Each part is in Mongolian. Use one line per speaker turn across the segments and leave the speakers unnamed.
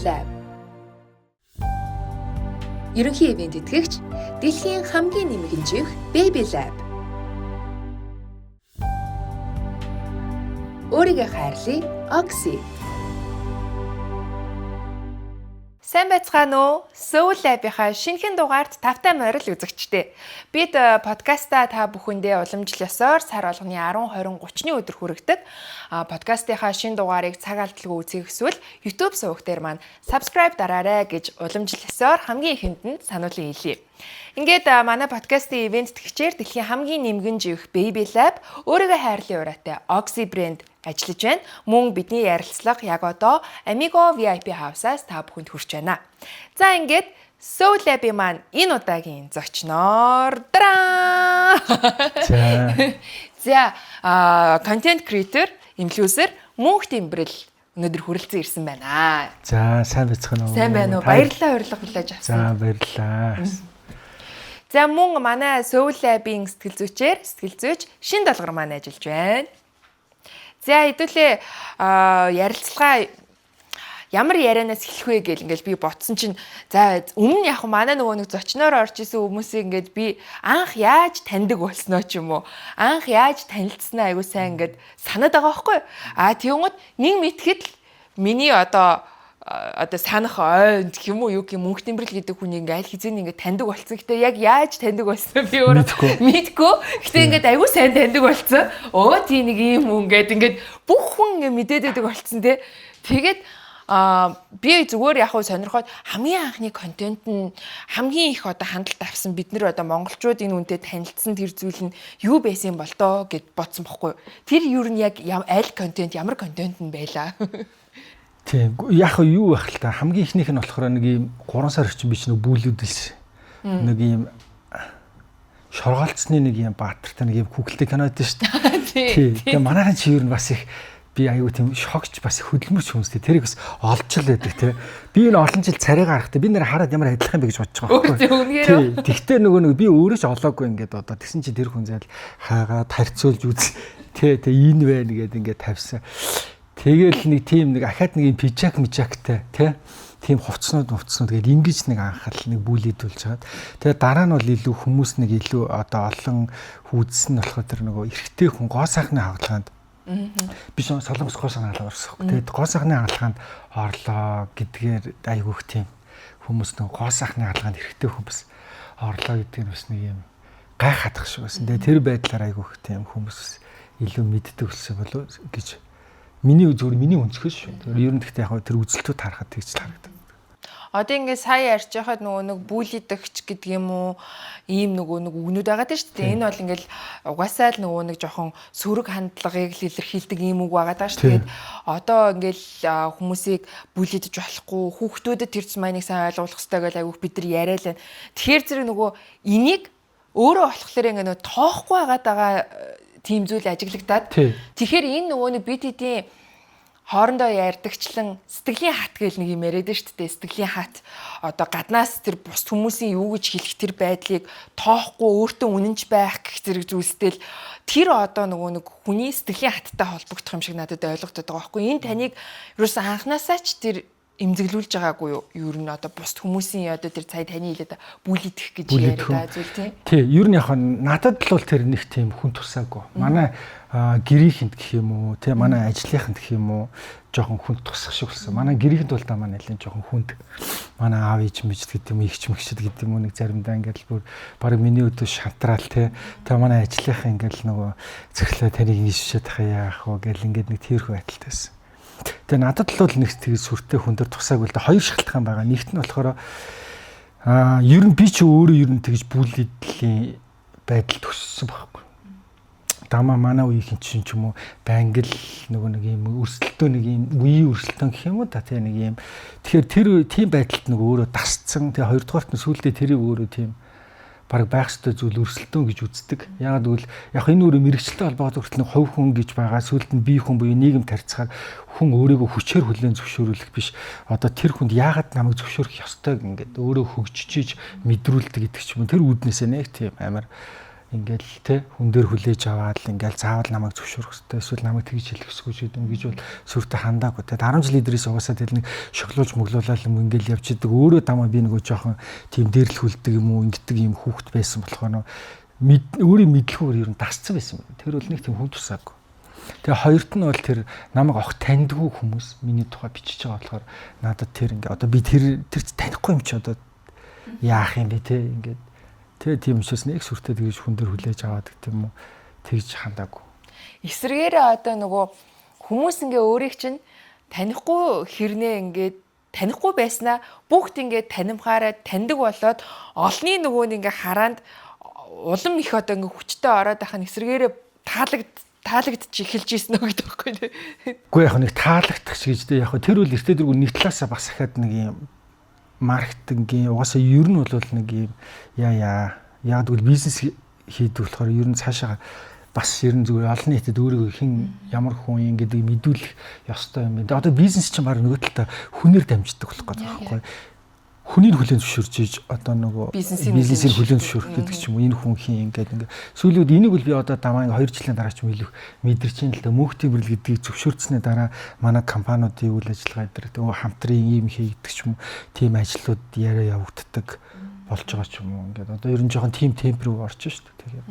Lab. Ерөнхий ивент итгэгч дэлхийн хамгийн нэмэгэн живх Baby Lab. Өөрийгөө хайрлая Oxy. Сайн байцгаана уу? Soul Lab-ийнхаа шинэхэн дугаард тавтай морил үзэгчдээ. Бид подкастаа та бүхэндээ уламжлал ёсоор сар болгоны 10, 20, 30-ны өдөр хүргэдэг. Подкастынхаа шинэ дугаарыг цаг алдалгүй үзэхийг хүсвэл YouTube суваг дээр маань subscribe дараарай гэж уламжлал ёсоор хамгийн ихэнд нь сануулan хэлье. Ингээд манай подкастын ивент тэгчээр дэлхийн хамгийн нэмгэн живэх Baby Lab өөрийгөө хайрлын ураатай Oxy брэнд ажиллаж байна. Мөн бидний ярилцлага яг одоо Amigo VIP House-аас та бүхэнд хүрч байна. За ингээд Soul Lab-ийн маань энэ удаагийн зочноор дараа. За контент креатор, инфлюенсер Мөнх Тэмбэрэл өнөөдөр хүрэлцэн ирсэн байна.
За сайн байцгаана уу?
Сайн байна уу? Баярлалаа урилга хүлээж авсан.
За баярлалаа.
За мөн манай Soul Lab-ийн сэтгэл зүйчээр сэтгэл зүйч Шин Долгор маань ажиллаж байна. За хэдүүлээ ярилцлага ямар ярианаас эхлэх вэ гэл ингээл би ботсон чинь за өмнө яг манай нөгөө нэг зочноор орж исэн хүмүүсийг ингээд би анх яаж таньдаг болсноо ч юм уу анх яаж танилцсанаа айгуу сайн ингээд санаад байгаа байхгүй. А тэгвэл нэг мэтгэд л миний одоо санах ойн гэх юм уу юу гэх юм Мөнх Тэмбэрэл гэдэг хүний ингээ аль хэзээний ингээ таньдаг болсон. Гэтэ яг яаж таньдаг болсон би өөрөө мэдгүй. Гэтэ ингээд айгүй сайн таньдаг болсон. Өө тий нэг ийм хүн ингээд ингээд бүх хүн ингээ мэдээд байдаг болсон те. Тэгээд би зүгээр яг хуу сонирхоод хамгийн анхны контент нь хамгийн их одоо хандлт авсан бид нар одоо монголчууд энэ үнтэй танилцсан тэр зүйл нь юу байсан бол доо гэд бодсон бохгүй. Тэр юу нь яг аль контент ямар контент нь байлаа.
Тийм. Яг юу байх л та хамгийн ихнийх нь болохоор нэг ийм 3 сар орчим би ч нэг бүлүүдэлсэн. Нэг ийм шоргоолцсны нэг ийм баатартай нэг ийм хүүхэлтэй кино байдаг шүү дээ. Тийм. Тэгээ манайхан чи ер нь бас их би аюу тийм шокч бас хөдөлмөрч хүмүүстэй тэрийг бас олж л байдаг тий. Би энэ олон жил царайгаа харахтаа би нэр хараад ямар адилхан бэ гэж бодож байгаа
байхгүй. Тийм.
Тэгтээ нөгөө нэг би өөрөө ч олоогүй ингээд одоо тэгсэн чи тэр хүн зайл хаагаад харьцуулж үз. Тий, тий энэ байна гэд ингээд тавьсан. Тэгэл нэг тийм нэг ахаад нэг юм пижак мижактай тий тийм хувцснууд тэгээд ингэж нэг анхаал нэг бүлийдүүлж хагаад тэгээд дараа нь бол илүү хүмүүс нэг илүү одоо олон хүүдсэн нь болохоор тэр нөгөө эрэгтэй хүн гоо сайхны хагалгаанд би Солонгос гоо сайхны хагалгаанд орсон. Тэгээд гоо сайхны хагалгаанд орлоо гэдгээр айгүйх тийм хүмүүс нөгөө гоо сайхны хагалгаанд эрэгтэй хүн бас орлоо гэдэг нь бас нэг юм гайхаадах шиг байсан. Тэгээд тэр байдлаар айгүйх тийм хүмүүс илүү мэддэг болсон болов гэж миний зүгээр миний өнцгөөс шүү. Тэр ер нь гэхдээ яг тэр үзэлтүүд харахад тэгж л харагдав.
Одоо ингээд сая ярьж байхад нөгөө нэг бүлидэгч гэдэг юм уу ийм нөгөө нэг үгнүүд байгаа даа шүү дээ. Энэ бол ингээд угаасаа л нөгөө нэг жоохон сөрөг хандлагыг л илэрхийлдэг ийм үг байгаа даа шүү. Тэгээд одоо ингээд хүмүүсийг бүлидэж болохгүй хүүхдүүдэд тэр зүйн сайн ойлгуулах хэрэгтэй гэж айгүйх бид нар яриа л байна. Тэгэхээр зэрэг нөгөө энийг өөрөө болохоор ингээд нөгөө тоохгүй байгаад байгаа тийм зүйл ажиглагдаад. Тэгэхээр энэ нөгөө нэг бид хэдийн хоорондоо ярьдагчлан сэтгэлийн хат гэл нэг юм яриад шүү дээ. Сэтгэлийн хат одоо гаднаас тэр бус хүмүүсийн юу гэж хэлэх тэр байдлыг тоохгүй өөртөө үнэнч байх гэх зэрэг зүйлстэй л тэр одоо нөгөө нэг хүний сэтгэлийн хаттай холбогдох юм шиг надад ойлгогдод байгаа байхгүй. Энэ таныг ерөөсөн анханасаа ч тэр эмзэглүүлж байгаагүй юу? Ер нь одоо бус хүмүүсийн одоо тэр цай таны хэлээд бүлидэх гэж яриад зүйл тийм.
Тий, ер нь яг надад л бол тэр нэг тийм хүн тусаагүй. Манай гэрийнхэнд гэх юм уу, тий, манай ажлынханд гэх юм уу, жоохон хүн тусах шиг болсон. Манай гэрийнхэнд бол да манай нэлээд жоохон хүнд. Манай аав ээж мэж гэдэг юм уу, эгч мэгчд гэдэг юм уу нэг заримдаа ингээд л бүр баг миний өдөө шантраал тий. Тэгээ манай ажлынхаа ингээд л нөгөө цэглээ таныг ингэж шишээд тахаа яах вэ гэл ингээд нэг тиймэрхүү байдалтай байсан. Тэгээ надад л бол нэг тэгж сүртэй хүн дээр тусаагүй л да. Хоёр шалтгаан байгаа. Нэгт нь болохоор ер нь би чи өөрөө ер нь тэгж бүлидлийн байдалд өссөн байхгүй. Дамаа манай үеийнхэн чинь ч юм уу байнга л нөгөө нэг юм өрсөлдөө нэг юм үеийн өрсөлдөөн гэх юм уу да тий нэг юм. Тэгэхээр тэр тийм байдалд нөгөө өөрөө дасцсан. Тэгээ хоёрдугаарт нь сүүлдээ тэрийг өөрөө тийм бараг байх ёстой зүйл өрсөлдөөн гэж үздэг. Яагаад гэвэл яг энэ өөрөө мэрэгчлээ холбоотой хүртэл нэг хувь хүн гэж байгаа. Сүүлд нь бие хүн буюу нийгэм тарьцахаар хүн өөрийгөө хүчээр хүлээн зөвшөөрүүлэх биш. Одоо тэр хүнд яагаад намайг зөвшөөрөх ёстой ингээд өөрөө хөгжиж мэдрүүлдэг гэдэг ч юм уу. Тэр үүднээсээ нэг тийм амар Ингээл те хүн дээр хүлээж аваад л ингээл заавал намайг зөвшөөрөх хэрэгтэй, эсвэл намайг тэгж хэлэх ёсгүй гэдэг юм гэж бол сүртэй хандаагүй те. 10 жил идрээс угаасаа тэл нэг шоглуулж мөглуулаад юм ингээл явж идэг. Өөрөө дамаа би нөгөө жоохон тийм дээрлэхүүлдэг юм уу ингэдэг юм хүүхэд байсан болохоор өөрийн мэдлгүүгээр ер нь дасцсан байсан. Тэр бол нэг тийм хүн тусаагүй. Тэгээ хоёрт нь бол тэр намайг ох таньдгүй хүмүүс миний тухай бичиж байгаа болохоор надад тэр ингээ одоо би тэр танихгүй юм чи одоо яах юм бэ те ингээд. Тэгээ тийм учраас нэг сүртэй тэгж хүн дээр хүлээж аваад гэдэг юм уу тэгж хандаагүй.
Эсвэргээрээ одоо нөгөө хүмүүс ингээ өөрийг чинь танихгүй хэрнээ ингээд танихгүй байснаа бүгд ингээд танимхаараа таньдаг болоод олны нөгөө нь ингээ хараанд улам их одоо ингээ хүчтэй ороод байх нь эсвэргээрээ таалагдчих эхэлж ийсэн үү гэдэг байхгүй тий.
Үгүй яг нэг таалагдах ч гэж тий яг тэр үл эртээ дэргүү нэг талаасаа бас ахаад нэг юм маркетингийн угаасаа ер нь бол нэг юм яа яг тэгвэл бизнес хийдэг болохоор ер нь цаашаа бас ер нь зүгээр олон нийтэд өөрийгөө хэн ямар хүн юм гэдгийг мэдүүлэх ёстой юм байна. Одоо бизнес чинь баг нөгөө талдаа хүнээр дамждаг болох гэдэг байхгүй. Хүнийг хүлээн зөвшөөрч ийж одоо нөгөө бизнесийг хүлээн зөвшөөрөх гэдэг ч юм уу энэ хүн хин ингээд ингээ сүүлийн үед энийг бол би одоо дамаа ингээ 2 жилийн дараа ч юм илүү мэдэрч ин л да мөнх тиймэрл гэдгийг зөвшөөрснээ дараа манай компаниудын үйл ажиллагаа дээр тэгээ хамтран ийм хийгдэг ч юм уу тийм ажлууд яриа явагддаг болж байгаа ч юм уу ингээд одоо ер нь жоохон тим темп рүү орж шүү дээ. Тэгээд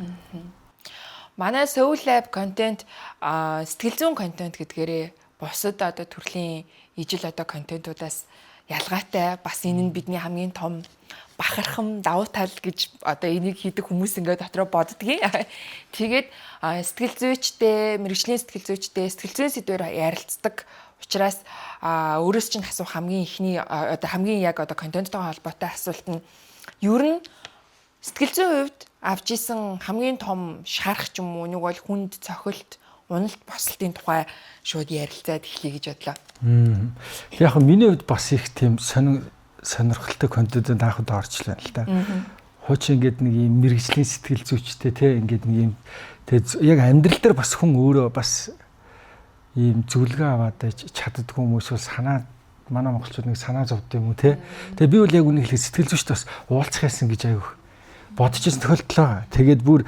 манай Soul Lab контент сэтгэл зүйн контент гэдгээрээ бусад одоо төрлийн ижил одоо контентуудаас ялгаатай бас энэ нь бидний хамгийн том бахархам давуу тал гэж одоо энийг хийдэг хүмүүс ингээд дотроо боддгийн. Тэгээд сэтгэл зүйчтэй, мэргэжлийн сэтгэл зүйчтэй, сэтгэл зүйн сэдвээр ярилцдаг учраас өөрөөс чинь асуух хамгийн ихний одоо хамгийн яг одоо контенттойгоо холбоотой асуулт нь ер нь сэтгэл зүйн хувьд авч исэн хамгийн том шарах ч юм уу нэг бол хүнд цохилт, уналт босолтын тухай шууд ярилцаад эхлэе гэж бодлоо.
Яг миний хувьд бас их тийм сонирхолтой контентэнд анх удаа орчлоо л да. Хуучин ингээд нэг юм мэргэжлийн сэтгэл зүйчтэй те ингээд нэг юм тэгээ яг амьдрал дээр бас хүн өөрөө бас ийм зөвлөгөө аваад чаддгүй хүмүүс бол санаа манай монголчууд нэг санаа зовд юм уу те. Тэгээ би бол яг үнийг хэлэх сэтгэл зүйчтэй бас уулзах байсан гэж айгүйх бодож ирсэн тохиолдол байгаа. Тэгээд бүр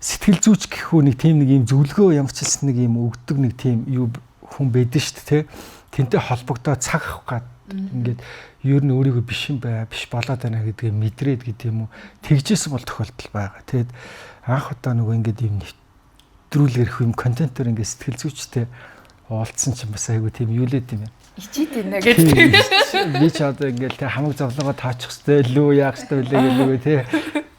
сэтгэл зүйч гэх үү нэг тийм нэг юм зөвлөгөө ямар ч хэлсэн нэг юм өгдөг нэг тийм юу хүн байдэн шүү дээ те. Тэнтэй холбогдоод цаг авах гад ингээд ер нь өөрийгөө биш юм бай, биш болоод байна гэдгээ мэдрээд гэдэг юм уу. Тэгжсэн бол тохиолдол байгаа. Тэгээд анх удаа нөгөө ингээд юм нэвтрүүлэг ирэх юм контентоор ингээд сэтгэл зүйчтэй уулзсан чинь бас айгүй тийм юу лээд юм байна.
Ичээд байна гэдэг.
Би ч одоо ингээд те хамаг зовлонгоо тоочих хэвээр лүү яах хэвээр лээ гэлээ те.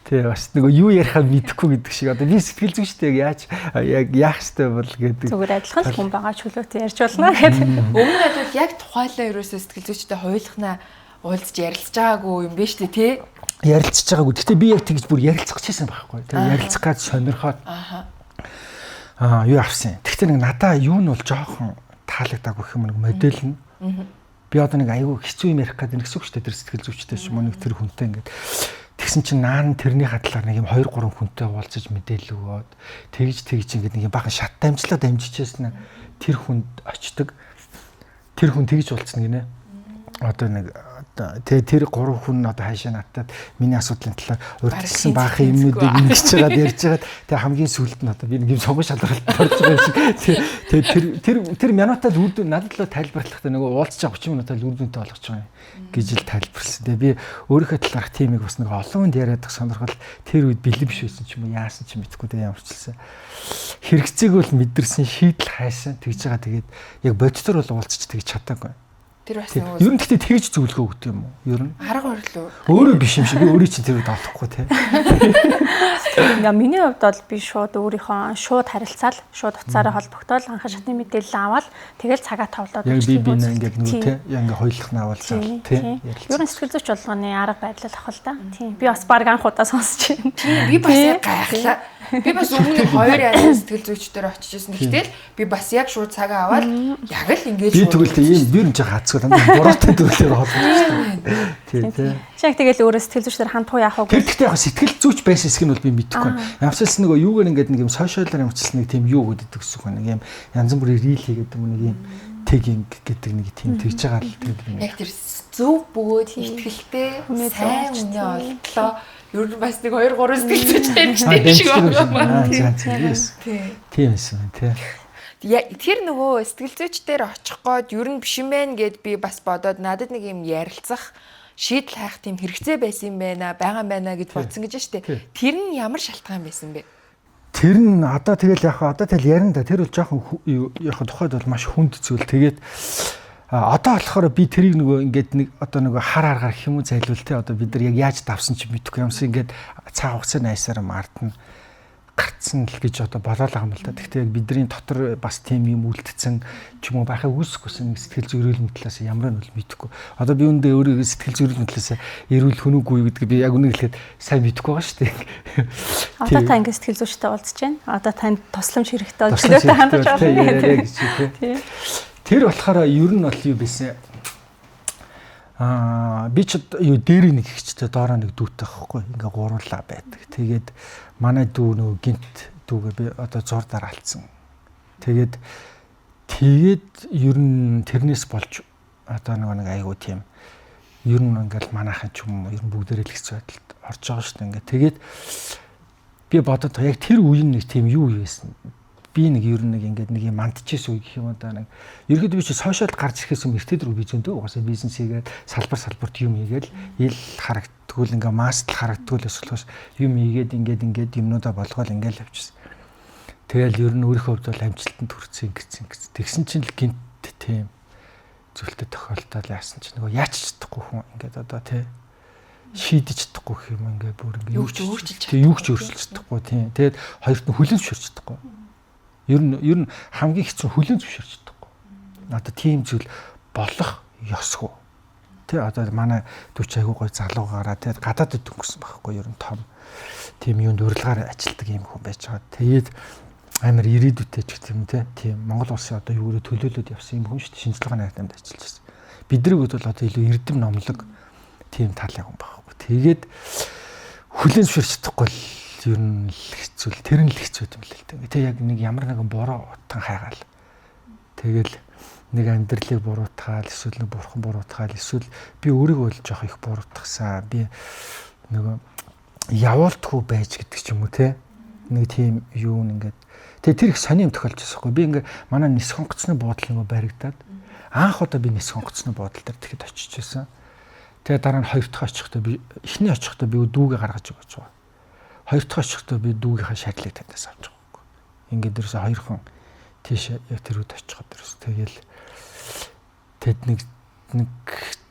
Тэ бас нөгөө юу ярихаа мэдэхгүй гэдэг шиг одоо би сэтгэл зүйчтэй яг яаж яг яах ёстой бол гэдэг.
Зүгээр адилхан л хүн байгаа чөлөөтэй ярьж болно гэдэг.
Өмнө нь бол яг тухайлаа ерөөсөө сэтгэл зүйчтэй хоёулахнаа уулзч ярилцж байгаагүй юм биш үү те?
Ярилцж байгаагүй. Гэтэ би яг тэгж бүр ярилцах гэжсэн байхгүй. Тэгээ ярилцах гад сонирхоод юу авсан. Тэгтээ нэг надаа юу нь бол жоохон таалагдаагүй гэх юм нэг модель нь. Би одоо нэг айгүй хэцүү юм ярих гэдэг нэг гэсэн үг шүү дээ. Тэр сэтгэл зүйчтэй ч юм уу нэг тэр хүнтэй ингээд тэгсэн чинь наан тэрний хадлаар нэг юм 2 3 хүнтэй уулзаж мэдээлэл өгөөд тэгж ингээд нэг юм бахан шат дамжлаа дамжижсэн тэр хүнд очдөг. Тэр хүн тэгж уулзна гинэ. Одоо нэг тэгээ тэр 3 хүн одоо хайшаа надад миний асуудлын талаар урьдчилсан баахан юмнуудыг ингэж чагаад ярьж байгаад тэгээ хамгийн сүүлд нь одоо би нэг юм сонгон шалралт орж байгаа юм шиг. Тэгээ тэр тэр минутад үр дүн надад л тайлбарлахдаа нөгөө уулзч байгаа 30 минутад үр дүнтэй болгож байгаа юм гэж л тайлбарласан. Тэгээ би өөрийнхөө талаарх тиймийг бас нэг олон хүнд яриад байх сонирхол тэр үед бэлэн биш байсан ч юм уу яасан ч мэдэхгүй тэгээ ямар ч хэлсэн. Хэрэгцээг бол мэдэрсэн, шийдэл хайсан тэгж байгаа. Тэгээд яг бодитоор бол уулзч тэгж чадаагүй.
Тэр бас нөгөө
ер нь гэхдээ тэгж зөвлөгөө өгдөг юм уу? Ер нь
арга барил уу?
Өөрөө биш юм шиг би өөрийн чинь тэр үед олохгүй те.
Ингээ миний хувьд бол би шууд өөрийнхөө шууд харилцаал, шууд утсаараа холбогдоол анхан шатны мэдээлэл аваад тэгэл цагаа товлоод
яг би бинэ ингээд нөгөө те яг ингээ хоёулах нь аваалцаа те.
Ер нь сэтгэл зүйч болгоны арга барил ах л да. Тийм. Би бас баг анх удаа сонсч байна.
Тийм би бас яг гайхлаа. Би бас өмнө хоёр янзын сэтгэл зүйчдээр очиж ирсэн. Гэтэл би бас яг шууд цагаа аваад яг л ингээд
би тэгвэл тийм би юм жаа хацгүй дандаа буруутай зүйлээр холбогдсон. Тийм тий.
Чи яг тэгэл өөрөө сэтгэл зүйчдэр хандах уу яах вэ?
Тэр гэхдээ яг сэтгэл зүйч байсан хэсэг нь бол би мэдэхгүй. Ямар ч хэлсэн нөгөө юугаар ингээд нэг юм сошиалаар ямар ч хэлсэн нэг тийм юу өгöd идэг гэсэн үг нэг юм янз бүрийн рил хийгээд юм нэг юм Тэг инг гэдэг нэг тийм тэгж байгаа л тэг.
Яг тэр зөв бөгөөд итгэлтэй сайн үнэ олдлоо. Ер нь бас нэг 2 3 сэтгэл зүйч дамждаг шиг
байна. Тийм байсан тий.
Тэр нөгөө сэтгэл зүйч дээр очих гээд ер нь биш юм байна гэд би бас бодоод надад нэг юм ярилцах шийдэл хайх тийм хэрэгцээ байсан юм байна, байгаа юм байна гэж бодсон гэж штэ. Тэр нь ямар шалтгаан байсан бэ?
Тэр нь одоо тэгэл яг одоо тэгэл ярина да. Тэр бол жоохон яг тухайд бол маш хүнд зүйл. Тэгээд одоо болохоор би тэрийг нөгөө ингээд нэг одоо нөгөө хар аргаар гэх юм уу зайлвал те одоо бид нар яг яаж давсан чи мэдэхгүй юмсан ингээд цаг хугацааны аясаар мардна гарцсан л гэж одоо болоод байгаа юм л да. Гэхдээ яг бидний дотор бас тийм юм үлдсэн ч юм уу байхыг үүсэхгүйсэн нэг сэтгэл зүйн эрүүл мэндийн талаас ямар нь бол мэдэхгүй. Одоо би үүндээ өөрийгөө сэтгэл зүйн эрүүл мэндийн талаас эрүүл хүн үгүй гэдгийг би яг үнэ хэлэхэд сайн мэдэхгүй байгаа шүү дээ.
Одоо та ингээд сэтгэл зүйчтэй уулзж байна. Одоо танд тусламж хэрэгтэй болж бидтэй хандаж
байна гэж тий. Тэр болохоор ер нь бол юу байсан? Би ч юу дээр нэг ихчтэй доороо нэг дүүтэй байхгүй ингээ гуруулаа байдаг. Тэгээд манай дүү нөгөө гинт дүүгээ би одоо зур дараа алдсан. Тэгээд ер нь тэрнээс болж одоо нөгөө нэг айгуу тийм ер нь ингээл манайхан ч юм ер нь бүгдээрээ л хэцүү байдалд орж байгаа шүү дээ. Ингээ тэгээд би бодод яг тэр үе нэг тийм юу байсан. Би нэг ер нь нэг ингээд нэг юм мандчихсэн үе гэх юм одоо нэг ерөөдөө би чи сошиал гарч ирэхээс өмнө эртээ дөрөв би зөндөө угаасаа бизнес хийгээд салбар салбарт юм хийгээл ил харагдтгүйл ингээ мастл харагдтгүйл өсөлгөөс юм хийгээд ингээд юмнуудаа болгоол ингээл явчихсан. Тэгэл ер нь өөрийнхөө хувьд бол амжилтанд хүрсэн ингэсэн гэсэн. Тэгсэн чинь л гинт тийм зүйлтэй тохиолдол яасан чинь нөгөө яач чадахгүй хүн ингээд одоо тий шийдэж чадахгүй гэх юм ингээ бүр ингээ
юу ч өөрчилж
чадахгүй. Юу ч өөрчилж чадахгүй тий. Тэгээд хоёрт нь хүлэн зөвшөөрч чадахгүй. Ер нь хамгийн хэцүү хүлэн зөвшөөрч чадахгүй. Одоо тийм зүйл болох ёсгүй. Тэ одоо манай дүүч айгуу гой залуу гараа тэ гадаадд дөнгөсөн байхгүй ер нь том тийм юунд урилгаар ажилтдаг юм хүн байж байгаа. Тэгээд амар ирээдүйтэй ч гэх юм те тийм Монгол улсын одоо юугаар төлөөлөд явсан юм хүн шүү дээ. Шинжилгээний академид ажиллаж байсан. Бидний хувьд бол одоо илүү эрдэм номлог тийм талын хүн байхгүй. Тэгээд хүлэн зөвшөөрч чадахгүй л ер нь л хэцүү л тэр нь л хэцүү юм л л дээ. Тэ яг нэг ямар нэгэн буруу утан хайгаал. Тэгэл нэг амьдралыг буруутгаал эсвэл нэг бурхан буруутгаал эсвэл би өөрийгөө л жоох их буруутгасан. Би нөгөө явуулдаггүй байж гэдэг ч юм уу те. Нэг тийм юу ингээд тэгээ тэр их сони юм тохиолж байсан хгүй. Би ингээд манай нисэх онгоцны буудлын нөгөө баригдаад анх удаа би нисэх онгоцны буудлын дээр тэгэхэд очиж байсан. Тэгээ дараа нь хоёр дахь очихдоо би эхний очихдоо би дүүгээ гаргаж өгч байгаа. Хоёр дахь очихдоо би дүүгийнхаа шарилыг танаас авч байгаа байхгүй. Ингээд ерөөсө хоёрхан тийш яг тэр үед очиход ерөөсө тэгэл тэд нэг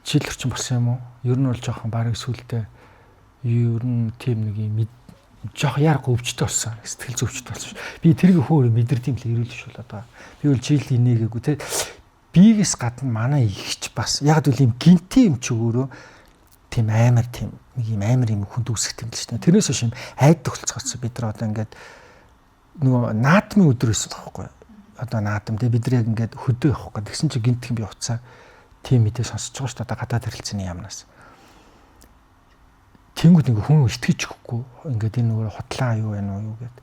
жил орчим болсон юм уу? Ер нь бол жоохон бараг сүултээ ер нь тийм нэг юм жоох яарга өвчтөй болсон. Сэтгэл зүйн өвчтөй болсон шүү. Би тэрийг хөөр мэдэрд юм л эрүүл шүүлээд байгаа. Би бол жил инээгээгүй те. Бигээс гадна манай ихч бас яг л юм гинти юм чи өөрөө тийм амар тийм нэг юм амар юм хүнд үүсгэх юм л шүү дээ. Тэрнээс хойш юм айд төгөлцгөөсөн. Бид нар одоо ингээд нөгөө наадмын өдөр байсан байхгүй. Одоо наадам те бид нар яг ингээд хөдөө явах гэдэг. Тэгсэн чи гинтхэн би уцаа тийм мэдээ сонсож байгаа шүү дээ. Одоо гадаад харилцааны яамнаас. Тэнгүүд ингээ хүн итгэж өгөхгүй. Ингээд энэ нөгөө хутлаа юу байна уу юу гэд.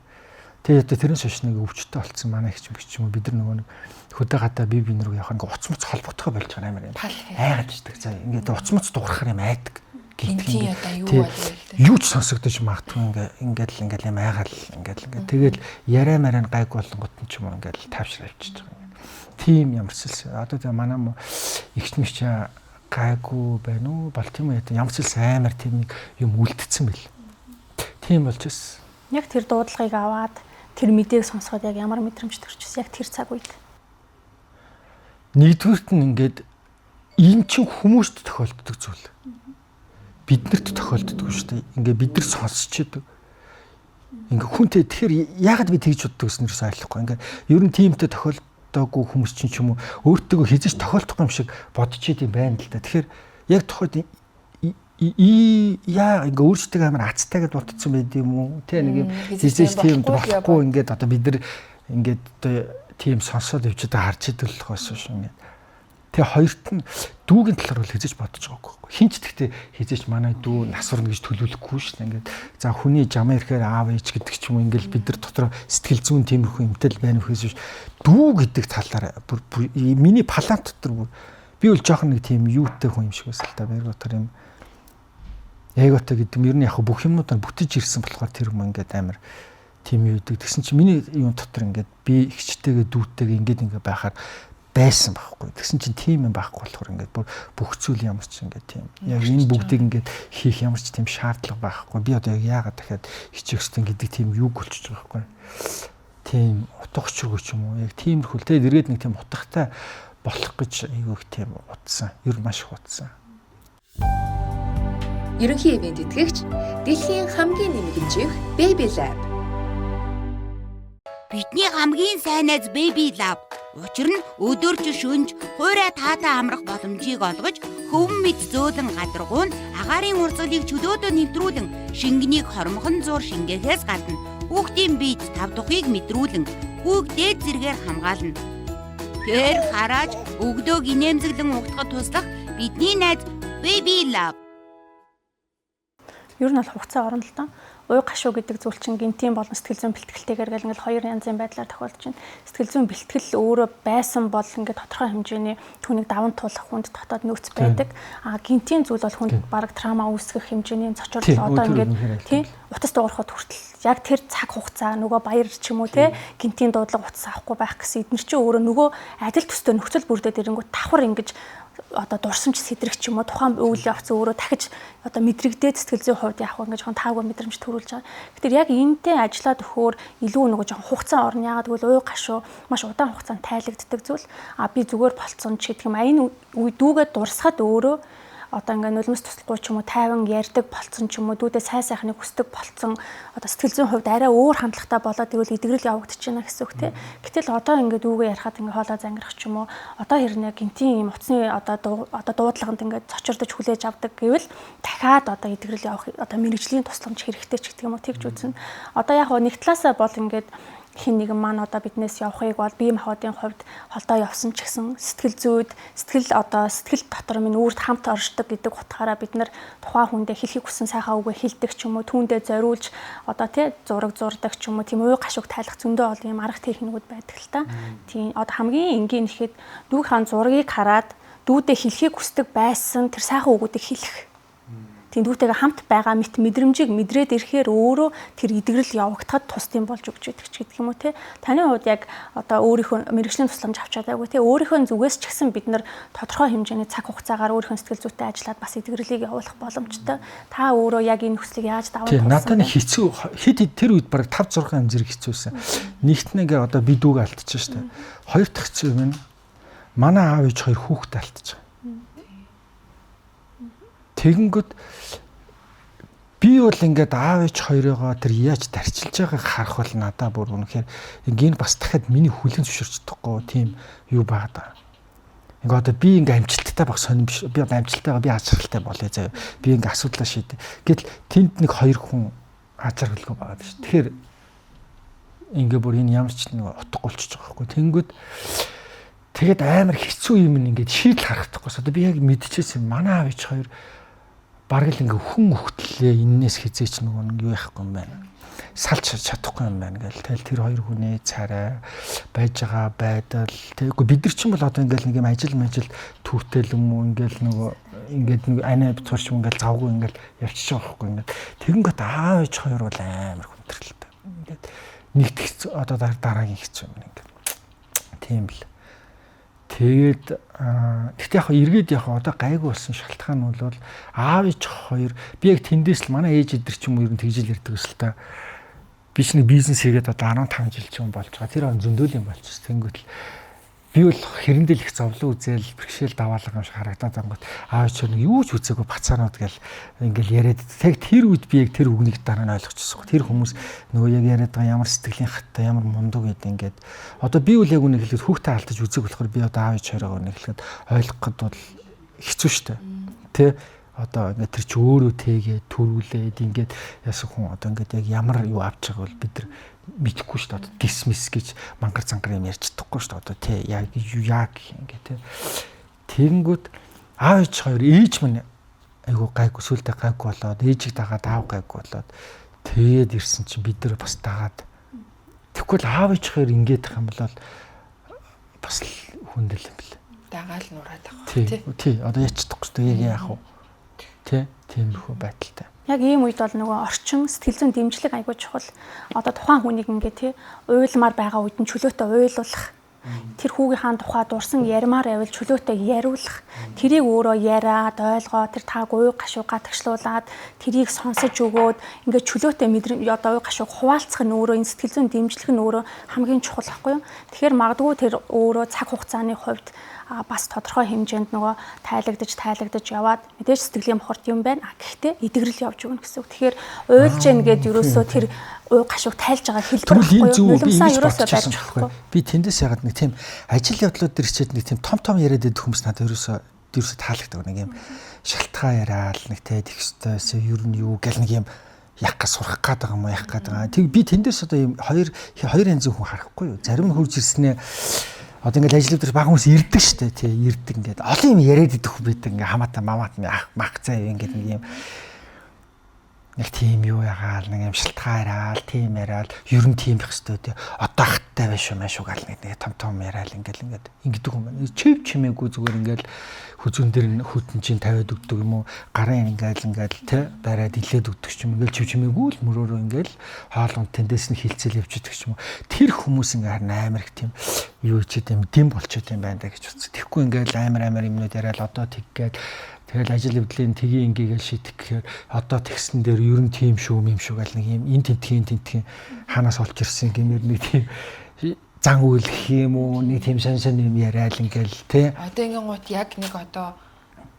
Тэгээ одоо тэрнээс хойш нэг өвчтөй болцсон манай их ч юм уу бид нар нөгөө нэг хөдөө гадаа би бинэр рүү явах ингээ уц муц холбогдохоо болж байгаа амар юм. Айгаад чдаг. За ингээд уц муц дуурахаар юм айдаг.
Гинтийн одоо юу болов
вэ? Юу ч сонсогдож магадгүй ингээ ингээд л ингээл юм айгаал ингээл ингээ тэгэл яриа мараа гайг болонгот нь ч юм уу ингээл тавшраа авчиж байгаа юм. Тийм ямарчилсан. Одоо тэгээ манай ихч мэгч гайгүй байна уу? Бол тийм үү ямар ч л амар тийм нэг юм үлдсэн бэл. Тийм болж ирсэн.
Яг тэр дуудлагыг аваад тэр мэдээг сонсоход яг ямар мэдрэмж төрчихсөн? Яг тэр цаг үед.
Нэгдүгüрт нь ингээд энэ чинь хүмүүст тохиолддог зүйл. Биднэрт тохиолддог шүү дээ. Ингээд бид нар сонсч идэг. Ингээ хүнтэй тэгэхээр яагаад би тэгж боддог гэсэн нэрс ойлгохгүй. Ингээ ер нь тиймтэй тохиолдоогүй хүмүүс чинь ч юм уу өөртөө хизэж тохиолдохгүй юм шиг бодож идэм байна л да. Тэгэхээр яг тухайд яа ингээ өөрсдөө амар азтай гэдээ бодсон байд юм уу? Тэ нэг юм хизээж тийм болохгүй ингээд одоо бид нар ингээд одоо тийм сонсоод явж байгаа харж идэг л байсан шүү ингээд. Тэгээ хоёрт нь дүүгийн талаар бол хэзээ ч бодож байгаагүй байхгүй. Хин ч тэгтээ хэзээ ч манай дүү нас урна гэж төлөвлөхгүй шүү дээ. Ингээд за хүний жамаа ирэхээр аав ээж гэдэг ч юм уу, ингээл бид нар дотор сэтгэл зүйн тиймэрхүү юмтай л байна үхээс биш. Дүү гэдэг талаар бүр миний план дотор бүр би бол жоохон нэг тийм юутай хүн юм шиг байсан л та. Баяр дотор юм эготой гэдэг юм. Ер нь яг бүх юмнуудаар бүтэж ирсэн болохоор тэр юм ингээд амар тийм юу гэдэг. Тэгсэн чинь миний юун дотор ингээд би эгчтэйгээ дүүтэйгээ ингээд ингээд байхаар байсан байхгүй. Тэгсэн чинь тийм юм байхгүй болохоор ингээд бүр бүх зүйл ямар ч ингээд тийм яг энэ бүгдийг ингээд хийх ямар ч тийм шаардлага байхгүй. Би одоо яг яагаад дахиад хичээх ёстой гэдэг тийм юг болчихж байгаа байхгүй. Тийм утга учиргүй ч юм уу. Яг тиймэрхүү. Тэгээд эргээд нэг тийм утгатай болох гэж айгүй их тийм утсан. Ер нь маш их утсан.
Ерөнхий ивээн тэтгэгч дэлхийн хамгийн нэмэгдчих Baby Lab.
Бидний хамгийн сайн найз Baby Lab. Учир нь өдөрч шөнж хуурай таатай амрах боломжийг олгож, хөвөн мэд зөөлөн гадаргуу нь агаарын урсгалыг чөлөөдөө нэвтрүүлэн, шингэнийг хормхон зуур шингээхээс гадна хүүхдийн биед тав тухыг мэдрүүлэн, хүүг дээд зэргээр хамгаална. Тэр харааж өглөөг инээмсэглэн угтахад туслах бидний найз Baby Lab.
Ер нь бол хугацаа орно л доо. Уй гашуу гэдэг зүйл чинь гинтийн болон сэтгэл зүйн бэлтгэлтэйгээр гэл ингээл хоёр янзын байдлаар тохиолдож байна. Сэтгэл зүйн бэлтгэл өөрөө байсан бол ингээд тодорхой хэмжээний түүнийг даван туулах хүнд дотоод нөөц байдаг. А гинтийн зүйл бол хүнд бараг трама үүсгэх хэмжээний цочрол одоо ингээд тий утас дуурахад хүртэл яг тэр цаг хугацаа нөгөө баяр ч юм уу тий гинтийн дуудлага утас авахгүй байх гэсэн эднэр чинь өөрөө нөгөө адил төстэй нөхцөл бүрдээд ирэнгүүт давхар ингэж одоо дурсамж сэдрэх ч юм уу тухайн үйл явц өөрөө дахиж одоо мэдрэгдээд сэтгэл зүйн хувьд яг ингэж жоохон таагүй мэдрэмж төрүүлж байгаа. Тэгэхээр яг энэтэй ажиллаад өгөхөөр илүү нөгөө жоохон хугацаа орно. Яагаад гэвэл уй гашуу маш удаан хугацаанд тайлагддаг зүйл. А би зүгээр болцсон ч гэдэг юм. А энэ үе дүүгээ дурсахад өөрөө одоо ингээ нулимс туслахгүй ч юм уу тайван ярьдаг болцсон ч юм уу дүүдээ сайн сайхныг хүсдэг болцсон одоо сэтгэл зүйн хувьд арай өөр хандлагатай болоод ирвэл эдгэрэл явагдаж байна гэсэн үг тий. Гэтэл одоо ингээ дүүгээ ярихад ингээ хоолой зангирах ч юм уу одоо хэрнээ гинтийн юм утасны одоо дуудлаганд ингээ цочирдож хүлээж авдаг гэвэл дахиад одоо эдгэрэл явах одоо мэрэгжлийн тусламж хэрэгтэй ч гэдэг юм уу тэгж үзнэ. Одоо яг нэг талаасаа бол ингээд хин нэгэн маань одоо биднээс явахыг бол бие махбодын хувьд холдоо явсан ч гэсэн сэтгэл зүйд сэтгэл одоо сэтгэл дотор минь үрд хамт оршдог гэдэг утгаараа бид нар тухайн хүндээ хэлхийг хүссэн сайхан үгээ хэлдэг ч юм уу түүндээ зориулж одоо тий зураг зурдаг ч юм уу тийм уй гашууг тайлах зөндөө олон юм арга техникүүд байдаг л та. Тийм одоо хамгийн энгийн ихэд дүүхийн зургийг хараад дүүдээ хэлхийг хүсдэг байсан тэр сайхан үгүүдийг хэлэх. Тийм дүүтэйгээ хамт байгаа мэт мэдрэмжийг мэдрээд ирэхээр өөрөө тэр эдгэрэл явагдахад тусдим болж өгч байдаг ч гэдэг юм уу те. Таны хувьд яг одоо өөрийнхөө мэрэгжлийн тусламж авч чадаагүй те. Өөрийнхөө зүгээс ч гэсэн бид нар тодорхой хэмжээний цаг хугацаагаар өөрийнхөө сэтгэл зүйтэй ажиллаад бас эдгэрлийг явуулах боломжтой. Та өөрөө яг энэ хүслийг яаж даван туулсан?
Надад нэг хэцүү хэд тэр үед бараг 5 6 юм зэрэг хэцүүсэн. Нэгт нэг одоо би дүүг алдчихсан шүү дээ. Хоёр дахь хэцүү юм нь манай аав ээж хоёр хүүхдээ алдчихсан. Тэгэнгүүт би бол ингээд аав ээж хоёрыгоо тэр яаж тарчилж байгааг харах бол надаа бүр үнэхээр ингээд бас дахиад миний хүлэн зөвшөөрч чадахгүй тийм юу байгаа даа. Ингээ одоо би ингээ амжилттай байх сонирн биш. Би одоо амжилттайгаа би аз жаргалтай болъё заяа. Би ингээ асуудлаа шийдэ. Гэтэл тэнд нэг хоёр хүн аз жаргалгүй байгаа шүү. Тэгэхээр ингээ бүр энэ ямар ч нэг утгагүй болчихж байгаа байхгүй. Тэнгүүд тэгээд амар хэцүү юм ингээд шийдэл харагдахгүй. Одоо би яг мэдчихсэн. Манай аав ээж хоёр бараг л ингээ хүн өгтлээ эннээс хизээч нөгөө нэг юу яахгүй юм байна. Салж чадахгүй юм байна гэл. Тэгэл тэр хоёр хүний царай байж байгаа байдал тэггүй бид нар ч юм бол одоо ингээл нэг юм ажил мажил түүтэл юм уу ингээл нөгөө ингээд нэг анаа битгар ч юм ингээл завгүй ингээл явчихж байгаа байхгүй ингээд. Тэгэнгүүт аав ээж хоёр бол амар хүндрэлтэй. Ингээд нэгт хэцүү одоо дараагийн хэцүү юм ингээд. Тийм л. Тэгээд тэгтээ яг эргээд яг одоо гайгүй болсон шалтгаан нь бол аав ээж хоёр би яг тэндээс л манай ээж эдэр ч юм уу ер нь тэгж л ярьдаг ус л та. Би ч нэг бизнес хийгээд одоо 15 жил ч юм болж байгаа. Тэр он зөндөөл юм болчихсон. Тэнгүүт л би бол хэрэндэл их зовлон үзэл бэрхшээл даваалга юм шиг харагдаад ангууд аав ээж нэг юу ч үзээгүй бацаанууд гэл ингээл яриад тэг тэр үед би яг тэр үгнийг дараа нь ойлгочихсон. Тэр хүмүүс нөгөө яг яриад байгаа ямар сэтгэлийн хаттай ямар мундаг гэдэг ингээд одоо би бол яг үнэ хэлэхэд хүүхдээ алдаж үзег болохоор би одоо аав ээж хоёроо үнэ хэлэхэд ойлгоход бол хэцүү шттэ. Тэ одоо ингээд тэр чи өөрөө тэгээ төрүүлээд ингээд яасан хүн одоо ингээд яг ямар юу авч байгааг бол бид нар мэдэхгүй шүү дээ. Одоо дисмис гэж мангар цангар юм ярьж чадахгүй шүү дээ. Одоо тий яг яг ингээ тий. Тэгэнгүүт аав ээж хоёр ээж минь айгу гайгүй сүулдэ гайгүй болоод ээжийг дагаад аав гайгүй болоод тэгээд ирсэн чинь бид нар бас дагаад тэгвэл аав ээж хоёр ингээд их юм бол бас л хүндэл юм бэл.
Дагаал нураад байгаа.
Тий. Тий. Одоо яач чадахгүй шүү дээ. Яг яах вэ? Тий. Тиймэрхүү байдалтай.
Яг ийм үед бол нөгөө орчин сэтгэл зүйн дэмжлэг айгүй чухал. Одоо тухайн хүнийг ингээ тий уйлмаар байгаа үед нь чөлөөтэй уйлуулах. Тэр хүүгийнхаа тухай дурсан ярмаар байвал чөлөөтэй яриулах. Тэрийг өөрөө яриад, ойлгоо, тэр тааг уй гашуу гатгшлуулад тэрийг сонсож өгөөд ингээ чөлөөтэй мэдрэмж одоо уй гашууг хуваалцах нь өөрөө энэ сэтгэл зүйн дэмжлэг нь өөрөө хамгийн чухал байхгүй юу? Тэгэхээр магадгүй тэр өөрөө цаг хугацааны хувьд бас тодорхой хэмжээнд нөгөө тайлагдаж яваад мэдээж сэтгэлийн бохорт юм байна. Гэхдээ эдгэрэл явж өгнө гэсэн үг. Тэгэхээр уйлж гэн гээд ерөөсөө тэр уй гашууг тайлж байгаа хэлбэр
байхгүй юу? Нулимсаа ерөөсөө барьж болохгүй. Би тэндээс ягаад нэг тийм ажил явдлууд дээр хичээд нэг тийм том том яриад байдаг хүмүүс надад ерөөсөө таалагддаг нэг юм шалтгаан яриад нэг те тех ёстойс ер нь юу гэл нэг юм яг га сурах гээд байгаа юм уу яах гээд байгаа. Тэг би тэндээс одоо ийм хоёр янзын хүн харахгүй юу? Зарим нь хурж ирснээ одоо ингээл ажил дээр баг хүмүүс ирдэг штэ тий ирдэг ингээд олон юм яриад идэх хүн байдаг ингээ хамаатан мамаат мах заа ингээд нэг юм нэг тийм юу ягаал нэг юм шалтгаан яриад тийм яриад ер нь тийм их өстой тий одоо хаттай байх шүү маш шүү гал нэг том том яриад ингээл ингээд ингэдэг юм байна. Чив чимээгүй зүгээр ингээл хүзүүн дээр нь хүтэн чинь тавиад өгдөг юм уу гарын ингээл ингээл тий бариад илээд өгдөг ч юм ингээл чив чимээгүй л мөрөөрөө ингээл хоол унд тэндээс нь хилцэл явж идэг ч юм уу. Тэр хүмүүс ингээ харин амар их тийм юу чид юм дэм болчиход юм байна да гэж бодсон. Тэгэхгүй ингээл амар амар юмнууд яриад одоо тэггээд тэгэл ажил явдлын тгийн ингээгээл шийдэх гэхээр одоо тэгсэн дээр ер нь тийм шүү юм шүү гэл нэг юм эн тентхийн хаанаас олж ирсэн гэмээр нэг тийм зан үйл гэх юм уу нэг тийм сан сан юм яриад ингээл тий.
Одоо ингэн гут яг нэг одоо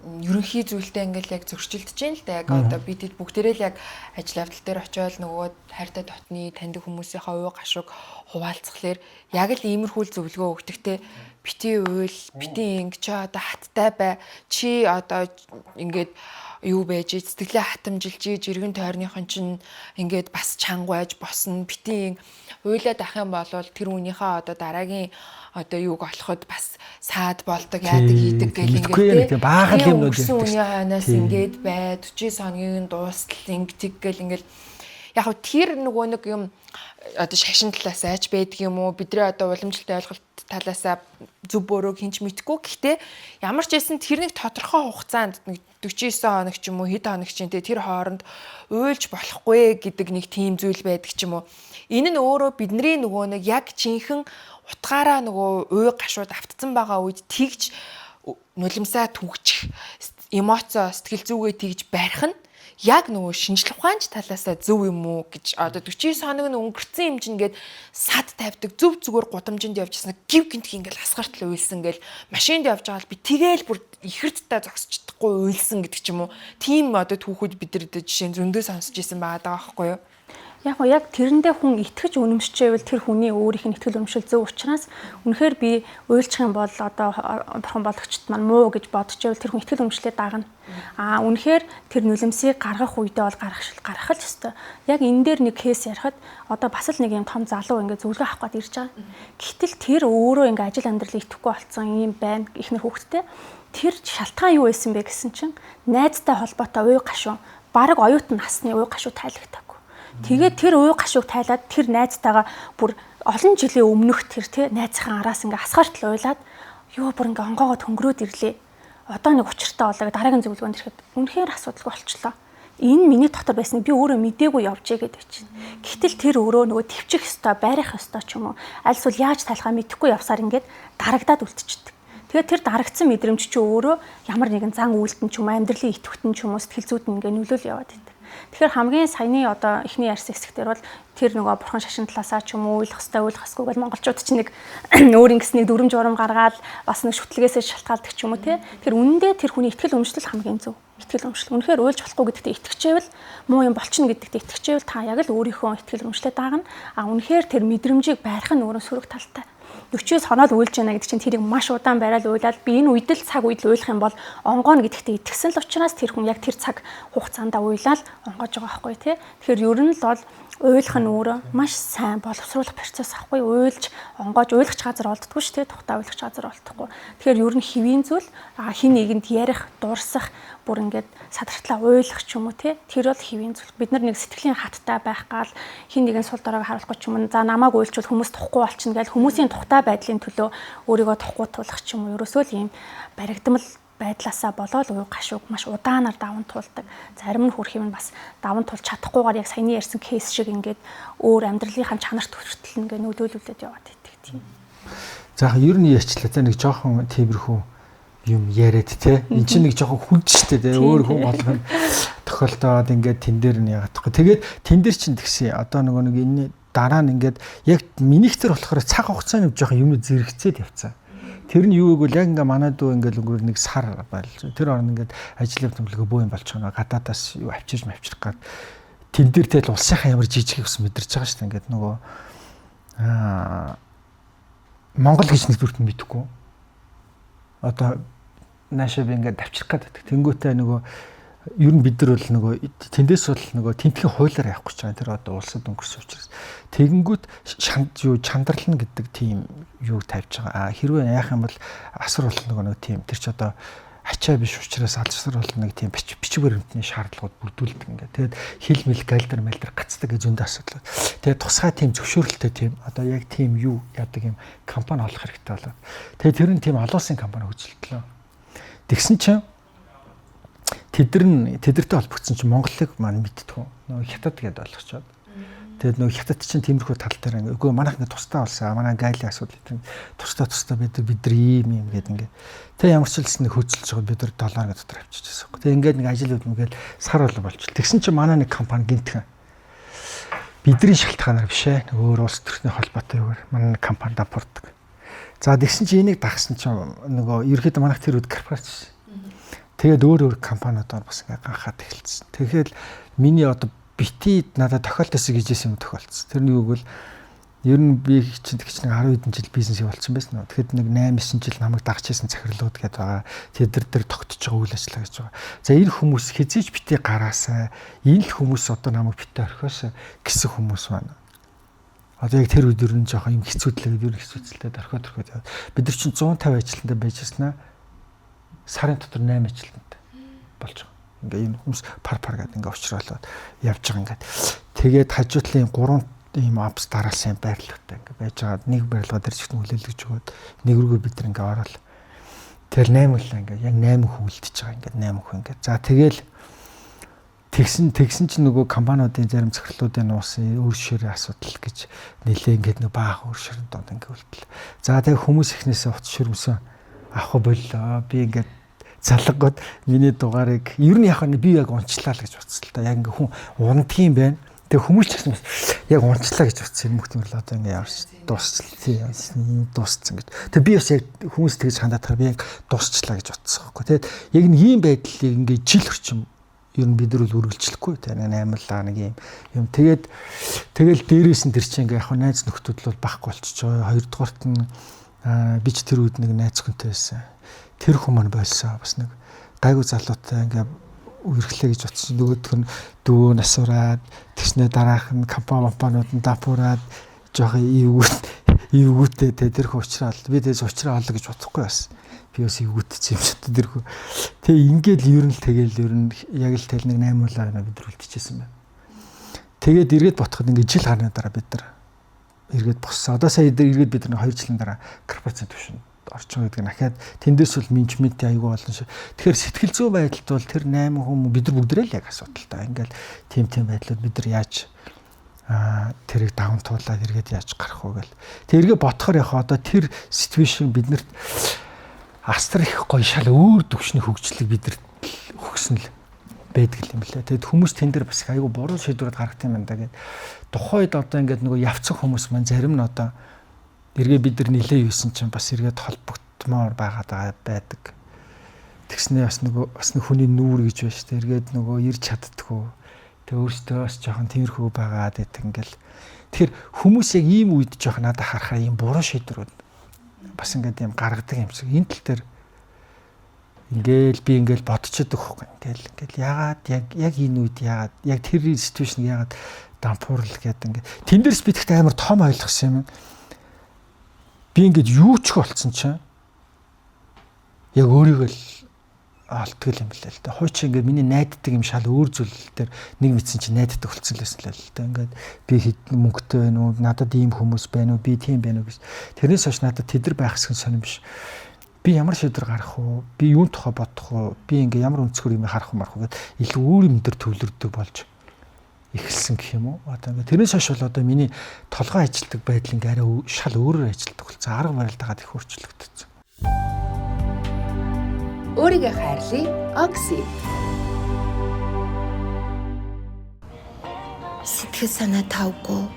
ерөнхий зүйлтэй ингээл яг зөрчилдөж байна л да. Яг одоо бид хэд бүгдээрээ л яг ажил явдал дээр очиод нөгөө хайртай дотны таньдаг хүмүүсийнхээ уй гашууг хуваалцахлаар яг л иймэрхүү зөвлөгөө өгдөгтэй бити уйл, бити инг чи одоо хаттай бай. Чи одоо ингээд юу байж сэтгэлээ хатамжилж жиргэн тойрныхон чинь ингээд бас чанга байж босно. Бити уйлаад ах юм бол тэр хүнийхээ одоо дараагийн одоо юуг олоход бас саад болдог, яадаг хийдэг гэл
ингээд тийм баахан юмнууд
ярьдаг. Хүний хойноос ингээд бай 49 хоногийн дуустал ингээд гэл ингээд яг хав тэр нөгөө нэг юм одоо шашин талаас айч байдаг юм уу бидний одоо уламжлалт ойлголт талаасаа зөв бурууг хинч мэдэхгүй. Гэхдээ ямар ч байсан тэр нэг тодорхой хугацаанд нэг 49 хоног ч юм уу хэд хоног ч юм те тэр хооронд уйлж болохгүй гэдэг нэг тийм зүйл байдаг ч юм уу. Энэ нь өөрөө бидний нөгөө нэг яг жинхэнэ утгаараа нөгөө уй гашууд автцсан байгаа үед тэгж нулимсаа түгчих эмоцоо сэтгэл зүгээ тэгж барих нь яг нөгөө шинжлэх ухаанч талаасаа зөв юм уу гэж одоо 49 хоног нь өнгөрцөн юм чинь ингээд сад тавьдаг зөв зүгээр гудамжинд явжсэн гів гинтг ингээл асгартал уйлсан гэл машинд явж байгаа л би тэгээл бүр ихэрдтэй зогсож чадахгүй уйлсан гэдэг ч юм уу. Тийм одоо түүхүүд бид нар жишээ нь зөндөө сонсч ирсэн байгаа даа байхгүй юу?
Яг нь яг тэрэндээ хүн итгэж үнэмшчихвэл тэр хүний өөрийнх нь итгэл үнэмшил зөв учраас үнэхээр би уйлчих юм бол одоо бурхан болгочт маань муу гэж бодчихвол тэр хүн итгэл үнэмшлээ дагна. Аа үнэхээр тэр нулимсыг гаргах үедээ бол гаргах л ёстой. Яг энэ дээр нэг кейс ярихад одоо бас л нэг юм том залуу ингээ зөвлөгөө авах гээд ирж байгаа. Гэтэл тэр өөрөө ингээ ажил амьдралыг итгэхгүй болцсон юм байна. Эхнэр хүүхэдтэй. Тэр шалтгаан юу байсан бэ гэсэн чинь найзтай холбоотой уй гашуун бараг оюутан насны уй гашуу тайлагдав. Тэгээд тэр уй гашууг тайлаад тэр найзтайгаа бүр олон жилийн өмнөх тэр тий найзынхаа араас ингээ асгаартал уйлаад юу бүр ингээ онгоогоод хөнгөрөөд ирлээ. Одоо нэг учиртай болоо дараагийн зөвлөгөөнд ирэхэд үнэхээр асуудалгүй болчлоо. Энэ миний дотор байсныг би өөрөө мдээгүй явжээ гэдэг чинь. Гэтэл тэр өөрөө нөгөө төвчих ёстой, байрах ёстой ч юм уу. Аль эсвэл яаж тайлахаа мэдэхгүй явсаар ингээд дарагдаад үлдчихдэг. Тэгээд тэр дарагдсан мэдрэмж чи өөрөө ямар нэгэн зан үйлдэн ч юм уу, амьдралын идэвхтэн ч юм уу, сэтгэл зүйд нь ингээд нөлөөл яваад идэг. Тэгэхээр хамгийн саяны одоо эхний ярьсан хэсэгтэр бол тэр нөгөө бурхан шашин талаасаа ч юм уу уйлах хэвээр уйлах хэсгүй гэж монголчууд чинь нэг өөр ингэс нэг дүрм журам гаргаад бас нэг шүтлгээсээ шалтгаалдаг ч юм уу те. Тэр үнэндээ тэр хүний итгэл үнэмшил хамгийн зөв. Итгэл үнэмшил. Үнэхээр уйлж болохгүй гэдэгтээ итгэжээвэл муу юм болчихно гэдэгтээ итгэжээвэл та яг л өөрийнхөө итгэл үнэмшлээ дагна. А үнэхээр тэр мэдрэмжийг барих нь өөрөө сөрөг талтай. 40-ээс хоноод уйлж байна гэдэг чинь тэрийг маш удаан барайл уйлаад би энэ үед л цаг үед л уйлах юм бол онгооно гэдэгтээ итгэсэн л учраас тэр хүн яг тэр цаг хугацаанд уйлаад онгоож байгаа байхгүй тий. Тэгэхээр ер нь л бол уйлах нь өөрөө маш сайн боловсруулах процесс ахгүй, уйлж онгоож уйлах газар олддоггүй шүү дээ, тухтаа уйлах газар олдохгүй. Тэгэхээр ер нь хэвийн зүйл хин нэгэнд ярих, дурсах, бүр ингээд садартлаа уйлах ч юм уу те, тэр бол хэвийн зүйл. Бид нар нэг сэтгэлийн хаттай байх гал хин нэгэн сул доройг харуулахгүй ч юм уу, за намайг уйлчвал хүмүүс тухгүй болчихно гэж хүмүүсийн тухтай байдлын төлөө өөрийгөө тухгүй тулах ч юм уу, ерөөсөө л ийм баригдмал байдлаасаа болоод уй гашууг маш удаанаар даван туулдаг. Зарим нь хүрх юм бас даван туулж чадахгүйгээр яг саяны ярьсан кейс шиг ингээд өөр амьдралынхаа чанарт хүртэл ингээд нөлөөлүүлээд яваад байдаг тийм.
За ер нь ярьчлаа те, нэг жоохон тиймэрхүү юм яриад те. Энд чинь нэг жоохон хүнд штэ те. Өөр хүн болгоно тохиолдоод ингээд тэн дээр нь яагаад тахгүй. Тэгээд тэн дээр чинь тэгсэн. Одоо нөгөө нэг энэ дараа нь ингээд яг минийх төр болохоор цаг хугацааны жоохон юм зэрэгцээд явцсан. Тэр нь юу гэвэл яг ингээ манай дүү ингээл өнгөрөр нэг сар байлж. Тэр орн ингээд ажил явдал бөө юм болчихно. Гадаадаас юу авчирч мавчрах гад. Тэн дээр тэгэл улсынхаа ямар жижиг ус мэдэрч байгаа шүү дээ. Ингээд нөгөө Монгол гэж нэг бүрт мэдэхгүй. Одоо наашаа би ингээд авчрах гад. Тэнгүүтээ нөгөө ер нь бид нар бол нөгөө тэндээс бол нөгөө тентхэн хуулиар явах гэж байгаа. Тэр одоо улсад өнгөрсөн учраас. Тэгэнгүүт юу чандрална гэдэг тийм юу тавьж байгаа. Хэрвээ яах юм бол асар бол нөгөө нэг тийм тэр ч одоо ачаа биш учраас алсар бол нэг тийм бичиг баримтны шаардлагууд бүрдүүлдэг ингээд. Тэгээд хил мэл галдар мэлдэр гацдаг гэж зөндөө асуудал. Тэгээд тусгай тийм зөвшөөрөлттэй тийм одоо яг тийм юу яадаг юм компани олох хэрэгтэй болоод. Тэгээд тэр нь тийм олон улсын компани хөгжөлтлөө. Тэгсэн чинь тэдэртэй холбогдсон чинь Монголыг маань мэдтгүү. Нөгөө хятад гэдээ ойлгочоод. Тэгээд нөгөө хятад чинь тиймэрхүү тал дээр ингээ үгүй манайх ингээ тусдаа болсон. Манай гайлийн асуудал гэдэг тусдаа бид нар ийм юм гэдэг ингээ. Тэг ямар ч хэлсэн нэг хөөцөлж байгаа бид нар доллар гэдэг дотор авчижсэн юм. Тэг ингээд нэг ажил үдмгээл сар болон болчихлоо. Тэгсэн чинь манай нэг компани гинтхэн бидний шалтгаанаар биш ээ. Өөр улс төрхний холбоотой юугаар манай нэг компани дампуурдаг. За тэгсэн чинь энийг дагсан чинь нөгөө ерөөхдөө манайх тэр үед корпорац. Тэгээд өөр компаниудаар бас ингээ ганхаад эхэлсэн. Тэгэхээр миний одоо бити надад тохиолдсон гэжсэн юм тохиолдсон. Тэр нь юу гэвэл ер нь би чинь тэгч нэг 10 хэдэн жил бизнес явуулсан байсан. Тэгэхэд нэг 8 9 жил намайг дагч хийсэн захирлууд гэдэг байгаа. Тэд нар тогтож байгаа үйл ажиллагаа гэж байгаа. За энэ хүмүүс хизээж бити гараасаа, энэ л хүмүүс одоо намайг бити орхиосоо гэсэн хүмүүс байна. Одоо яг тэр үед ер нь жоохон юм хэцүүдлээ гэдэг, ер нь хэцүүцэлтэй орхиод. Бид нар чинь 150 ажилтнтай байжснаа сарын дотор 8 ажилтнтай болж байгаа. Ингээ энэ хүмүүс пар пар гэдэг ингээ учруулаад явж байгаа ингээд. Тэгээд хажуу талын 3 ийм апс дараалсан байрлалтай ингээ байж байгаа. Нэг барилга дээр ч гэсэн хүлээлгэж өгөөд нэг рүүгээ бид нар ингээ ороод тэгэл 8 үлээ ингээ яг 8 хүн үлдчихэж байгаа ингээ 8 хүн ингээ. За тэгэл тэгсэн чинь нөгөө компаниудын зарим захирлуудын нуусын өөр ширээ асуудал гэж нэлээ ингээд нэг баах өөр ширээн донд ингээ үлдэл. За тэг хүмүүс ихнээсээ утас ширмсэн авах боллоо. Би ингээд залгагод миний дугаарыг ер нь яг би яг унчлаа л гэж утсан л та. Яг ингээ хүн ундгийн байна. Тэгээ хүмүүс ч гэсэн бас яг унчлаа гэж утсан юм хүмүүс л одоо ингээ явж дуусчлаа. Тийм дууссан гэж. Тэгээ би бас яг хүмүүс тэгж хандаад би яг дуусчлаа гэж утсан байхгүй. Тэгээд яг нэг ийм байдлыг ингээ жил орчим ер нь бид нар бол үргэлжлэхгүй те нэг 8 лаа нэг юм юм. Тэгээд тэгэл дээрээс нь тэр чинь ингээ яг найз нөхдүүд л байхгүй болчихж байгаа. Хоёрдугаарт нь би ч тэр үед нэг найз хүнтэй байсан. Тэр хүн маань болсон. Бас нэг гайгүй залуутай ингээ үерхлээ гэж утсан. Нөгөөх нь дүү насураад тэгснээ дараах нь компани компаниуд нь дапураад жоохон эвгүүтэй те тэр хүн уучраал. Би тэгээс уучраа олоо гэж бодохгүй бас. Би бас эвгүүтсэн юм шиг тэр хүн. Тэг ингээл ер нь л тэгэл ер нь яг л тэл нэг 8 улаа бид нар үлдчихсэн байна. Тэгээд эргээд ботход ингээ жил гарны дараа бид нар эргээд боссон. Одоо сая эргээд бид нар 2 жилийн дараа корпорацийн түвшинд орж байгаа гэдэг нь ахаад тэндээс бол менежментийн аягүй олон шиг. Тэгэхээр сэтгэл зүйн байдалд бол тэр 8 хүн бид нар бүгдээрээ л яг асуудалтай. Ингээл тийм байдлууд бид нар яаж тэрийг даван туулаад эргээд яаж гарах вэ гэл. Тэг эргээ ботхоор яг одоо тэр ситүэйшн биднэрт астар их гоё шал өөр төвшний хөгжлийг биднэрт өгсөн л байдаг юм лээ. Тэгэд хүмүүс тэн дээр бас айгүй буруу шийдвэрүүд гаргах юм байна да гэд. Тухайн үед одоо ингээд нөгөө явцсан хүмүүс маань зарим нь одоо эргээ бид нар нилээ юусэн чинь бас эргээд холбогдмоор байгаад байдаг. Тэгснээ бас нөгөө бас нэг хүний нүүр гэж байна шүү дээ. Эргээд нөгөө ирж чаддггүй. Тэг өөртөө бас жоохон тиймэрхүү байгаад байдаг ингээл. Тэгэхээр хүмүүс яг ийм үед жоохон надад харахаар ийм буруу шийдвэрүүд Бас ингээд юм гаргадаг юм шиг. Энэ тал дээр ингээл би ингээл бодчиход өгөхгүй. Ингээл ягаад яг энэ үед ягаад яг тэр ситүэйшн ягаад дампуурл гэдэг ингээд. Тэн дээрс би тэгтээ амар том ойлгосон юм. Би ингээд юу ч болцсон чинь яг өөрийгөө л олдгол юм лээ л да. Хуучин ингээд миний найддаг юм шал өөр зүйл дээр нэг мэдсэн чинь найддаг болцсон л байсан л л да. Ингээд би хэдэн мөнгөтэй байна уу? Надад ийм хүмүүс байна уу? Би тийм байна уу гэж. Тэрнээс хойш надад тэдэр байх хэсэг сонирн биш. Би ямар шийдвэр гаргах уу? Би юун тухай бодох уу? Би ингээд ямар өнцгөр юм харах уу марах уу гэд илүү өөр юм дээр төвлөрдөг болж эхэлсэн гэх юм уу? Одоо ингээд тэрнээс хойш бол одоо миний толгой ажилтдаг байдал ингээд арай шал өөрөөр ажилтдаг болсон. Арга барил дагаад их өөрчлөгдсөн.
Өөрийгөө хайрлая. Окси.
Сэтгэл санаа тавгүй.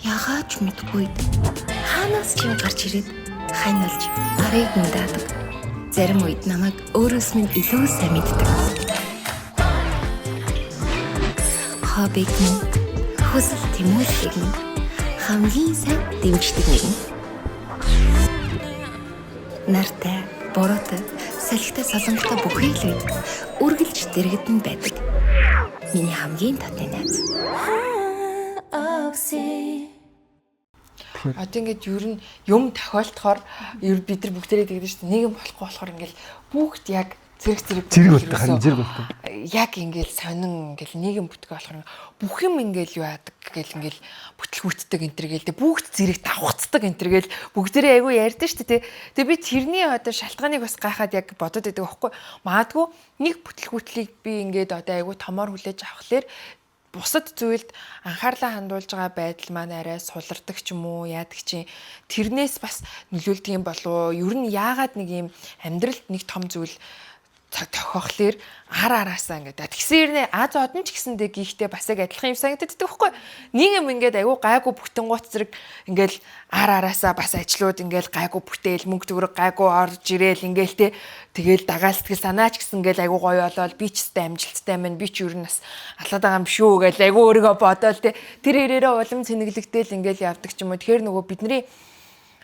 Ягаад ч мэдгүй. Хаанаас ч юм гарч ирээд хань болж гарыг минь даадаг. Зарим үед намайг өөрөөс минь илүү сайн мэддэг. Хоббиг минь, хүсэл тэмүүллийг минь хамгийн сайн дэмждэг нэгэн. Нартай, буруутай, салхитай солонготой бүхий л үед үргэлж дэргэдэн байдаг. Миний хамгийн татны найз.
Одоо ингээд ер нь юм тохиолдохоор ер бид нар бүгдээрээ тэгдэг шүү дээ. Нэг юм болохгүй болохоор ингээд бүгд яг зэрэг
зэрэг болдог, харин зэрэг болдог.
Яг ингээд сонин ингээд нэг юм бүтгээ болохоор бүх юм ингээд юу яадаг гэл ингээд бүтлгүүтдэг энэ төр гээл тэ бүгд зэрэг давхцдаг энэ төр гээл бүгдээрээ айгүй ярьдэн шүү дээ. Тэгээ би тэрний одоо шалтгааныг бас гайхаад яг бодод байдаг байхгүй. Магадгүй нэг бүтлгүүтлийг би ингээд одоо айгүй томоор хүлээж авахлаар бусад зүйлд анхаарлаа хандуулж байгаа байдал маань арай сулардаг ч юм уу яадаг чинь тэрнээс бас нөлөөлдөг юм болов уу? Ер нь яагаад нэг юм амьдралд нэг том зүйл тохиохлоор ар араасаа ингээд тэгсэн хэрнээ аз одон ч гэсэндээ гихтээ бас яг адилхан юм санагддаг байхгүй. Нэг юм ингээд айгүй гайгүй бүтэн гут зэрэг ингээд ар араасаа бас ажлууд ингээд гайгүй бүтээл мөнгө төгрөг гайгүй орж ирээл ингээд те тэгэл дагаал сэтгэл санаач гэсэн ингээд айгүй гоё болоод би ч өстэй амжилттай маань би ч ер нь бас алаад байгаа юм шүү гэж айгүй өөрийгөө бодоол те тэр хэрээрээ улам цэнэглэгдээл ингээд явдаг ч юм уу. Тэгэхээр нөгөө бидний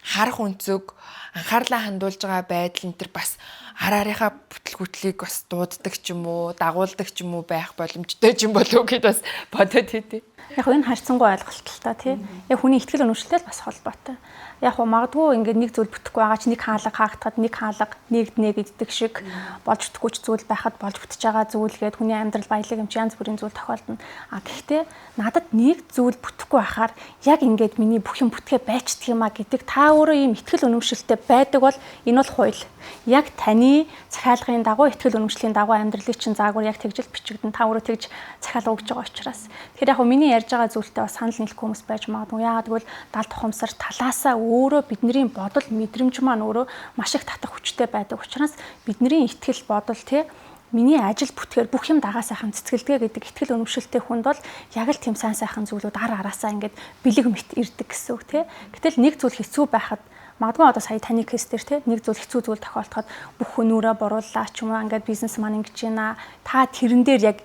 харах өнцөг анхаарлаа хандуулж байгаа байдал энэ төр бас ар арынхаа бүтлгүүтлийг бас дууддаг ч юм уу, дагуулдаг ч юм уу байх боломжтой ч юм болов уу гэд бас бодоод хэдий.
Яг энэ харьцангуй ойлголт л та тий. Яг хүний итгэл үнэмшилтэй л бас холбоотой. Яг хуу магадгүй ингээд нэг зүйл бүтэхгүй байгаа ч нэг хаалга хаагдахад нэг хаалга нэгднэ гэдэг шиг болж бүтэхгүй ч зүйл байхад болж бүтэж байгаа зүйл гээд хүний амьдрал баялаг юм чи янз бүрийн зүйл тохиолдно. А гэхдээ надад нэг зүйл бүтэхгүй байхаар яг ингээд миний бүх юм бүтгээ байчдаг юм а гэдэг та өөрөө ийм итгэл үнэмшилтэй байдаг бол энэ бол хууль. Яг таны захиалгын дагуу итгэл үнэмшлийн дагуу амьдралын чинь заагвар яг тэгж л бичигдэн. Та өөрөө тэгж захиалга өгж байгаа учраас. Тэгэхээр яг миний ярьж байгаа зүйлтэй бас санал нийлэхгүй хүмүүс байж магадгүй. Яагаад гэвэл далд ухамсар талаасаа өөрөө бидний бодол мэдрэмж маань өөрөө маш их татах хүчтэй байдаг учраас бидний итгэл бодол тий миний ажил бүтгээр бүх юм дагаа сайхан цэцгэлдэгэ гэдэг итгэл үнэмшилтэй хүнд бол яг л тийм сайн сайхан зүйлүүд ар араасаа ингээд бэлэг мэт ирдэг гэсэн үг тий. Гэтэл нэг зүйл хэцүү байхад магадгүй одоо сая таны кейс дээр тий нэг зүйл хэцүү зүйл тохиолдоход бүх хүнүүрээ бурууллаа ч юм уу ингээд бизнесман ингэж байна. Та тэрэн дээр яг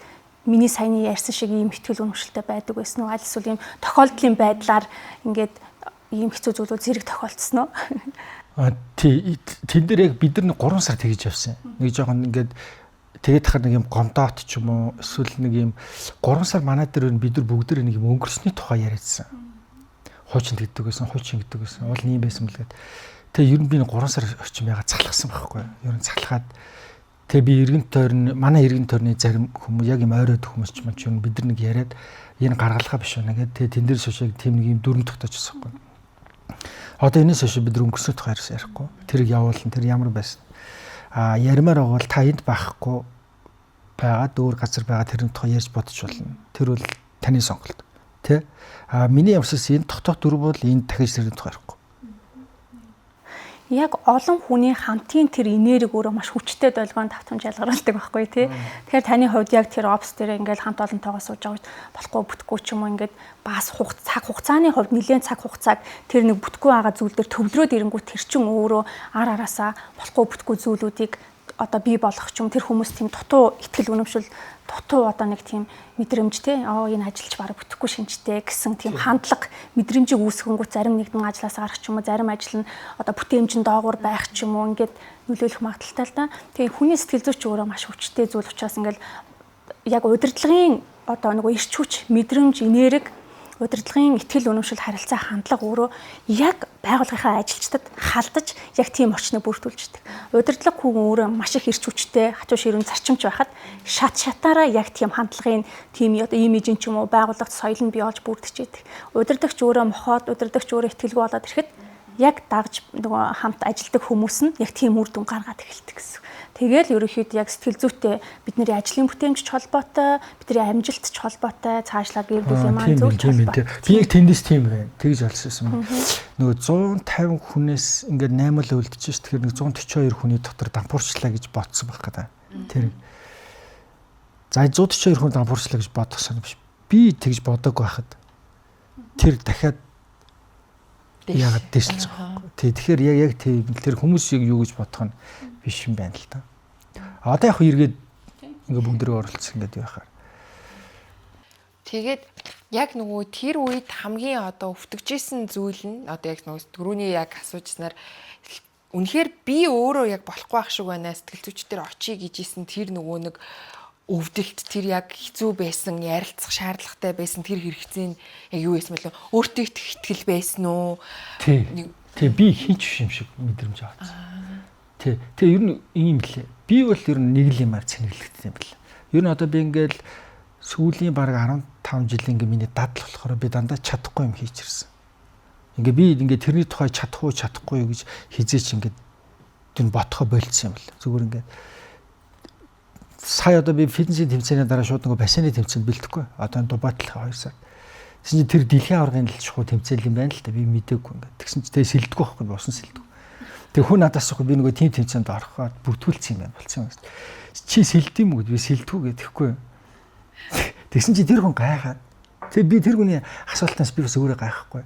миний саяны ярьсан шиг ийм итгэл үнэмшилтэй байдаг байсан уу? Аль эсвэл ийм тохиолдлын байдлаар ингээд ийм хэцүү зүйлүүд зэрэг тохиолдсон уу?
А тий тэн дээр яг бид нар 3 сар тэгж явсан. Нэг жоохон ингээд тэгээд тахаар нэг юм гомдоот ч юм уу эсвэл нэг юм 3 сар манай дээр бид нар бүгд нэг юм өнгөрсний тухай яриадсан. Хуучин тэгдэг байсан, хуучин гэдэг байсан. Уул нь юм байсан бэл гээд. Тэгээ ер нь би 3 сар орчим ягаад залхсан байхгүй. Ер нь залхаад тэгээ би эргэн тойрон манай эргэн тойрны зарим хүмүүс яг юм ойроод хүмүүс ч юм ч бид нар нэг яриад энэ гаргалгаа биш байна гэдэг. Тэгээ тэн дээр шошиг тийм нэг юм дүрм тогтоож байсан байхгүй. Одоо энэс хойш бид нар өнгөрсний тухай ярихгүй. Тэрийг явуулна, тэр ямар байсан. А ярмаар байгаа бол та энд байхгүй байгаад өөр газар байгаа тэрний тухай ярьж бодож болно. Тэр бол таны сонголт. Тэ? А миний явсаас энэ тогтоох дүрм бол энэ дахиж тэрний тухай ярихгүй.
Яг олон хүний хамтын тэр энерги өөрөө маш хүчтэй долгион тавтамж ялгаруулдаг байхгүй тий. Тэгэхээр таны хувьд яг тэр опс дээр ингээл хамт олонтойгоо сууж байгаа үед болохгүй бүтэхгүй ч юм уу ингээд бас цаг хугацааны хувьд нэлээд цаг хугацааг тэр нэг бүтэхгүй байгаа зүйл дээр төвлөрөөд ирэнгүүт тэр чин өөрөө ар араасаа болохгүй бүтэхгүй зүйлүүдийг одоо бий болгох ч юм, тэр хүмүүс тийм дутуу итгэл үнэмшил, дутуу одоо нэг тийм мэдрэмж те, энэ ажилч бараг бүтэхгүй шинжтэй гэсэн тийм хандлага мэдрэмжийг үүсгэнгүүт зарим нэгэн ажлаас гарах ч юм уу, зарим ажил нь одоо бүтээмжин доогуур байх ч юм уу, ингээд нөлөөлөх магадлалтай л да. Тэгээ хүний сэтгэл зүйч өөрөө маш хүчтэй зүйл учраас ингээд яг удирдлагын одоо нөгөө эрч хүч, мэдрэмж, энерги, удирдлагын итгэл үнэмшил, харилцаа, хандлага өөрөө яг байгууллагынхаа ажилчдад халдаж яг тийм орчныг бүрдүүлждэг. Удирдлага хүн өөрөө маш их эрч хүчтэй, хатуу ширүүн зарчимч байхад шат шатаараа яг тийм хандлагын, тийм одоо имижийн ч юм уу байгууллагт соёл нь бий болж бүрдчихэдэг. Удирдагч өөрөө мохоод, удирдагч өөрөө итгэлгүй болоод ирэхэд яг дагж нөгөө хамт ажилдаг хүмүүс нь яг тийм үр дүн гаргаад эхэлдэг гэсэн. Тэгэл ерөнхийдөө яг сэтгэл зүйтэй бидний ажлын бүтээмжч холбоотой, бидний амжилтч холбоотой, цаашлаад гэр бүлийн маань зүйл холбоотой.
Би яг тэндээс тийм байна. Тэгж олсон юм. Нөгөө 150 хүнээс ингээд 8 л үлдчихэж ш. Тэгэхээр нэг 142 хүний дотор дампуурчлаа гэж бодсон байх гэдэг. Тэр. За 142 хүн дампуурчлаа гэж бодсон биш. Би тэгж бодоагүй байхад тэр дахиад яагаад дэвшилж байгаа юм. Тий, тэгэхээр яг тийм тэр хүмүүс яг юу гэж бодох нь биш юм байна л да. Одоо яг эргээд ингээ бүгдээрээ оролцсон гэдэг байхаар.
Тэгээд яг нөгөө тэр үед хамгийн одоо өвтгөжсэн зүйл нь одоо яг нөгөө түрүүний яг асуужснаар үнэхээр би өөрөө яг болохгүй ах шиг байна, сэтгэл зүйчдэр очие гэжсэн тэр нөгөө нэг өвдөлт, тэр яг хэцүү байсан, ярилцах шаардлагатай байсан тэр хэрэгцээ нь яг юу байсан бэлээ? Өөртөө итгэх итгэл байсан уу?
Тий. Тий, би хинч биш юм шиг мэдрэмж авсан. Тий. Тэгээ ер нь ийм лээ. Би бол ер нь нэг л юмар цэнэглэгдсэн юм бэл. Ер нь одоо би ингээл сүүлийн бараг 15 жилийн ингээ миний дадал болохоор би дандаа чадахгүй юм хийчихэрсэн. Ингээ би ингээ тэрний тухай чадах уу чадахгүй юу гэж хизээч ингээ тэр ботхо болцсон юм бэл. Зүгээр ингээ сая одоо би фитнесийн тэмцээний дараа шууд нөгөө бассейны тэмцээнд бэлтгэхгүй. Одоо Дубайтлах 2 сар. Тэгсэн чинь тэр дэлхийн аваргын л чухал тэмцээл юм байна л да. Би мдээгүй ингээд. Тэгсэн чинь тэгээ сэлдэггүй байхгүй, усан сэлдэггүй. Тэг хүн надаас асуух би нөгөө тим тэмцээнд орохоор бүртгүүлсэн юм байна болсон юм. Чи сэлд юм уу гэд би сэлдэггүй гэдэхгүй. Тэгсэн чинь тэр хүн гайхаад. Тэгээ би тэр хүний асуултаас би бас өөрөө гайхахгүй.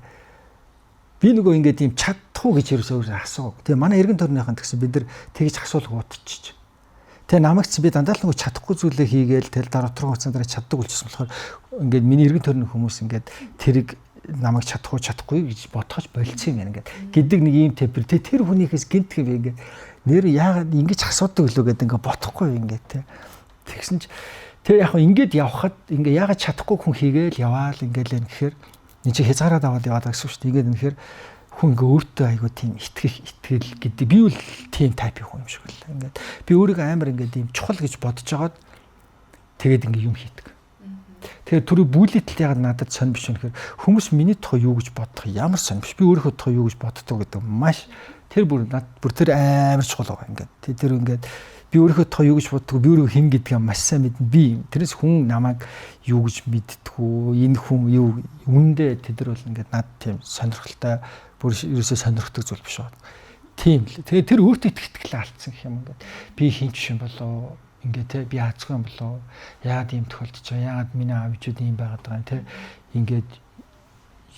Би нөгөө ингээд ийм чадах уу гэж ерөөсөө өөрөө асууг. Тэгээ манай эргэн тойрныхан тэгсэн бид нар тэгж асуулга утчих. Тэгээ намайг чи би дандаа л нөгөө чадахгүй зүйлээ хийгээл тэгэл дараа утран хугацаанд дараа чаддаг болчихсон болохоор ингээд миний эргэн тойрны хүмүүс ингээд тэрийг намайг чадах уу чадахгүй гэж бодохож болцсон юм байна ингээд гэдэг нэг ийм темпер. Тэгээ тэр хүнийхээс гинт гэв ингээд нэр яагаад ингэж асуудаг лөө гэдэг ингээд бодохгүй ингээд те. Тэгсэн чи тэр яг ингээд явхад ингээд яагаад чадахгүй хүн хийгээл яваал ингээд л гэхээр энэ чи хязгаараад аваад яваад гэсэн шүү дээ. Ингээд нэхэр хүн ингээ өөртөө айгуу тийм итгэх итгэл гэдэг би бол тийм тайпын хүн юм шиг л ингээд би өөрийгөө амар ингээд ийм чухал гэж бодож байгаад тэгээд ингээ юм хийдэг. Тэгэхээр түрүү бүлэтэл ягаад надад сонь биш юм гэхээр хүмүүс миний тухай юу гэж бодох ямар сонь биш, би өөрийнхөө тухай юу гэж боддог гэдэг маш тэр бүр над бүр тэр амар чухал байгаа ингээд. Тэр ингээд би өөрийнхөө тухай юу гэж боддог, би өөрийгөө хэн гэдгийг маш сайн мэднэ. Би тэрнээс хүн намайг юу гэж мэддэггүй, энэ хүн юу үнэндээ тэд нар бол ингээд над тийм сонирхолтой бүр ерөөсөө сонирхдаг зүйл биш байна. Тийм л. Тэгээ тэр өөртөө итгэх алдсан гэх юм ингээд. Би хин ч юм болоо ингээ те би яацгүй юм болоо яагаад ийм тохиолдож байгаа, яагаад миний аав ээжүүд ийм байгаад байгаа юм те ингээд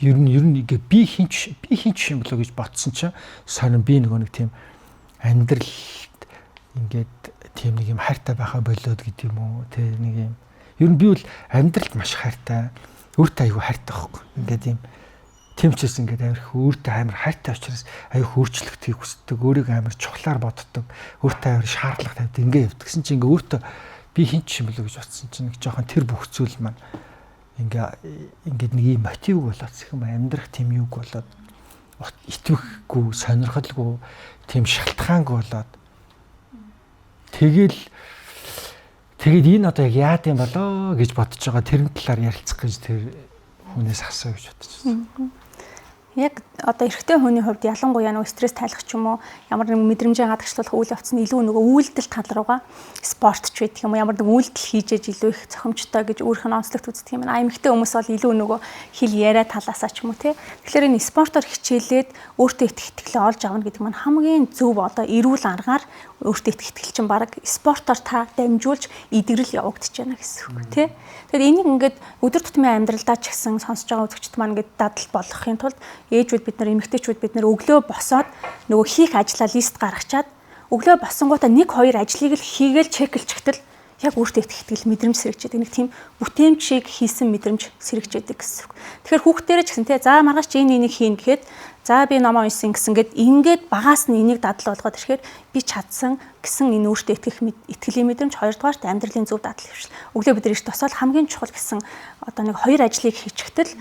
ер нь ингээ би хин ч юм болоо гэж ботсон чинь сонин би нөгөө нэг тийм амьдрал ингээд тийм нэг юм хайртай байхаа болоод гэдэг юм уу те нэг юм ер нь би бол амьдралд маш хайртай, өөртөө айгүй хайртай байхгүй ингээд юм. Тийм ч гэсэн ингээд амар их өөртөө амар хайртай учраас аюу хөөрчлөгдөхийг хүсдэг, өөрийгөө амар чухлаар боддог, өөртөө амар шаардлага тавьдаг, ингээ явдаг. Тэгсэн чинь ингээ өөртөө би хин ч юм болоо гэж бодсон чинь нэг жоохон тэр бүх зүйл маань ингээ ингээд нэг юм мотив болоод юм амьдрах тийм юуг болоод итгэхгүй, сонирхолгүй, тийм шалтгаангүй болоод тэгэл тэгээд энэ одоо яг яад юм болоо гэж бодож байгаа тэрэн талаар ярилцах гэж тэр хүнээс асуу гэж бодож байна.
Яг одоо эрэгтэй хүний хувьд ялангуяа нөгөө стресс тайлах ч юм уу ямар нэгэн мэдрэмжээ гадагшлуулах үйл явц нь илүү нөгөө үйлдэл тал руугаа спорт ч байдаг юм уу ямар нэгэн үйлдэл хийж ээж илүү их зохимжтой гэж өөрөх нь онцлогт үздэг юм байна. Эмэгтэй хүмүүс бол илүү нөгөө хэл яриа талаасаа ч юм уу тий. Тэгэхээр энэ спортоор хичээлээд өөртөө итгэх итгэлээ олж авна гэдэг маань хамгийн зөв одоо эрүүл аргаар өөртөө итгэх итгэл чинь баг спортоор та дамжуулж эдгэрэл явагдаж байна гэсэн үг тий. Тэгэхээр энийг ингээд өдөр тутмын амьдралдаа ч гэсэн сонсож байгаа үзэгчд маань ингээд дадал болгохын тулд ээжүүд бид нар, эмэгтэйчүүд бид нар өглөө босоод нөгөө хийх ажлаа лист гаргачаад Өглөө босонгуудаа 1 2 ажлыг л хийгээл чеклчихтэл яг өөртөө итгэх итгэл мэдрэмж сэрэгчээд нэг тийм бүтээмжийг хийсэн мэдрэмж сэрэгчээдэг гэсэн үг. Тэгэхээр хүүхдэрээ ч гэсэн те за маргааш чи энэ энийг хийн гэхэд за би номоо уншсан гэсэн гээд ингээд багаас нь энийг дадал болгоод ирэхээр би чадсан гэсэн энэ өөртөө итгэх итгэлийн мэдрэмж, хоёрдугаарт амьдралын зөв дадал хөвшил. Өглөө бид эрт босоод хамгийн чухал гэсэн одоо нэг хоёр ажлыг хийчихтэл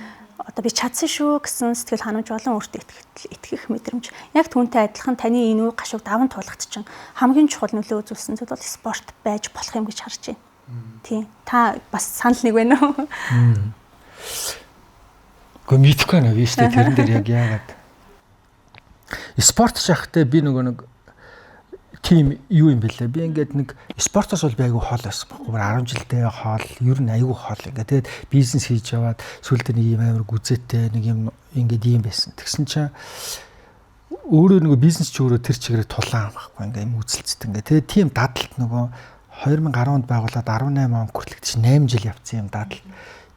одоо би чадсан шүү гэсэн сэтгэл ханамж болон өөртөө итгэх мэдрэмж. Яг түүнтэй адилхан таны энэ үе гашууг даван туулахт чинь хамгийн чухал нөлөө үзүүлсэн зүйл бол спорт байж болох юм гэж харж байна. Тийм. Та бас санал нэг байна уу?
Гэхдээ мэдэхгүй байна би шүү дээ тэрэн дээр яг яагаад. Спорт шахтай би нөгөө нэг тийм юу юм бэлээ. Би ингээд нэг спортоос бол би айгүй хол байсан байхгүй. 10 жилдээ хол, ер нь айгүй хол. Ингээд тэгээд бизнес хийж яваад сүүлдээ нэг юм амар гүзээтэй нэг юм ингээд ийм байсан. Тэгсэн чинь өөрөө нөгөө бизнес чи өөрөө тэр чигээрээ тулаан байхгүй. Ингээд юм үзэлцдэг. Ингээд тэгээд тийм дадалт нөгөө 2010 онд байгуулад 18 он хүртэл чинь 8 жил явцсан юм дадал.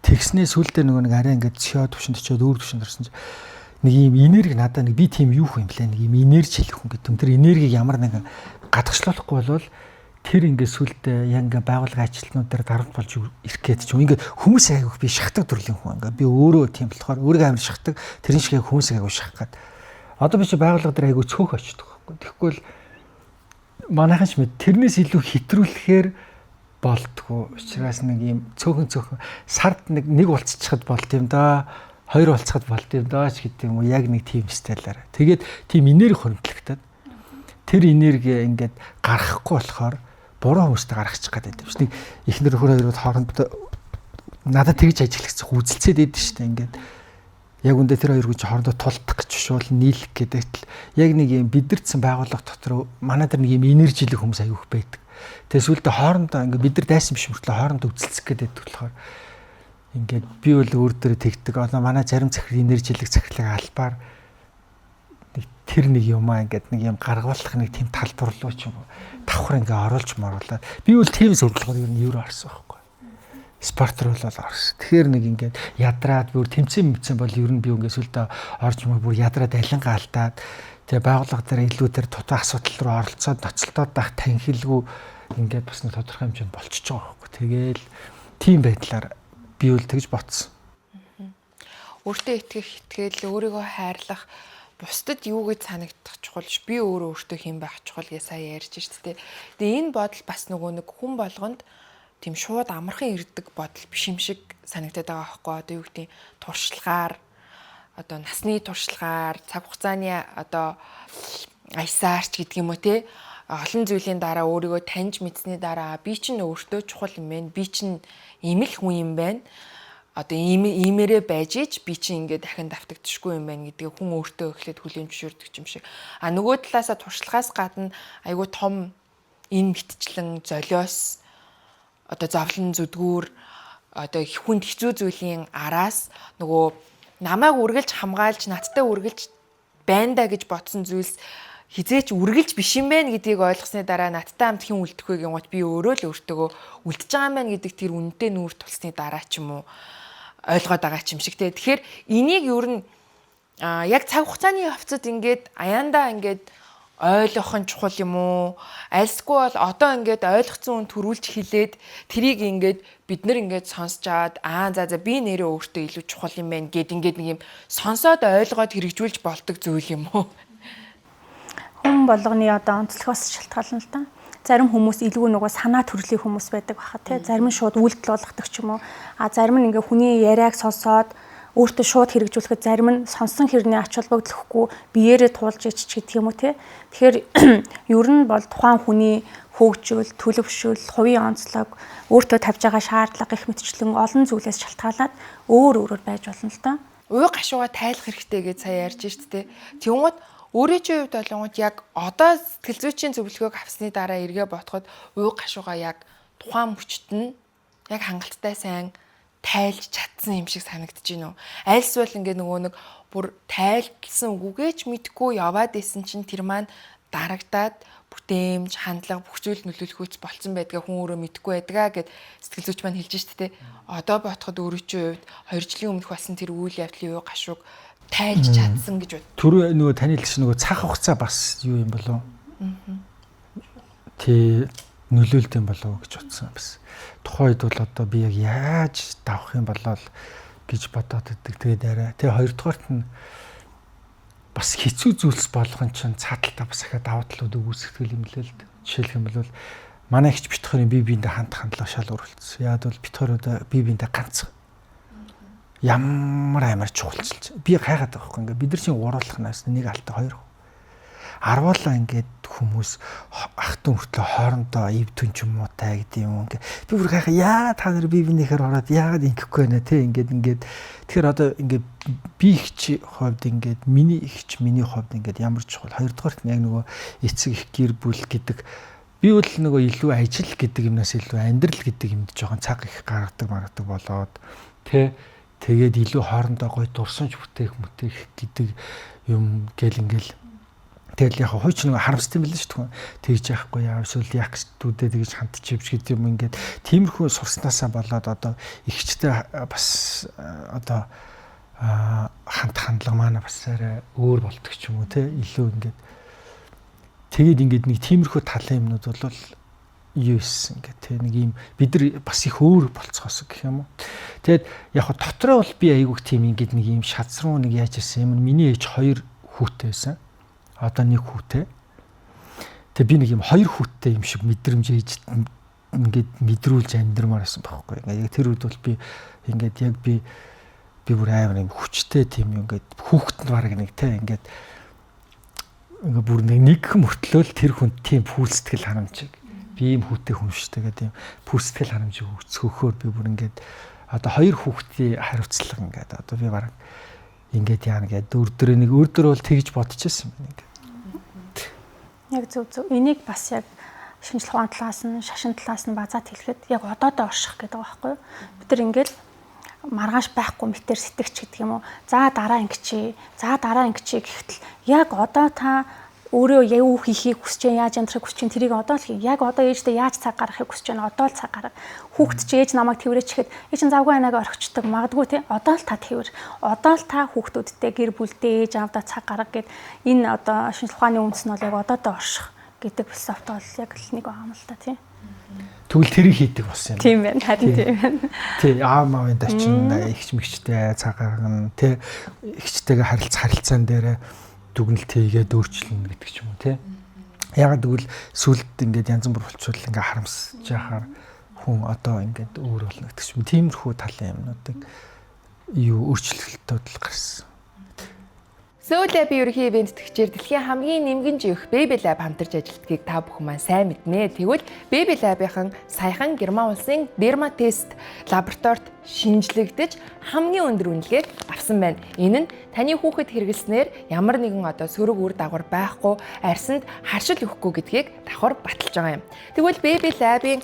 Тэгснээ сүүлдээ нөгөө нэг арай ингээд цэо төвшөнд очиод өөр төвшөнд орсон чинь нэг юм энерги надаа нэг би тийм юу хүн юм блэ нэг юм энержи хэлэх хүн гэдэг. Тэр энергийг ямар нэгэн гадагшлуулахгүй болвол тэр ингээд сүлдээ яг ингээд байгууллагын ажилтнууд дээр дарамт болж ирэх гээд ч юм ингээд хүмүүс айгүйх би шахдаг төрлийн хүн ингээд би өөрөө тийм болохоор өөрийгөө амар шахдаг тэрэн шиг хүмүүс айгүй шахах гээд одоо би чи байгууллага дээр айгүй цөөх очдөг байхгүй. Тэгэхгүй л манайхан ч мэд тэрнээс илүү хэтрүүлэхээр болдгоо. Учираас нэг юм цөөхөн цөөхөн сард нэг нэг уулзчихад болд юм да. Хоёр уулзахад болд юм даа ч гэдэг юм уу яг нэг тийм стайлаар. Тэгээд тийм энерги хуримтлагтаад тэр энерги ингээд гаргахгүй болохоор буруу хүмүүстэй гаргачих гээд байдаг. Нэг эхнэр нөхөр хоёрод хооронд надад тэгж ажиглагдсан үзэлцээд идэв шүү дээ ингээд. Яг үндэ тэр хоёр хүн хоорондоо тулдах гэж шуул нийлэх гэдэг л яг нэг юм бидэртсэн байгууллага дотор манай тэр нэг юм энержилэг хүмүүс аяух байдаг. Тэгээ сүүлдээ хоорондоо ингээд бид нар дайсан биш мөртлөө хоорондоо үзэлцэх гээд байдаг болохоор ингээд би бол өөр дээр тэгдэг. Одоо манай зарим захирал энержилэг захирлыг албаар нэг тэр нэг юм аа ингээд нэг юм гаргуулах нэг тийм талбар руу ч юм уу давхар ингээ оруулж моруулаад би бол тийм зөвлөгөөр ер нь евро орсон байхгүй. Спорт руу л орсон. Тэгэхээр нэг ингээд ядраад бүр тэмцээн мэмцэн бол ер нь би ингээд сүлдө орж мөр бүр ядраад алингаа алдаад тэгээ байгууллага дээр илүү тэр дутуу асуудал руу оролцоод ноцолдоод байх танхилгүй ингээд бас нэг тодорхой хэмжээнд болчихж байгаа байхгүй. Тэгээл тийм байдлаар би бол тэгж ботсон.
Өөртөө итгэх, итгэл, өөрийгөө хайрлах, бусдад юу гэж санагдах чухал ш. Би өөрөө өөртөө хэн байх чухал гэж сая ярьж шít тэ. Тэгээ энэ бодол бас нөгөө нэг хүн болгонд тийм шууд амархан ирдэг бодол биш юм шиг санагдаад байгаа байхгүй. Одоо юу гэдэг туршлагаар, одоо насны туршлагаар, цаг хугацааны одоо аясаарч гэдэг юм уу те. Олон зүйлийн дараа өөрийгөө таньж мэдсэний дараа би чинь өөртөө чухал юм байна. Би чинь ийм л хүн юм байна. Одоо ийм иймэрээ байж ич би чинь ингээд дахин давтагдчихгүй юм байна гэдгийг хүн өөртөө эхлээд хүлээн зөвшөөрдөг юм шиг. А нөгөө талаасаа туршлагаас гадна айгүй том энэ мэтчлэн золиос одоо зовлон зүдгүүр одоо хүнд хэцүү зүйлийн араас нөгөө намайг үргэлж хамгаалж надтай үргэлж байна да гэж бодсон зүйлс хизээч үргэлж биш юм байна гэдгийг ойлгосны дараа надтай хамт хэн үлдэх вэ гингуут би өөрөө л өөртөөгөө үлдэж байгаа юм байна гэдэг тэр үнэнтэй нүүр тулсны дараа ч юм уу ойлгоод байгаа ч юм шиг те. Тэгэхээр энийг ер нь яг цаг хугацааны явцад ингээд аяндаа ингээд ойлгох нь чухал юм уу? Альсгүй бол одоо ингээд ойлгоцсон хүн төрүүлж хилээд тэрийг ингээд бид нар ингээд сонсож аваад аа за за би нэрээ өөртөө илүү чухал юм байна гэд ингээд нэг юм сонсоод ойлгоод хэрэгжүүлж болдог зүйл юм уу?
Хүн болгоны одоо онцлогоос шалтгаална л да. Зарим хүмүүс илүү нөгөө санаа төрлийн хүмүүс байдаг баха тий. Зарим нь шууд үйлдэл болгодог ч юм уу. А зарим нь ингээ хүний яриаг сонсоод өөртөө шууд хэрэгжүүлэхэд зарим нь сонсон хэрний ач холбогдол өгөхгүй биеэрээ туулж ич гэдэг юм уу тий. Тэгэхээр ер нь бол тухайн хүний хөгжил, төлөвшөл, хувийн онцлог, өөртөө тавьж байгаа шаардлага гэх мэтчлэн олон зүйлээс шалтгаалаад өөр өөрөөр байж болно л да.
Уй гашууга тайлах хэрэгтэй гэж сая ярьж шít тий. Тэнгууд өөрийн чинь хувьд болонгууд яг одоо сэтгэл зүйчийн зөвлөгөөг авсны дараа эргээ бодоход уй гашууга яг тухайн мөчт нь яг хангалттай сайн тайлж чадсан юм шиг санагдаж байна уу? Альсвал ингээ нөгөө нэг бүр тайлсан үгүйгээч мэдгүй яваад исэн чинь тэр маань дарагдаад бүтээмж, хандлага бүх зүйл нөлөөлөхөөц болцсон байдгаа хүн өөрөө мэдгүй байдгаа гэд сэтгэл зүйч маань хэлж штэ тэ. Одоо бодоход өөрөө чинь хувьд 2 жилийн өмнөх болсон тэр үйл явдлын юу гашууг тайлж чадсан гэж бод.
Түрүү нөгөө таны хэлсэн нөгөө цаг хугацаа бас юу юм болов? Тий нөлөөлд юм болов уу гэж бодсон бас. Тухайн үед бол одоо би яг яаж давах юм болоо гэж бодоод идэг. Тэгээд арай. Тэгээ хоёрдугаарт нь бас хэцүү зүйлс болгон чинь цааталтаа бас ахаа давуу талууд үүсгэх юм лээ л дээ. Жишээлх юм бол манай ихч бит хоёрын бие биендээ хандах хандлага шал өөрчлөлтсөн. Яг бол бит хоёр одоо бие биендээ ганц ямар амар чухалчилж. Би хайгаад байгаа байхгүй ингээ бид нар чинь гуруулах нас нэг алтай хоёр арвуулаа ингээд хүмүүс ах トゥ мөртлөө хоорондоо ив түн ч юм уу тай гэдэг юм ингээ би бүр гайхаа яа та нар бие биенийхээр ороод яагаад ингэхгүй байна те ингээд ингээд тэгэхээр одоо ингээд би ихч хувьд ингээд миний ихч миний хувьд ингээд ямар чухал. Хоёрдугаарт нь яг нөгөө эцэг их гэр бүл гэдэг би бол нөгөө илүү ажил гэдэг юмнаас илүү амьдрал гэдэг юмд жоохон цаг их гаргадаг маргадаг болоод те тэгээд илүү хоорондоо гой дурсамж бүтээх мүтээх гэдэг юм гэл ингээл. Тэгэл яг хууч нэг харамстай юм билээ шүү дээ. Тэгж яахгүй яа эсвэл яах гэдүүдээ тэгж хандчихвч гэдэг юм ингээд тиймэрхүү сурснаасаа болоод одоо ихчтэй бас одоо ханд хандлага маань бас арай өөр болдог ч юм уу те илүү ингээд тэгээд ингээд нэг тиймэрхүү талын юмнууд бол юу исэн ингээд те нэг юм бид нар бас их өөр болцоос гэх юм уу. Тэгээд яг хо дотроо бол би айгүйх тийм ингээд нэг юм шазруу нэг яаж исэн юм. Миний ээж хоёр хүүтэй байсан. Одоо нэг хүүтэй. Тэгээ би нэг юм хоёр хүүтэй юм шиг мэдрэмж ээж ингээд мэдрүүлж амьдрмаар байсан байхгүй. Ингээд яг тэр үед бол би ингээд яг би бүр амар юм хүчтэй тийм юм ингээд хүүхэд нь баг нэг те ингээд ингээд бүр нэг мөртлөө л тэр хүнд тийм пүүл сэтгэл ханамжийг би ийм хүүтэй хүн шүү дээ гэдэг юм пүүл сэтгэл ханамжийг өгцгөхөөр би бүр ингээд одоо хоёр хүүхдийн хариуцлага ингээд одоо би баг ингээд яана гэдэг дөр дөр нэг өөр дөр бол тэгж бодчихсон юм байна ингээд.
Яг зөв зөв. Энийг бас яг шинжлэх ухаан талаас нь, шашин талаас нь базаад хэлэхэд яг одоодоо орших гэдэг байгаа байхгүй юу? Бид нар ингээл маргааш байхгүй мэтэр сэтгэч гэдэг юм уу? За дараа ингэчээ, за дараа ингэчээ гэхтэл яг одоо та өөрөө юу хийхийг хүсэж байна, яаж амьдрахыг хүсэж байна, тэрийг одоо л хий. Яг одоо ээждээ яаж цаг гаргахыг хүсэж байна, одоо л цаг гарга. Хүүхэд чи ээж намайг тэрвэрээч гэхэд ээж нь завгүй байна гэж орхичдаг. Магадгүй тий. Одоо л та тэрвэр. Одоо л та хүүхдүүдтэй гэр бүлдээ ээж аавдаа цаг гарга гэд энэ одоо шинжлэх ухааны үндэс нь бол яг одоодоо орших гэдэг философи бол яг л нэг байгаа юм л та тий.
Тэгвэл тэрийг хийдэг болсон юм.
Тийм байна. Харин тийм байна.
Тий, аав маавын дачин ихч мэгчтэй цаг гаргана, тий. Ихчтэйгээ харилцаан дээр дүгнэлт хийгээд өөрчлөнө гэдэг ч юм уу тий. Ягаад гэвэл сүлд ингээд янз бүр болчвол ингээд харамсаж яхаар хүн одоо ингээд өөр болно гэдэг ч юм. Тиймэрхүү талын юмнуудыг юу өөрчлөлтүүд л гарсан.
Soul Lab-ийн ерөнхий ивент тэтгэгчээр дэлхийн хамгийн нэмгэн живэх Baby Lab хамтарч ажилладгийг та бүхэн маань сайн мэднэ. Тэгвэл Baby Lab-ийн саяхан Герман улсын Dermatest лабораторид шинжлэгдэж хамгийн өндөр үнэлгээг авсан байна. Энэ нь таны хүүхэд хэрэглэснээр ямар нэгэн одоо сөрөг үр дагавар байхгүй, арьсанд харшил өгөхгүй гэдгийг давхар баталж байгаа юм. Тэгвэл Baby Lab-ийн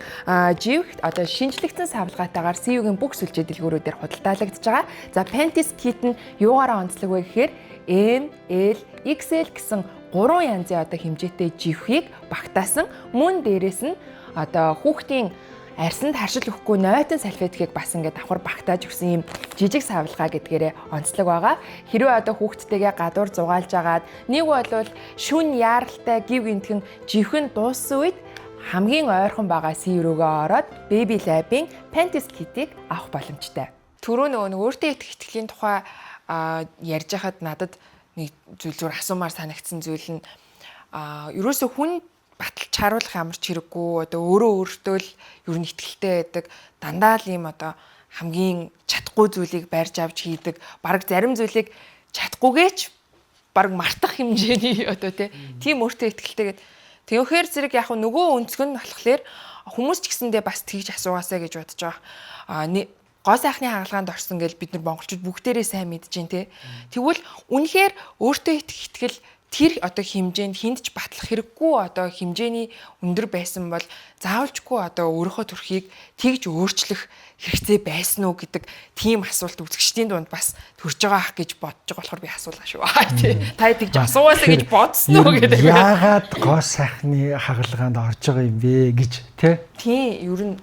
живх одоо шинжлэгдсэн савлгаатайгаар CU-гийн бүх сүлжээ дэлгүүрүүдээр худалдаалагдж байгаа. За Panties Kit нь юугаараа онцлог вэ гэхээр M, L, XL гэсэн 3 янзын одоо хэмжээтэй живхийг багтаасан. Мөн дээрээс нь одоо хүүхдийн арьсанд харшил өгөхгүй нойтон салфеткийг бас ингээд давхар багтааж өгсөн юм жижиг савлгаа гэдгээрээ онцлог байгаа. Хэрвээ одоо хүүхдтэйгээ гадуур зугаалж агаад нэг бол шүн яаралтай гів гинтгэн живхэн дууссан үед хамгийн ойрхон байгаа C рүүгээ ороод Baby Lab-ийн Panties Kit-ийг авах боломжтой. Түрүү нөгөө нэг өөртөө итгэх итгэлийн тухай ярьж хахад надад нэг зүйл зүгээр асуумаар санагдсан зүйл нь ерөөсөө хүн баталж харуулах ямар ч хэрэггүй одоо өөрөө өөртөө л ер нь итгэлтэй байдаг дандаа л ийм одоо хамгийн чадахгүй зүйлийг барьж авч хийдэг бараг зарим зүйлийг чадахгүйгээч бараг мартах хэмжээний одоо тийм өөртөө итгэлтэй гэд. Тэгэхээр зэрэг яг нөгөө өнцгөн нь болохоор хүмүүс ч гэсэндээ бас тэгж асуугаасаа гэж бодож байгаа. Гоо сайхны хагалгаанд орсон гэж бид нар монголчууд бүгдээрээ сайн мэдж байна те. Тэгвэл үнэхээр өөртөө итгэх итгэл тэр одоо хэмжээнд хүнд ч батлах хэрэггүй одоо хэмжээний өндөр байсан бол заавалчгүй одоо өөрийнхөө төрхийг тэгж өөрчлөх хэрэгцээ байсан уу гэдэг тийм асуулт үзэгчдийн дунд бас төрж байгаа ах гэж бодож байгаа болохоор би асуулаа шүү. Тий. Та тэгж асуугаасаа гэж бодсон уу гэдэг.
Яагаад гоо сайхны хагалгаанд орж байгаа юм бэ гэж тий.
Тийм, ер нь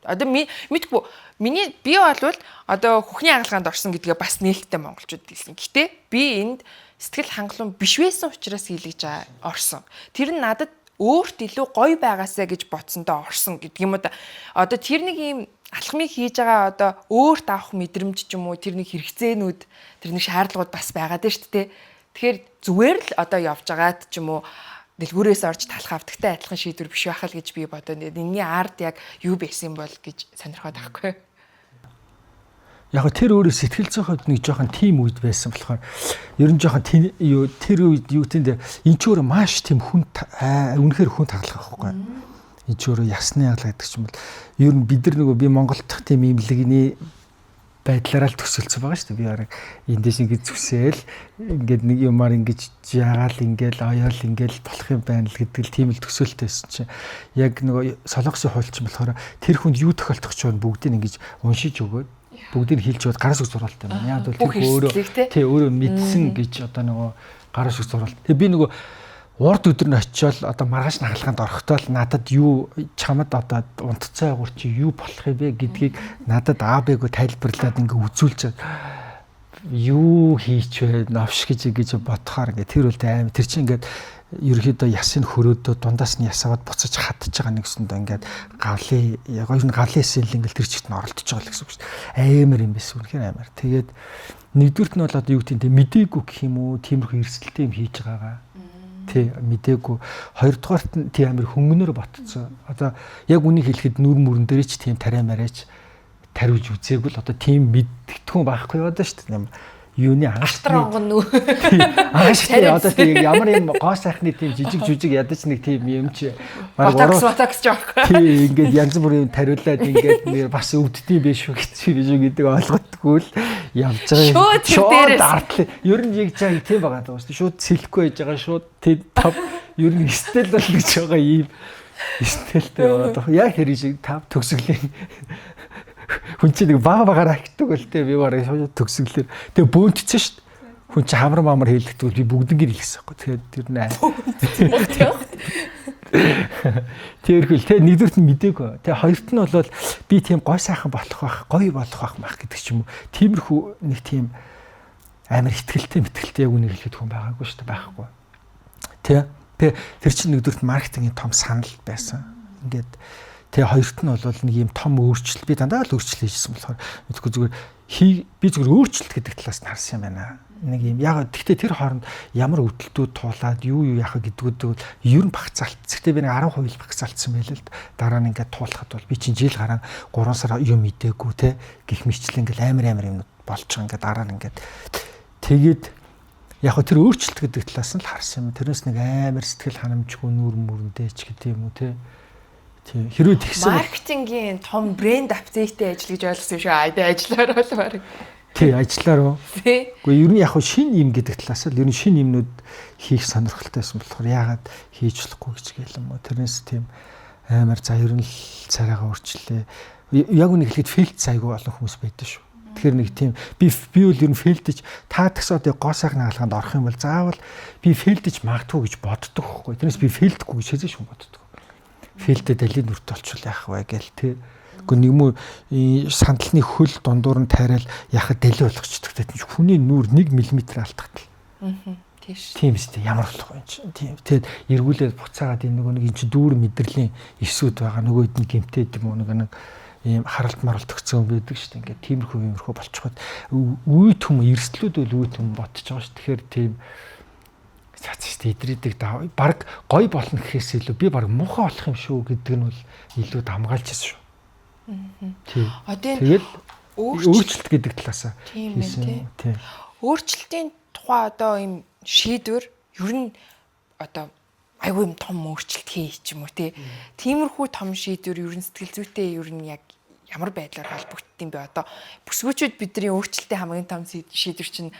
одоо мэдгүй миний би болвол одоо хөхний хагалгаанд орсон гэдгээ бас нээлттэй монголчууд хэлсэн. Гэтэ би энд сэтгэл хангалуун биш байсан учраас хийлгэж орсон. Тэр нь надад Өөрт илүү гоё байгаасаа гэж бодсондоо орсон гэдэг юм уу да. Одоо тэр нэг юм алхмыг хийж байгаа одоо өөрт авах мэдрэмж ч юм уу, тэр нэг хэрэгцээнүүд, тэр нэг шаардлагууд бас байгаад байна шүү дээ. Тэгэхээр зүгээр л одоо явж байгаад ч юм уу дэлгүүрээс орж талах авдагтай адилхан шийдвэр биш байх л гэж би бодоо. Энэний ард яг юу байсан бол гэж сонирхоод байхгүй.
Яг тэр өөрөө сэтгэл зүйн хувьд нэг жоохон тим үед байсан болохоор ер нь жоохон юу тэр үед юу гэдэнд энэ ч өөрөө маш тийм хүн үнэхээр хүн таглах байхгүй. Энэ ч өөрөө ясны яглаа гэдэг ч юм бол ер нь бид нар нөгөө би Монгол дахь тийм имлэгний байдлаараа л төсөлсөн байгаа шүү дээ. Би бараг эндээс ингэж зүсээл ингээд нэг юмар ингэж яагаал ингээл оёол ингээл болох юм байна л гэдэг л тийм л төсөөлттэй байсан чинь яг нөгөө солонгосын хуульчин болохоор тэр хүнд юу тохиолдох ч вэ бүгдийг ингэж уншиж өгөөд бүгдийг хилж өгөөд гараас үг зурвалтай юм. Яг бол тэр өөрөө тий өөрөө мэдсэн гэж одоо нөгөө гараас үг зурвалт. Тэгээ би нөгөө урд өдөр нь очиод одоо маргааш нагалгаанд орохдоо л надад юу чамд одоо унтцсан агуур чи юу болох юм бэ гэдгийг надад А Б-г тайлбарлаад ингээ үзүүлж юу хийч вэ новш гэж ингэж бодохоор ингээ тэр үл аим тэр чинь ингээд ерөөхдөө ясын хөрөөдөө дундаас нь ясаагаад буцаж хатж байгаа нэгсэндээ ингээд гавлын яг ер нь гавлын эсэл ингээл тэр чигт нь оролдож байгаа л гэсэн үг шүү дээ. Амар юм байсан, үнэхээр амар. Тэгээд нэгдүгüрт нь бол одоо юу гэдэг нь мдээгүй гэх юм уу, тиймэрхүү эрсдэлтэй юм хийж байгаагаа. Тий, мдээгүй. Хоёрдугаарт нь тий амар хөнгөнөр ботцсон. Одоо яг үнийг хэлэхэд нүр мөрөн дээр ч тийм тариа мариач тариуж үзээгүй л одоо тийм мэддэгтгүн байхгүй яваад шүү дээ. Юуны
агаштай онгон нүү.
Агаштай одоо тийм ямар юм гоо сайхны тийм жижиг жүжиг ядаж нэг тийм юм чи
баг ботокс жоох.
Тий, ингээд янз бүрийн тариулаад ингээд нэр бас өвддөг юм биш үү гэж биш үү гэдэг ойлгохгүй л явж
байгаа. Шууд
артлаа. Ер нь яг чаа тийм байгаа даа шүү. Шууд сэлэхгүй байж байгаа шууд тийм топ ер нь стил бол гэж байгаа ийм стилтэй байгаа. Яг тэр шиг тав төгсгөлийн хүн чинь нэг бага багаар ахдаг бол тээ би бараг төгсгөлөөр тэгээ бөөнтсөн шүү дээ. Хүн чинь хамар мамар хэлдэг бол би бүгднгээр хэлсэн байхгүй. Тэгэхээр тэр нэ. Тэрхүүл тэ нэгдүгürt нь мдээгүй. Тэгээ хоёрт нь бол би тийм гой сайхан болох байх, гоё болох байх мах гэдэг ч юм уу. Тиймэрхүү нэг тийм амар ихтгэлтэй мэтгэлтэй яг үнийг хэлэхэд хүн байгаагүй шүү дээ, байхгүй. Тэ. Тэгээ тэр чинь нэгдүгürt маркетингийн том санал байсан. Ингээд тэгээ хоёрт нь бол нэг юм том өөрчлөлт, би дандаа л өөрчлөлт хийжсэн болохоор мэдгүй зүгээр би зүгээр өөрчлөлт гэдэг талаас нь харсан юм байна. Нэг юм яг тэгтээ тэр хооронд ямар өвдөлтүүд туулаад юу юу яхаа гэдгүүд бол ер нь багцаалт. Тэгтээ би нэг 10% багцаалтсан байл л дараа нь ингээд туулахад бол би чинь жил гарan 3 сар юм мдээгүй те гих мичлэн ингээд амар амар юмнууд болж байгаа ингээд дараа нь ингээд тэгээд яг хөө тэр өөрчлөлт гэдэг талаас нь л харсан юм. Тэрнээс нэг амар сэтгэл ханамжгүй нүүр мөрөндөө ч гэдэг юм уу те. Тийм. Хэрвээ тэгсэн
маркетингийн том брэнд апдейттэй ажил гэж ойлгосон юм шиг айдаа ажиллаар бол баг.
Тий, ажиллаар уу. Гэхдээ ер нь яг хөө шинэ юм гэдэг талаас л ер нь шинэ юмнууд хийх сонирхолтой байсан болохоор яагаад хийж болохгүй гэж гээл юм уу. Тэрнээс тийм амар за ер нь л царайгаа өөрчлөлээ. Яг үнийг хэлэхэд фэлт айгүй олон хүмүүс байдаг шүү. Тэгэхээр нэг тийм би бол ер нь фэлдэж та тэгсэн одоо гоо сайхан хаалганд орох юм бол заавал би фэлдэж магадгүй гэж боддог байхгүй. Тэрнээс би фэлдэхгүй гэж хэзээ шүүн боддог. Фэлдэ далийн нүрт олчвол яах вэ гээл тэ. Гэхдээ нэг мө сандалны хөл дундуур нь тайраал яхад далий болгочдөг. Тэр хүний нүур 1 мм алдахтал.
Тийш.
Тийм үстэй ямар болох вэ чинь. Тийм. Тэгэд эргүүлээд буцаагаад энэ нөгөө нэг эн чинь дүүр мэдрэлийн эсүүд байгаа. Нөгөө хэд нь гэмтэй гэдэг юм уу нэг ийм харалт маралт өгцөн байдаг шүү дээ. Ингээд тиймэрхүү иймэрхүү болчиход үе түм эрсдлүүд бол үе түм ботж байгаа шүү. Тэгэхээр тийм цац шүү дээ. Идрийдэг баг гой болно гэхээс илүү би баг муухай болох юм шүү гэдэг нь бол илүү дамгаалж байсан шүү. Тийм.
Одоо
тэгэл өөрчлөлт гэдэг талаасаа хийсэн. Тийм.
Өөрчлөлтийн тухай одоо ийм шийдвэр ер нь одоо айгүй юм том өөрчлөлт хий ч юм уу тий. Тиймэрхүү том шийдвэр ер нь сэтгэл зүйтэй ер нь яг ямар байдлаар холбогдд юм бэ? Одоо бүсгүүчүүд бидний өөрчлөлтийн хамгийн том шийдвэр чинь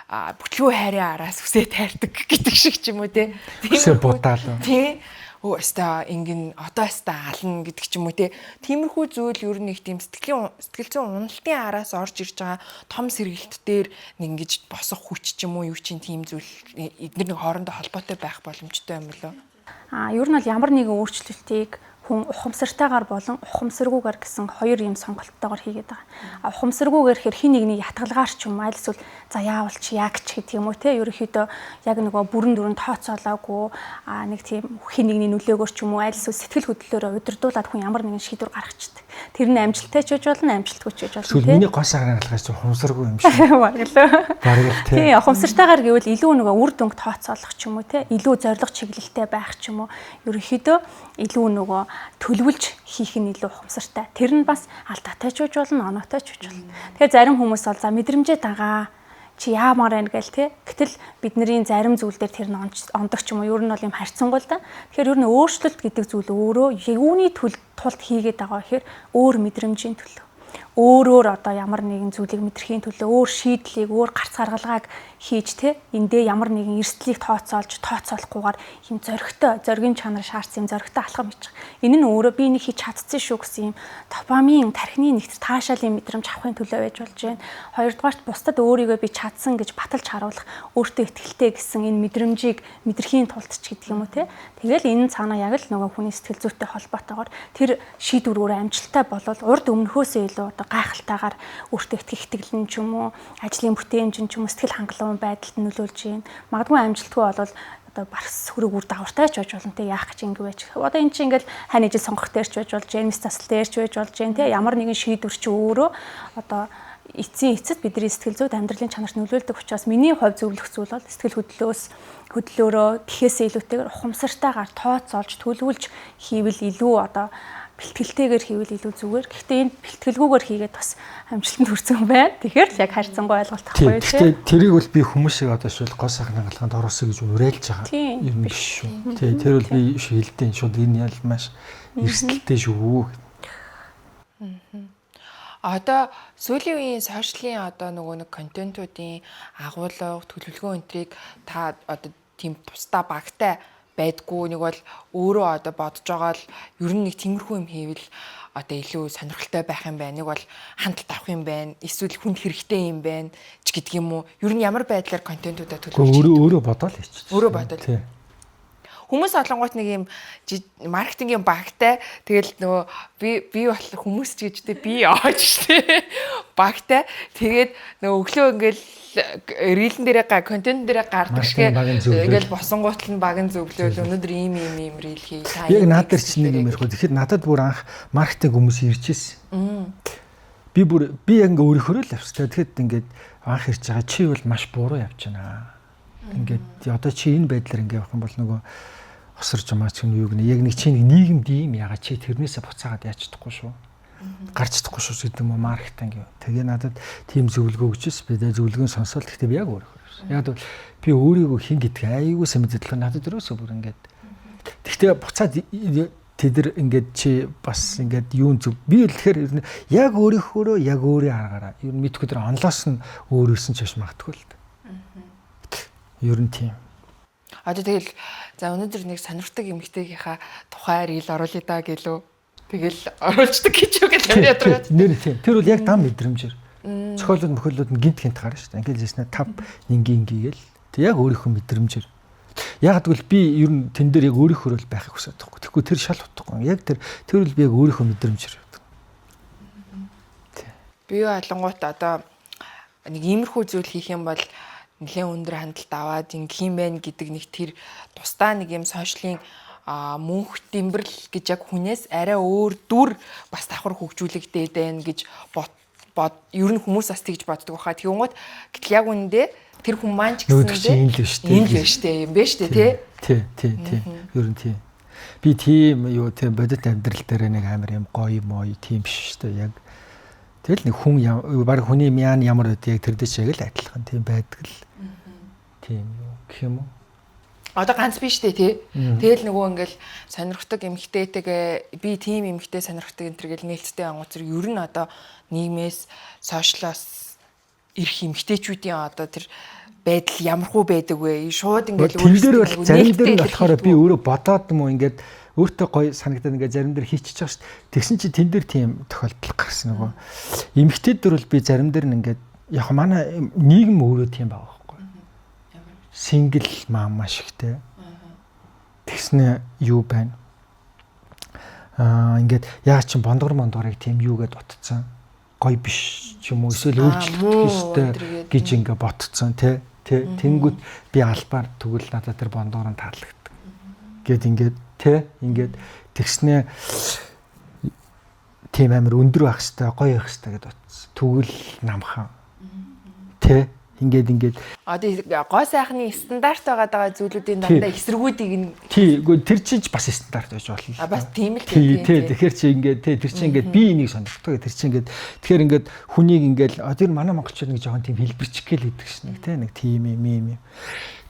бүтлгүй хайрын араас үсээ тайрдаг гэдэг шиг ч юм уу тий.
Үсээ будаал.
Тий. Өө өстой ингэн одоо өстой ална гэдэг ч юм уу тий. Тиймэрхүү зүйл ер нь нэг тийм сэтгэл зүйн уналтын араас орж ирж байгаа том сэргэлт дээр нэг ингэж босох хүч ч юм уу юу чинь тийм зүйл эдгээр нэг хоорондоо холбоотой байх боломжтой юм болоо.
Ер нь бол ямар нэгэн өөрчлөлтийг Хүн ухамсартайгаар болон ухамсаргүйгээр гэсэн хоёр юм сонголттойгоор хийгээд байгаа. А ухамсаргүйгээр хэр хин нэгний ятгалгаар ч юм аль эсвэл за яавал чи яг ч гэдэг юм уу те, ерөнхийдөө яг нөгөө бүрэн дүрэн тооцоолоогүй, а нэг тийм хин нэгний нөлөөгөөр ч юм уу аль эсвэл сэтгэл хөдлөлөөрөө удирдуулаад хүн ямар нэгэн шийдвэр гаргачихдаг. Тэр нь амжилттай ч байж болно, амжилтгүй ч байж болно.
Эсвэл миний гоо сайхан алгаач ухамсаргүй юм шиг.
Бараг л.
Бараг л
тий. Ухамсартайгаар гэвэл илүү нөгөө үр дүнг тооцоолох ч юм уу те, илүү зорилго чиглэлтэй байх ч юм уу, ерөнхийдөө илүү нөгөө төлөвлөж хийх нь илүү ухамсартай. Тэр нь бас алдаатай ч байж болно, оноотой ч байж болно. Тэгэхээр зарим хүмүүс бол за мэдрэмжээ дагаа, чи яамаар байна гээл те. Гэтэл бидний зарим зүйл дээр тэр нь ондог ч юм уу, ер нь бол юм харьцангуй л да. Тэгэхээр ер нь өөрчлөлт гэдэг зүйл өөрөө юуны тулд хийгээд байгаа гэхээр өөр мэдрэмжийн төлөө. Өөрөөр одоо ямар нэгэн зүйлийг мэдрэхийн төлөө, өөр шийдлийг, өөр гарц гаргалгааг хийж те, эндээ ямар нэгэн эрсдлийг тооцоолж, тооцоолохгүйгээр юм зоригтой, зоригийн чанар шаардсан юм зоригтой алхам хийчих. Энэ нь өөрөө би нэг хийж чадсан шүү гэсэн юм допамин, тархины нэгт таашаалын мэдрэмж авахын төлөө байж болж байна. Хоёрдугаарт бусдад өөрийгөө би чадсан гэж баталж харуулах, өөртөө итгэлтэй гэсэн энэ мэдрэмжийг мэдрэхийн тулд ч гэдэг юм уу те. Тэгэл энэ цаанаа яг л нөгөө хүний сэтгэл зүйтэй холбоотойгоор тэр шийдвэр өөрөө амжилттай болвол урд өмнөхөөсөө илүү одоо гайхалтайгаар өөртөө итгэх итгэл нь ч юм уу, ажлын бүтээмж нь ч юм уу, сэтгэл хангалуун байдалд нөлөөлж байна. Магадгүй амжилтгүй болвол одоо барс хөрөг үр дагавартай ч байж болно те, яах гэж ингэ байж. Одоо эн чинь ингээл хань ижил сонгох дээр ч байж болж байна, мэс засал дээр ч байж болж байна те. Ямар нэгэн шийдвэр чи өөрөө одоо эцсийн эцэст бидний сэтгэл зүйд, амьдралын чанарт нөлөөлдөг учраас миний хувь зөвлөх зүйл бол сэтгэл хөдлөлөөс хөдлөөрөө гэхээсээ илүүтэйгээр ухамсартайгаар тооцоолж төлөвлөж хийвэл илүү одоо бэлтгэлтэйгээр хийвэл илүү зүгээр. Гэхдээ энэ бэлтгэлгүйгээр хийгээд бас амжилтанд хүрсэн байна. Тэгэхээр л яг харьцангуй ойлголт ахгүй
тий. Гэхдээ тэрийг бол би хүмүүсийг одоо шил гоо сайхан хангалгаанд оруулсан гэж уриалж байгаа юм биш шүү. Тий, тэр бол би шилдэн шууд энэ ял маш эрсдэлтэй шүү.
Одоо сүүлийн үеийн сошиалын одоо нөгөө нэг контентуудын агуулга, төлөвлөгөө энтрийг та одоо тийм тусдаа багтай байдгүй, нэг бол өөрөө одоо бодож байгаа л ер нь нэг тиймэрхүү юм хийвэл одоо илүү сонирхолтой байх юм байна. Нэг бол хандлт авах юм байна. Эсвэл хүнд хэрэгтэй юм байна ч гэдэг юм уу. Ер нь ямар байдлаар контентуудаа төлөвлөж
өөрөө бодоол хийчих.
Өөрөө бодоол. Хүмүүс олонгууд нэг юм маркетингийн багтай, тэгэл нөгөө би бол хүмүүс ч гэж тэ би оож штэ багтай. Тэгээд нөгөө өглөө ингээл рилэн дээрээ контент дээрээ гардаг шиг ингээл босонгуут нь баг нь зөвлөөл өнөөдөр ийм ийм ийм рил хий.
Яг наад дээр чинь нэг юм ярих. Тэгэхээр надад бүр анх маркетинг хүмүүс ирж ирсэн. Би бүр би яг ингээ өөрийнхөө л явсан. Тэгэхэд ингээд анх ирж байгаа чи бол маш буруу явж байна. Ингээд одоо чи энэ байдлаар ингээ явах юм бол нөгөө осорж юмаа ч юм юу гэнэ. Яг нэг чи нэг нийгэмд ийм ягаа чи тэрнээсээ буцаагаад яаж чадахгүй шүү. Гарч чадахгүй шүү гэдэг юм уу маркетинг юу. Тэгээ надад тийм зөвлөгөө өгчээс би тэгээ зөвлөгөө сонсоол гэхдээ би яг өөрөөр явсан. Яг бол би өөрийгөө хин гэдгийг айгүй сайн мэддэг. Надад өрөөсөө бүр ингээд. Гэхдээ буцаад тэд нар ингээд чи бас ингээд юун зөв. Би л тэгэхээр яг өөрийнхөөрөө яг өөрийн аргаараа. Ер нь мэдгүй тэр онлоос нь өөрөөс нь ч биш магадгүй л. Ер нь тийм.
Одоо тэгэл за өнөөдөр нэг сонирхдаг эмэгтэйгийнхаа тухай рил оруулъя да гэлөө. Тэгэл оруулцдаг гэж юу гэл ядраад.
Нэр тийм. Тэр бол яг дам мэдрэмжээр. Зохиолууд мөхөлүүд нь гинт гинт гарна шүү дээ. Ингээл зэснэ тав инги инги гээл. Тэг яг өөрийнхөө мэдрэмжээр. Яг тэгвэл би ер нь тэн дээр яг өөрийнхөө л байхыг хүсэж байгаа байхгүй. Тэгэхгүй тэр шал утгагүй. Яг тэр бол би яг өөрийнхөө мэдрэмжээр явдаг.
Би олонгууд одоо нэг иймэрхүү зүйл хийх юм бол нэлээд өндөр хандлт аваад ингэх юм байна гэдэг нэг тэр тусдаа нэг юм сошиалын мөнх дэмбэрл гэж яг хүнээс арай өөр дүр бас давхар хөгжүүлэгдээд байна гэж бод ер нь хүмүүс бас тэгж боддог байхаа. Тэгэнгүүт гэтэл яг үнэндээ тэр хүн маань ч
гэсэндээ энэ л биш үү?
Энэ л биш үү юм бэ штэ тий.
Тий, тий, тий. Ер нь тий. Би тийм юу тийм бодит амьдрал дээр нэг амар юм гоё мой тийм биш штэ яг. Тэгэл нэг хүн баг хүний мян ямар байдаг яг тэр дэш яг л адилхан тийм байдаг л. Тийм юу гэх юм уу?
Одоо ганц биш үү тий. Тэгэл нөгөө ингээл сонирхдаг эмэгтэйтэйгээ би тийм эмэгтэй сонирхдаг энэ төр гэл нээлттэй ангуу зэрэг ер нь одоо нийгмээс сошиалоос ирэх эмэгтэйчүүдийн одоо тэр байдал ямархуу байдаг вэ? Шууд ингээл
тэр дээр бол зарим дээр нь болохоор би өөрөө бодоод юм уу ингээд өөртөө гоё санагдаад ингээд зарим дээр хийчихэж байгаа шүү дээ. Тэгсэн чи тэн дээр тийм тохиолдол гарсан нөгөө. Эмэгтэй дээр бол би зарим дээр нь ингээд яг манай нийгэм өөрөө тийм байгаа байхгүй. Сингл мама шигтэй. Тэгснэ юу байна? Ингээд яа чин бондгор мондгорыг тийм юу гэд утцсан. Гой биш ч юм уу эсвэл өөрчлөгдөх ёстой гэж ингээ ботцсон тий. Тэнгүүт би албаар тэгвэл надад тэр бондгор нь таалагддаг. Гэт ингээд тий ингээд тэгснээ тийм амар өндөр байх хэвээр гоё байх хэвээр гэд утсан. Тэгвэл намхан. Тий ингээд
Одоо гоо сайхны стандарт байгаа даа зүйлүүдийн дандаа эсрэгүүдийг нь
тий үгүй тэр чинь ч бас стандарт байж болно.
А бас тийм л
тий тэгэхээр чи ингээд тий тэр чинь ингээд би энийг сонирхдаг. Тэр чинь ингээд тэгэхээр ингээд хүнийг ингээд тэр манай монголчууд нэг жоохон тийм хэлбэрчих гээл идэг шин нэг тий нэг тийм юм юм.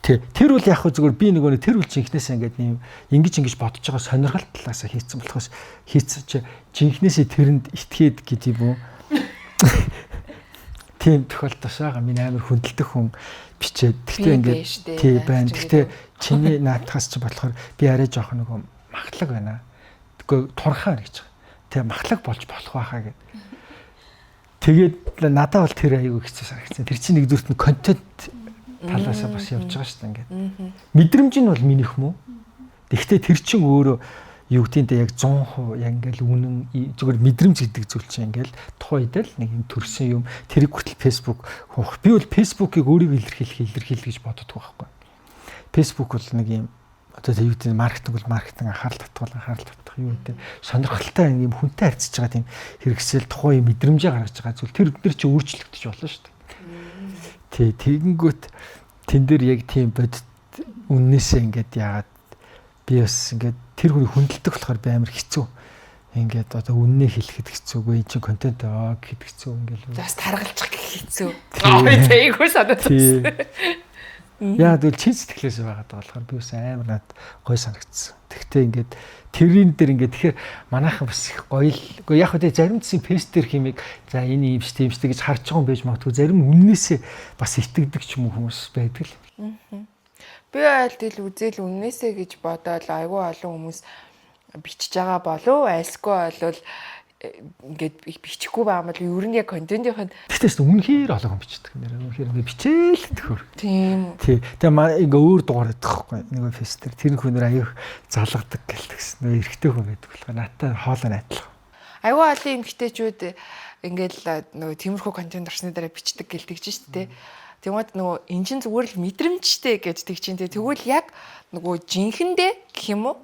Тий тэр бол яг хөө зүгээр би нөгөө тэр үл жинхнээсээ ингээд нэм ингэж бодож байгаа сонирхол талаасаа хийцэн болохоос хийцэн чи жинхнээсээ тэрэнд итгээд гэдэг юм уу? Тийм тохиолдол байгаа. Миний амар хүндэлдэх хүн бичээд. Тэгтээ ингээд тий байна. Тэгтээ чиний наадхаас чи болохоор би арай жоохон нөгөө махлаг байна. Тэгвэл турхаа гэж байгаа. Тэг махлаг болж болох байхаа гэд. Тэгээд надад бол тэр аягүй хэцүү санагдсан. Тэр чинь нэгдүгüрт нь контент талаасаа бас явж байгаа шүү дээ ингээд. Мэдрэмж нь бол минийх мүү. Тэгтээ тэр чинь өөрөө юу гэдгийг яг 100% яг ингээл үнэн зүгээр мэдрэмж гэдэг зүйл чинь ингээл тухайн үед л нэг юм төрсэн юм тэрийг хүртэл Facebook хуух. Би бол Facebook-ыг өөрийгөө илэрхийлэх гэж боддог байхгүй. Facebook бол нэг юм одоо тэг юу гэдэг маркетинг бол маркетинг анхаарал татах юу гэдэг сонирхолтой юм хүнтэй харьцаж байгаа тийм хэрэгсэл тухайн мэдрэмжээ гаргаж байгаа зүйл тэр өдөр чи өөрчлөгдөж болно шүү дээ. Тий тэгэнгүүт тэн дээр яг тийм бодит үннээсээ ингээд яагаад би бас ингээд тэр хүний хүндэлдэг болохоор би амар хэцүү. Ингээд одоо үннээ хэлэхэд хэцүүгүй энэ чинь контент аа гэхэд хэцүү ингээл.
Бас таргалчих гэх хэцүү. Аа тэйгүү санагдсан.
Яа тэгвэл чин сэтгэлээс байгаад байгаа болохоор би бас амар над гой санагдсан. Тэгтээ ингээд тэрийн дээр ингээд тэгэхээр манайхан бас их гоё л үгүй яг үгүй зарим зэсийн фэст дээр химийг за энэ юм шүү тийм шүү гэж харж байгаа юм байж магадгүй зарим үннээсээ бас итгэдэг ч юм уу хүмүүс байдаг л.
Би айл тэл үзэл үннээсээ гэж бодоол айгүй олон хүмүүс бичиж байгаа болов альсгүй болвол ингээд бичихгүй байгаа юм бол ер нь яг контентынх нь
Тэгтээс үнэхээр олон хүн бичдэг нэр үнэхээр ингээд бичээл төхөр.
Тийм.
Тий. Тэгээ ингээ өөр дугаар идэх байхгүй нөгөө фэст дээр тэр хүнээр аюух залгадаг гэл тэгсэн. Нөгөө эрэгтэй хүн байдаг болохоор надтай хоолой нь адилхан.
Айгүй олон эмэгтэйчүүд ингээд нөгөө тиймэрхүү контент орсны дараа бичдэг гэл тэгж шүү дээ. Тэгмээд нөгөө эн чинь зүгээр л мэдрэмжтэй гэж тэг чинь тэгвэл яг нөгөө жинхэндээ гэх юм уу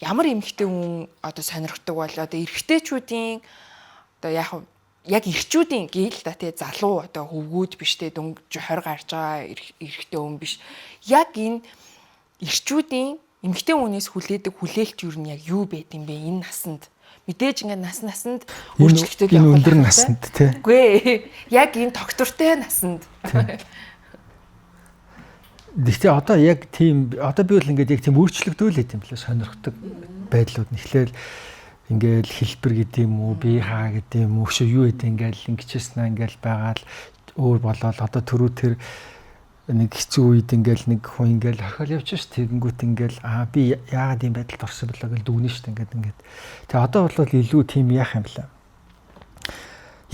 ямар эмэгтэй хүн одоо сонирхдаг бол одоо эрэгтэйчүүдийн одоо яг эрчүүдийн гээл да тий залуу одоо хөвгүүд биш тий дөнгөж 20 гарч байгаа эрэгтэй хүн биш яг энэ эрчүүдийн эмэгтэй хүнээс хүлээдэг хүлээлт юу нь яг юу байд юм бэ энэ насанд мэдээж ингээ нас насанд өөрчлөгдөд
явах өндөр насанд тий.
Үгүй ээ. Яг энэ тогтвортой насанд.
Гэхдээ одоо яг тийм одоо би бол ингээд яг тийм өөрчлөгдөөл байт юм лээ сонирхдаг байдлууд нь эхлээл ингээл хэлбэр гэдэг юм уу би хаа гэдэг юм уу өшөө юу гэдэг ингээл ингэчээсэн ингээл байгаа л өөр болоод одоо түрүү тэр нэг хэцүү үед ингээл нэг хүн ингээл орхиол явж ш тэгэнгүүт ингээл аа би яагаад ийм байдалд орсон бэлээ гэж дүгнэн ш ингээд ингээд тэгээ одоо бол илүү тийм яах юм бэлээ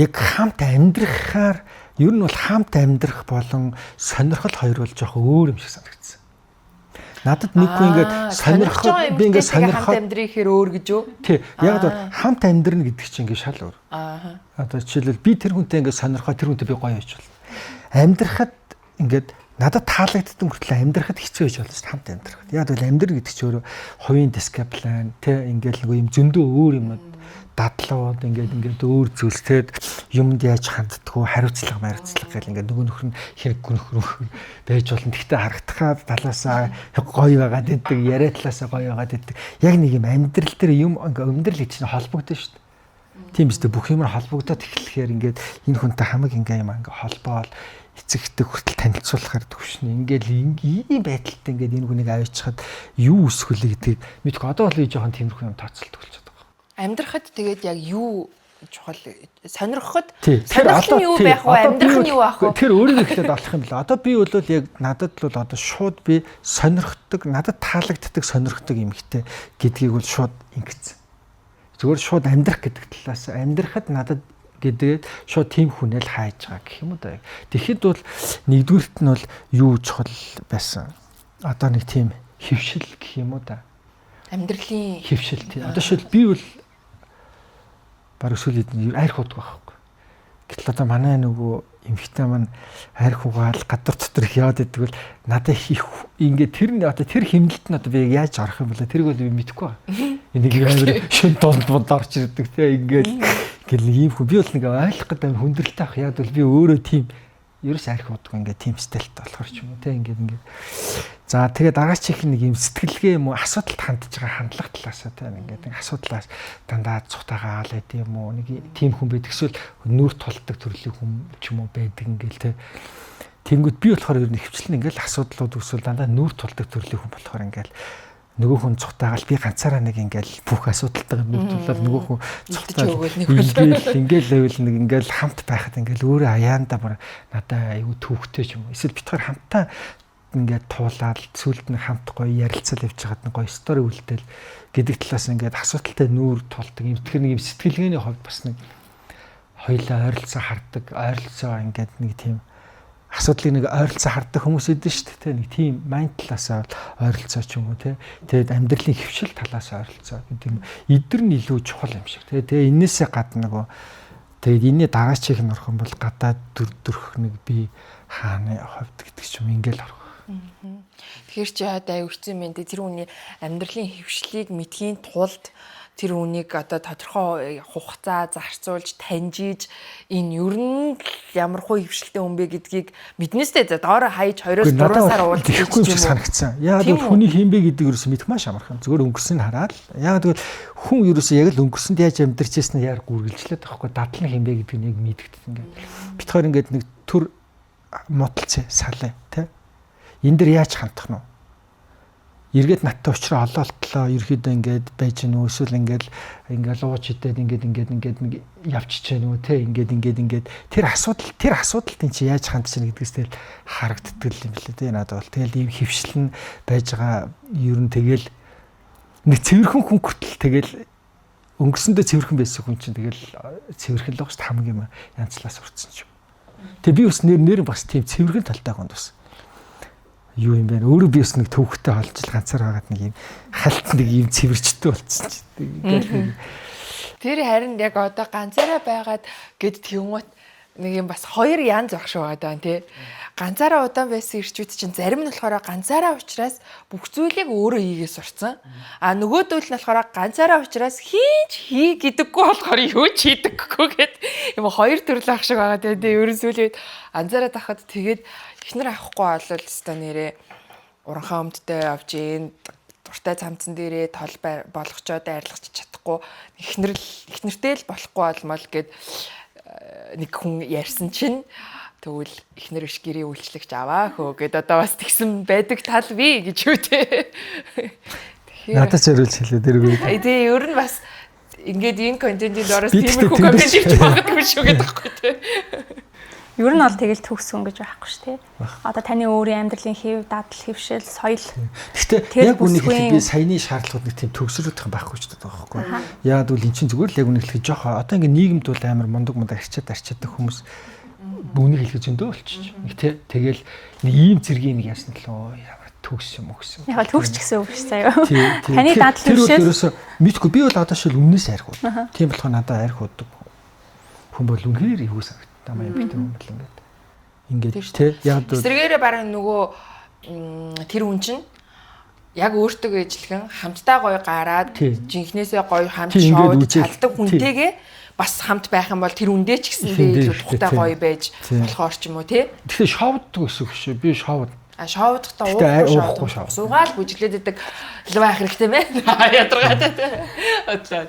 яг хамт амьдрахаар ер нь бол хамт амьдрах болон сонирхол хоёр бол жоохон өөр юм шиг санагдсан. Надад нэг хүн ингээд сонирхол
би ингээд сонирхол хамт амьдрах ихээр өөр гэж юу?
Тий. Яг бол хамт амьдрна гэдэг чинь ингээд шал өөр.
Аа.
Одоо жишээлбэл би тэр хүнтэй ингээд сонирхоо тэр хүнтэй би гоё байж болно. Амьдрахад ингээд надад таалагддаг мөртлөө амьдрахад хэцүү байж болно шүү дээ хамт амьдрахад. Яг бол амьдрах гэдэг чинь өөрөө хувийн дисциплин тий ингээд нэг юм зөндөө өөр юмнууд дадлууд ингээд өөр зүйлс тэгээд юмд яаж ханддаггүй хариуцлага мариуцлага гэл ингээд нөгөө нөхөр нь хэрэггүй нөхөр байж болно. Гэхдээ харагдахаа талаасаа гоё байгаад идэг, яриа талаасаа гоё байгаад идэг. Яг нэг юм амьдрал дээр юм ингээд амьдрал гэж чинь холбогдсон шүү дээ. Тийм биз дээ бүх юмар холбогдоод эхлэхээр ингээд энэ хүнтэй хамаг ингээд юм ингээд холбоол эцэгтэй хүртэл танилцуулахаар төвшнө. Ингээл ийм байдалтай ингээд энэ хүнийг аваачхад юу өсгөлээ гэдгийг мэдгүй. Одоо бол би жоохон тиймэрхүү юм тооцолдог болчиход байгаа.
Амьдрахад тэгээд яг юу чухал сонирхоход сонирхол нь юу байх вэ? Амьдрах нь юу байх вэ?
Тэр өөрийгөө эхлээд олох юм бэл. Одоо би бол яг надад бол одоо шууд би сонирхдаг, надад таалагддаг сонирхдаг эмэгтэй гэдгийг бол шууд ингэсэн. Зүгээр шууд амьдрах гэдэг талаас амьдрахад надад гэдгээд шууд тийм хүнэл хайж байгаа гэх юм уу да. Тэгэхэд бол нэгдүгüрт нь бол юу чухал байсан. Одоо нэг тийм хөвшил гэх юм уу да.
Амьдралын
Хэвшил тий. Одоо шил би бол баг сүүлийн арх удаг байхгүй. Гэтэл одоо манай нөгөө эмэгтэй маань арх угаал гадар дотор их яваад идэг бол надад их ингээд тэр нь одоо тэр хэмнэлт нь одоо би яаж орох юм бэлээ тэрийг бол би мэдэхгүй байна. Энийг амар шин дунд бунд орж ирдэг те ингээд ингээл нэг ийм хүн би бол нэг ойлгох гэдэг амар хүндрэлтэй ах яг бол би өөрөө тийм ерөөс арх удаг ингээд тийм стилтэй болохоор ч юм уу те ингээд ингээд за тэгээд дараачих их нэг юм сэтгэлгээ юм уу асуудалд хандж байгаа хандлага талаасаа те ингээд нэг асуудлаас дандаа цухтагаа аал байд юм уу нэг тийм хүн байдаг эсвэл нүүр тулдаг төрлийн хүн ч юм уу байдаг ингээл те. Тэнгүүд би болохоор ер нь хөвчлэн ингээл асуудлууд үүсвэл дандаа нүүр тулдаг төрлийн хүн болохоор ингээл нөгөө хүн цухтаагаал би ганцаараа нэг ингээл бүх асуудалтайгаа нүүр тулаад нөгөө хүн цухтаал ингээл байвал нэг ингээл хамт байхад ингээл өөрөө аяанда бүр надаа айгүй төвхтэй ч юм уу. Эсвэл битгаар хамтаа ингээд туулаад сүлд нь хамт гоё ярилцал явж байгаад нэг гоё стори үлдээл гэдэг талаас ингээд асуудалтай нүүр тулдаг юм. Тэгэхээр нэг юм сэтгэлгээний хувьд бас нэг хоёлаа ойролцоо хардаг, ойролцоо ингээд нэг тийм асуудлыг нэг ойролцоо хардаг хүмүүс идэв шүү дээ. Нэг тийм майнд талаас ойролцоо ч юм уу те. Тэгээд амьдралын хөвшил талаас ойролцоо гэдэг юм. Эдгэр нь илүү чухал юм шиг те. Тэгээ энээсээ гадна нөгөө тэгээд энэний дараачих нь орох юм бол гадаад дүр төрх нэг би хааны хувьд гэдэг ч юм ингээл орох.
Тэгэхээр чи одоо аюу хэцүү юм дээ. Тэр хүний амьдралын хөвшлийг мэдхийн тулд тэр үнийг одоо тодорхой хугацаа зарцуулж таньжиж энэ ер нь ямар хуу хөвшилтэй хүн бэ гэдгийг мэднэстэй за доороо хаяж 2-3 сар уулзах
юм шиг санагдсан. Яг л хүний хин бэ гэдэг ерөөсөө мэдэх маш амархан. Зүгээр өнгөрсөн нь хараад яг тэгвэл хүн ерөөсөө яг л өнгөрсөнд яаж амьдарч байсан нь яг үргэлжлээд байхгүй дадлан хин бэ гэдэг нь яг мэдэгдсэн ингээд. Бит хоёр ингээд нэг төр муудалцээ салаа тий. Энэ дэр яаж хандах нь вэ? Эргээд надтай учраа олоолтлоо ерөөхдөө ингээд байж гэнэ үү эсвэл ингээд ингээд ууж идээд ингээд ингээд ингээд нэг явчихж гэнэ үү те ингээд ингээд ингээд тэр асуудал тэр асуудалд чи яаж хандж гэнэ гэдгээс тэгэл харагддаг юм билээ те надад бол тэгэл ийм хөвшил нь байж байгаа ер нь тэгэл нэг цэвэрхэн хүн хүртэл тэгэл өнгөрсөндөө цэвэрхэн байсан хүн чинь тэгэл цэвэрхэн л байгаа шүү дээ хамгийн янзлаас урдсан ч юм. Тэгээ би бас нэр нэр бас тийм цэвэрхэн талтай хүнд бас юу юм бэ? Өөрөө би бас нэг төвхтэй холж л ганцаар байгаад нэг юм халт нэг юм цэвэрчтэй болцсон чи. Ингээл
тэр харин яг одоо ганцаараа байгаад гэд тэгмут нэг юм бас хоёр янз баг шүү байгаа тий. Ганцаараа удаан байсан ирчүүд чинь зарим нь болохоор ганцаараа учраас бүх зүйлийг өөрөө хийгээ сурцсан. А нөгөөдөл нь болохоор ганцаараа учраас хийж хий гэдэггүй болохоор юу ч хийдэггүй гэд юм хоёр төрөл ах шиг байгаа тий. Ерөн сүүлийн үед ганцаараа тахад тэгээд эхнэр авахгүй болол өстой нэрээ уранхаа өмдтэй явж ийн дуртай цамцан дээрээ тол болгочоод арилгach чадахгүй эхнэр эхнэртэй л болохгүй болмол гэд нэг хүн ярьсан чинь тэгвэл эхнэр биш гэрээ үйлчлэгч аваа хөө гэд одоо бас тэгсэн байдаг тал би гэж юу те.
Тэгэхээр надад зориулж хэлээ дэргүй.
Тий ер нь бас ингээд энэ контентын доороос тиймэрхүү коммент ирж магадгүй шүү гэдэг байхгүй те.
Ер нь бол тэгэл төгс хүн гэж байхгүй шүү дээ. Одоо таны өөрийн амьдралын хэв, дадал, хэвшил, соёл.
Гэхдээ яг үнийг хэлэхэд би саяны шаардлагууд нэг тийм төгсрөх юм байхгүй ч гэдэг байгаа байхгүй. Яагаад гэвэл эн чинь зүгээр л яг үнийг хэлэхэд жоохоо одоо ингээ нийгэмд бол амар мундаг мундаг арчаад арчаадаг хүмүүс үнийг хэлэхэд зөндөө болчих. Нэг тий тэгэл нэг ийм зэргийн нэг ясна л оо ямар төгс юм өгсөн.
Яг төгс ч гэсэн үг ш заяа. Таны дадал
хэвшил тэр бол ерөөсөө мэдгүй би бол одоо шил өмнөөс арх уу. Тийм болохоор надад арх удаг хүн бол үнэхээр эвгүй санагдав. Намайг битэн хүн бол ингээд ингээд тий
яг эсрэгээрээ бараг нөгөө тэр хүн чинь яг өөртөө ижлэгэн хамтдаа гоё гараад жинхнээсээ гоё хамт шоуд чаддаг хүнтэйгээ бас хамт байх юм бол тэр хүндээ ч гэсэндээ илүү тухтай гоё байж болохоор ч юм уу тий.
Тэгэхээр шоуддаг гэсэн үг шүү. Би шоуд.
А шоудахтаа уухгүй шоуд. Суугаал бүжиглээд идэг л байх хэрэгтэй мэн. Ядаргаатай тий. Бодлоо.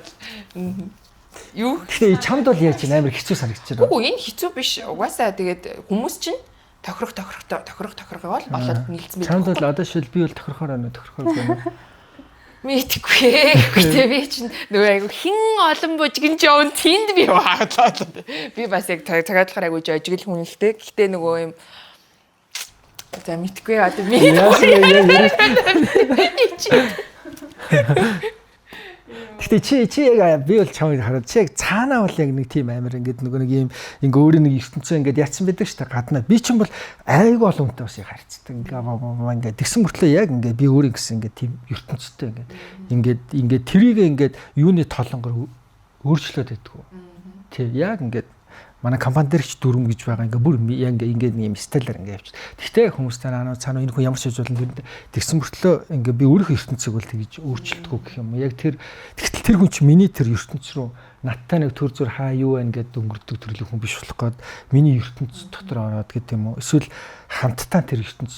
Юу?
Гэхдээ чамд бол яаж амар хэцүү санагдаж
байна. Үгүй энэ хэцүү биш. Угаасаа тэгээд хүмүүс чинь тохирох тохирох тохирох тохирохыг бол олоод нийлцэн
байдаг. Чамд бол одоо шил би бол тохирохоор байна уу тохирохоор байна уу?
Мэдгүй. Гэтэ би чинь нөгөө айгу хин олон бужигэн жовн тэнд би бааглаа. Би бас яг цагаатлахаар айгу жожигл хүн л дээ. Гэтэ нөгөө юм за мэдгүй одоо мэдгүй.
Гэтэ Гэхдээ чи яг би бол чамайг хараад чи яг цаанаа бол яг нэг тийм амар ингээд нөгөө нэг юм ингээ өөрийн нэг ертөнцөө ингээд яатсан байдаг шүү дээ гаднаа. Би чинь бол айгүй олон хүнтэй бас яг харьцдаг. Ингээ ингээд тэгсэн мөртлөө яг ингээ би өөрийн гэсэн ингээ тийм ертөнцтэй ингээд ингээд тэрийг ингээд юуны толонгор өөрчлөөд байдгүй. Тий яг ингээд манай компани дээр ч дүрм гэж байгаа ингээ бүр ингээ ингээ нэг юм стайлаар ингээ явчих. Тэгтээ хүмүүстэй наа цаана энэ хүн ямар ч хийж болно тэр тэгсэн мөртлөө ингээ би өөрийнхөө ертөнцийг бол тэгж өөрчилдөггүй гэх юм. Яг тэр тэгтэл тэр хүн чи миний тэр ертөнц рүү надтай нэг төр зур хаа юу байна гэдээ өнгөрдөг төрлийн хүн биш болох гээд миний ертөнц дотор ороод гэдэг юм уу. Эсвэл хамтдаа тэр ертөнц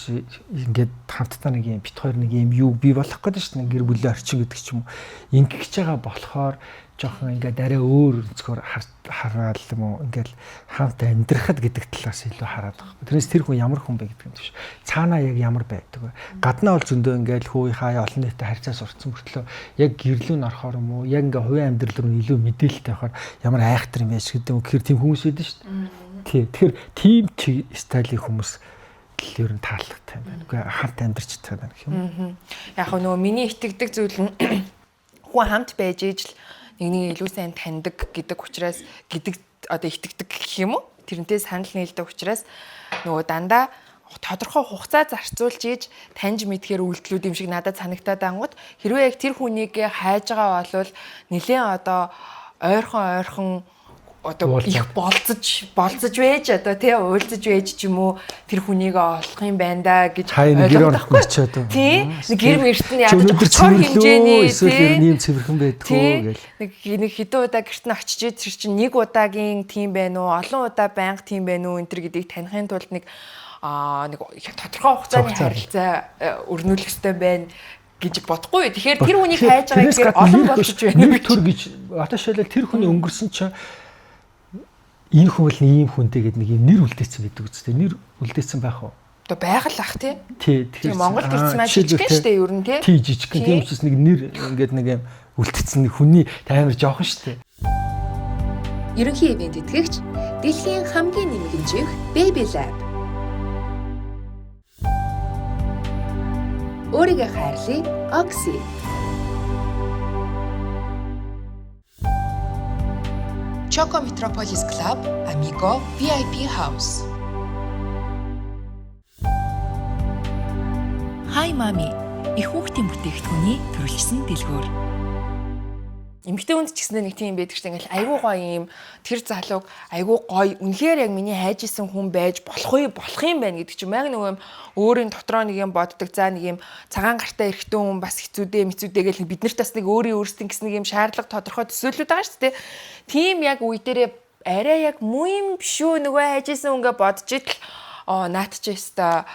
ингээд хамтдаа нэг юм бит хоёр нэг юм юу бий болох гээд шүү дээ. Гэр бүлийн орчин гэдэг ч юм уу. Ингэж байгаа болохоор жоохон ингээд арай өөр өнцгөр хараад юм уу ингээд хамт амьдрахад гэдэг талаас илүү хараад байгаа. Тэрнээс тэр хүн ямар хүн бэ гэдэг юм биш. Цаанаа яг ямар байдаг вэ? Гаднаа бол зөндөө ингээд хүү хаа олон нийтэд харьцаа сурцсан мөртлөө яг гэрлүү н орохоор юм уу яг ингээд хувийн амьдрал руу илүү мэдээлэлтэй байхаар ямар айхтар юм яаж гэдэг юм. Тэгэхээр тийм хүмүүс байдаг шүү дээ. Тий. Тэгэхээр тийм стилийн хүмүүс л ер нь таалагдтай юм байна. Үгүй хамт амьдрч чадах юм байна гэх юм.
Яг нөгөө миний итгэдэг зүйл нь хүн хамт байж ижил нэг нэг илүү сайн таньдаг гэдэг учраас гэдэг одоо итгэдэг гэх юм уу? Тэрнтэй санал нийлдэг учраас нөгөө дандаа тодорхой хугацаа зарцуулж иж таньж мэдхээр үйлдэлүүд юм шиг надад санагтаад ангууд хэрвээ яг тэр хүнийг хайж байгаа бол нэлээд одоо ойрхон одоо их болцож байж одоо тий уулзаж байж ч юм уу тэр хүнийг олох юм байна да гэж
ойлгохгүй.
Тий нэг гэр мэрт нь ядаж очихор хэмжээний
тий ийм цэвэрхэн байдгүй гэл
нэг хэдэн удаа гэрт нь очиж тэр чинь нэг удаагийн тийм байна уу олон удаа байнга тийм байна уу энэ төр гэдгийг таних тулд нэг нэг тодорхой хугацааны харилцаа өрнүүлэх хэрэгтэй байна гэж бодохгүй. Тэгэхээр тэр хүнийг хайж байгаа гэхээр олон болчих
байна. Нэг төр гэж одоо шилэл тэр хүний өнгөрсөн чинь энэ хүн бол ийм хүнтэй гэдэг нэг юм нэр үлдээсэн байдаг үстэй. Нэр үлдээсэн байх уу?
Одоо байх л ах тий.
Тий. Тэгэхээр
Монгол гэрц маань жижигхэн шүү дээ ер нь тий.
Тий жижигхэн. Тийм учраас нэг нэр ингээд нэг юм үлдээсэн нэг хүний амар жоохон шүү дээ.
Ерөнхий ивент итгэгч дэлхийн хамгийн нэмэгэнжих Baby Lab. Өөрийгөө хайрлая. Oxy. Choco Metropolis Club, Amigo VIP House. Hi Mami, их хүүхдийн бүтээгдэхүүний төрөлжсөн дэлгүүр.
Эмэгтэй хүнд ч гэсэндээ нэг тийм байдаг шүү дээ. Ингээл айгүй гоё юм тэр залууг айгүй гоё үнэхээр яг миний хайж исэн хүн байж болох юм байна гэдэг чинь маяг нөгөө юм өөрийн дотроо нэг юм боддог. За нэг юм цагаан гартай эрэгтэй хүн бас хэцүүдээ мэцүүдээ гэл бид нарт бас нэг өөрийн өөрсдийн гэсэн нэг юм шаардлага тодорхой төсөөлөд байгаа шүү дээ. Тийм яг үе дээрээ арай яг муу юм шүү нөгөө хайж исэн хүнгээ бодож идэл наад чи өстой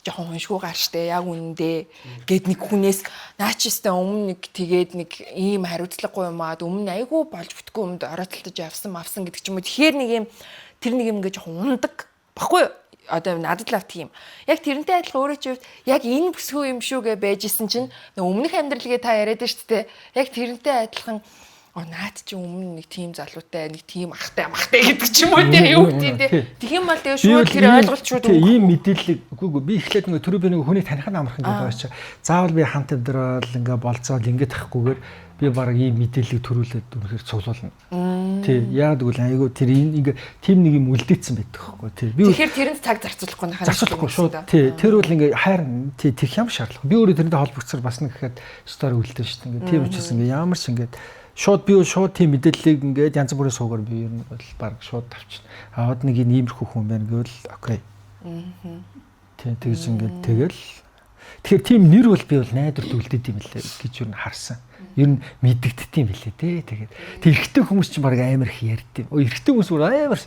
жоохон хоншгүй гарштай яг үнэндээ гэд нэг хүнээс наа чи өстой өмнө нэг тэгээд нэг ийм хариуцлагагүй юм аа өмнө айгүй болж бүтггүй юмд ороцолтож явсан мавсан гэдэг ч юм уу. Тэгэхээр нэг юм тэр нэг юм ингээ жоохон ундаг баггүй юу? Одоо надад л тийм. Яг тэрнтэй адилхан өөрөө чи яг энэ бүсгүй юм шүү гэж байж исэн чинь өмнөх амьдралгээ та яриад шүү дээ. Яг тэрнтэй адилхан наад чи өмнө нэг тийм залуутай нэг тийм ахтай махтай гэдэг ч юм уу те юу гэдэг те. Тэгэх юм бол тэгээ шууд тэр ойлголт шууд
ийм мэдээллийг үгүй би эхлээд нэг түрүү би нэг хүний таних нь амархан гэдэг байгаа чи. Заавал би хамт амьдрал ингээ болцоол ингээ тахихгүйгээр би баг ийм мэдээллийг төрүүлээд үнэхээр цуглуулна. Тий, яг тэгвэл айгүй тэр ингээ тийм нэг юм үлдээсэн байдаг байхгүй тий.
Би тэгэхээр тэрэнд цаг зарцуулахгүй нахаа.
Зарцуулахгүй шууд тий. Тэр бол ингээ хайр тий тех юм шаардлага. Би өөрөө тэрнтэй холбогдсоор бас нэг гэхэд стори үлдэн шүү дээ. Ингээ тийм учраас ингээ ямар ч ингээ шууд би шууд тийм мэдээллийг ингээд янз бүрийн суугаар би ер нь бол баг шууд тавчна. Аваад нэг иймэрхүү хүн байна гэвэл окей. Тийм тэгж ингээд тэгэл. Тэгэхээр тийм нэр бол би бол найдварт үлдээд юм лээ гэж ер нь харсан. Ер нь мэдэгддэг юм билээ те. Тэгээд тэр эрэгтэй хүмүүс чинь баг амар их ярьд юм. Эрэгтэй хүмүүс бүр амар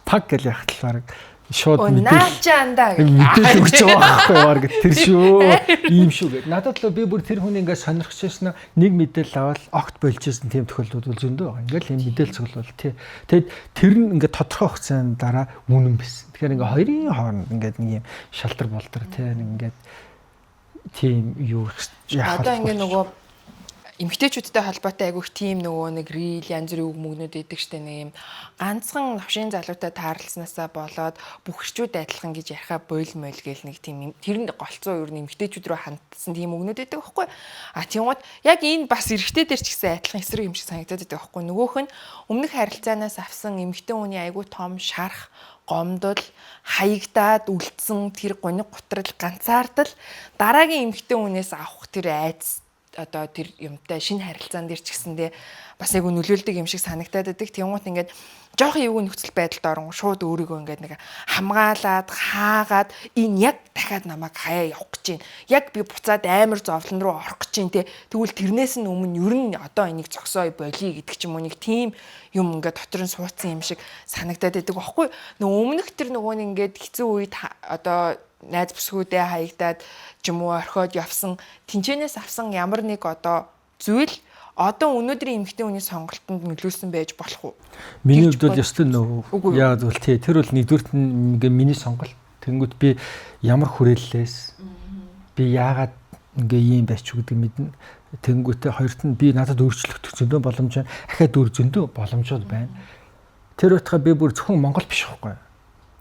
паг гэл яхад л баг шууд мэдээлэл өгч байгаа байхгүй баг тэр шүү ийм шүү гэд. Надад л би бүр тэр хүний ингээд сонирхож байсан нэг мэдээлэл аваад огт болж исэн тийм тохиолдлууд бол зөндөө байгаа. Ингээл ийм мэдээлэл цуглуул тий. Тэгэд тэр нь ингээд тодорхой хугацааны дараа үнэн байсан. Тэгэхээр ингээд хоёрын хооронд ингээд нэг юм шалтар болдор тий нэг ингээд тийм юу
яах. Одоо ингээд нөгөө Эмэгтэйчүүдтэй холбоотой айгүйх тийм нөгөө нэг reel янз бүрийн үг мөгнүүд идэг штэ, нэг юм ганцхан новшин залуутай таарласнасаа болоод бүх эрчүүд адилхан гэж яриха бойл мойл гэл нэг тийм тэр нь голцоо ер нь эмэгтэйчүүд рүү хандсан тийм үгнүүд идэг байхгүй. А тиймүүд яг энэ бас эрэгтэй дээр ч гэсэн адилхан эсрэг юм шиг санагдаад идэг байхгүй. Нөгөөх нь өмнөх харилцаанаас авсан эмэгтэй хүний айгүй том шарах, гомдол, хаягдаад үлдсэн тэр гуниг гутрал, ганцаардал дараагийн эмэгтэй хүнээс авах тэр айдас одоо тэр юмтай шинэ харилцаан дээр ч гэсэндээ бас айгу нөлөөлдөг юм шиг санагдаад байдаг. Тэнгуут ингээд жоох эвгүй нөхцөл байдалд орон шууд өөрийгөө ингээд нэг хамгаалаад, хаагаад энэ яг дахиад намайг хаяа явах гэж байна. Яг би буцаад амар зовлон руу орох гэж байна те. Тэгвэл тэрнээс нь өмнө ер нь одоо энийг зогсоо болиё гэдэг ч юм уу, нэг тийм юм ингээд дотор нь суудсан юм шиг санагдаад байдаг байхгүй. Нөгөө өмнөх тэр нөгөө нэг ингээд хэцүү үед одоо найз бүсгүүдээ хаягдаад ч юм уу орхиод явсан тэнчэнээс авсан ямар нэг одоо зүйл одоо өнөөдрийн эмэгтэй хүний сонголтонд нөлөөлсөн байж болох уу?
Миний хувьд бол ёстой нөө. Яг бол тий, тэр бол нэгдүгüрт нь ингээ миний сонголт. Тэнгүүт би ямар хүрээллээс би яагаад ингээ ийм байч гэдэг мэднэ. Тэнгүүтээ хоёрт нь би надад өөрчлөгдөх зөндөө боломж байна. Ахаад өөр зөндөө боломжууд байна. Тэр утгаа би бүр зөвхөн Монгол биш байхгүй.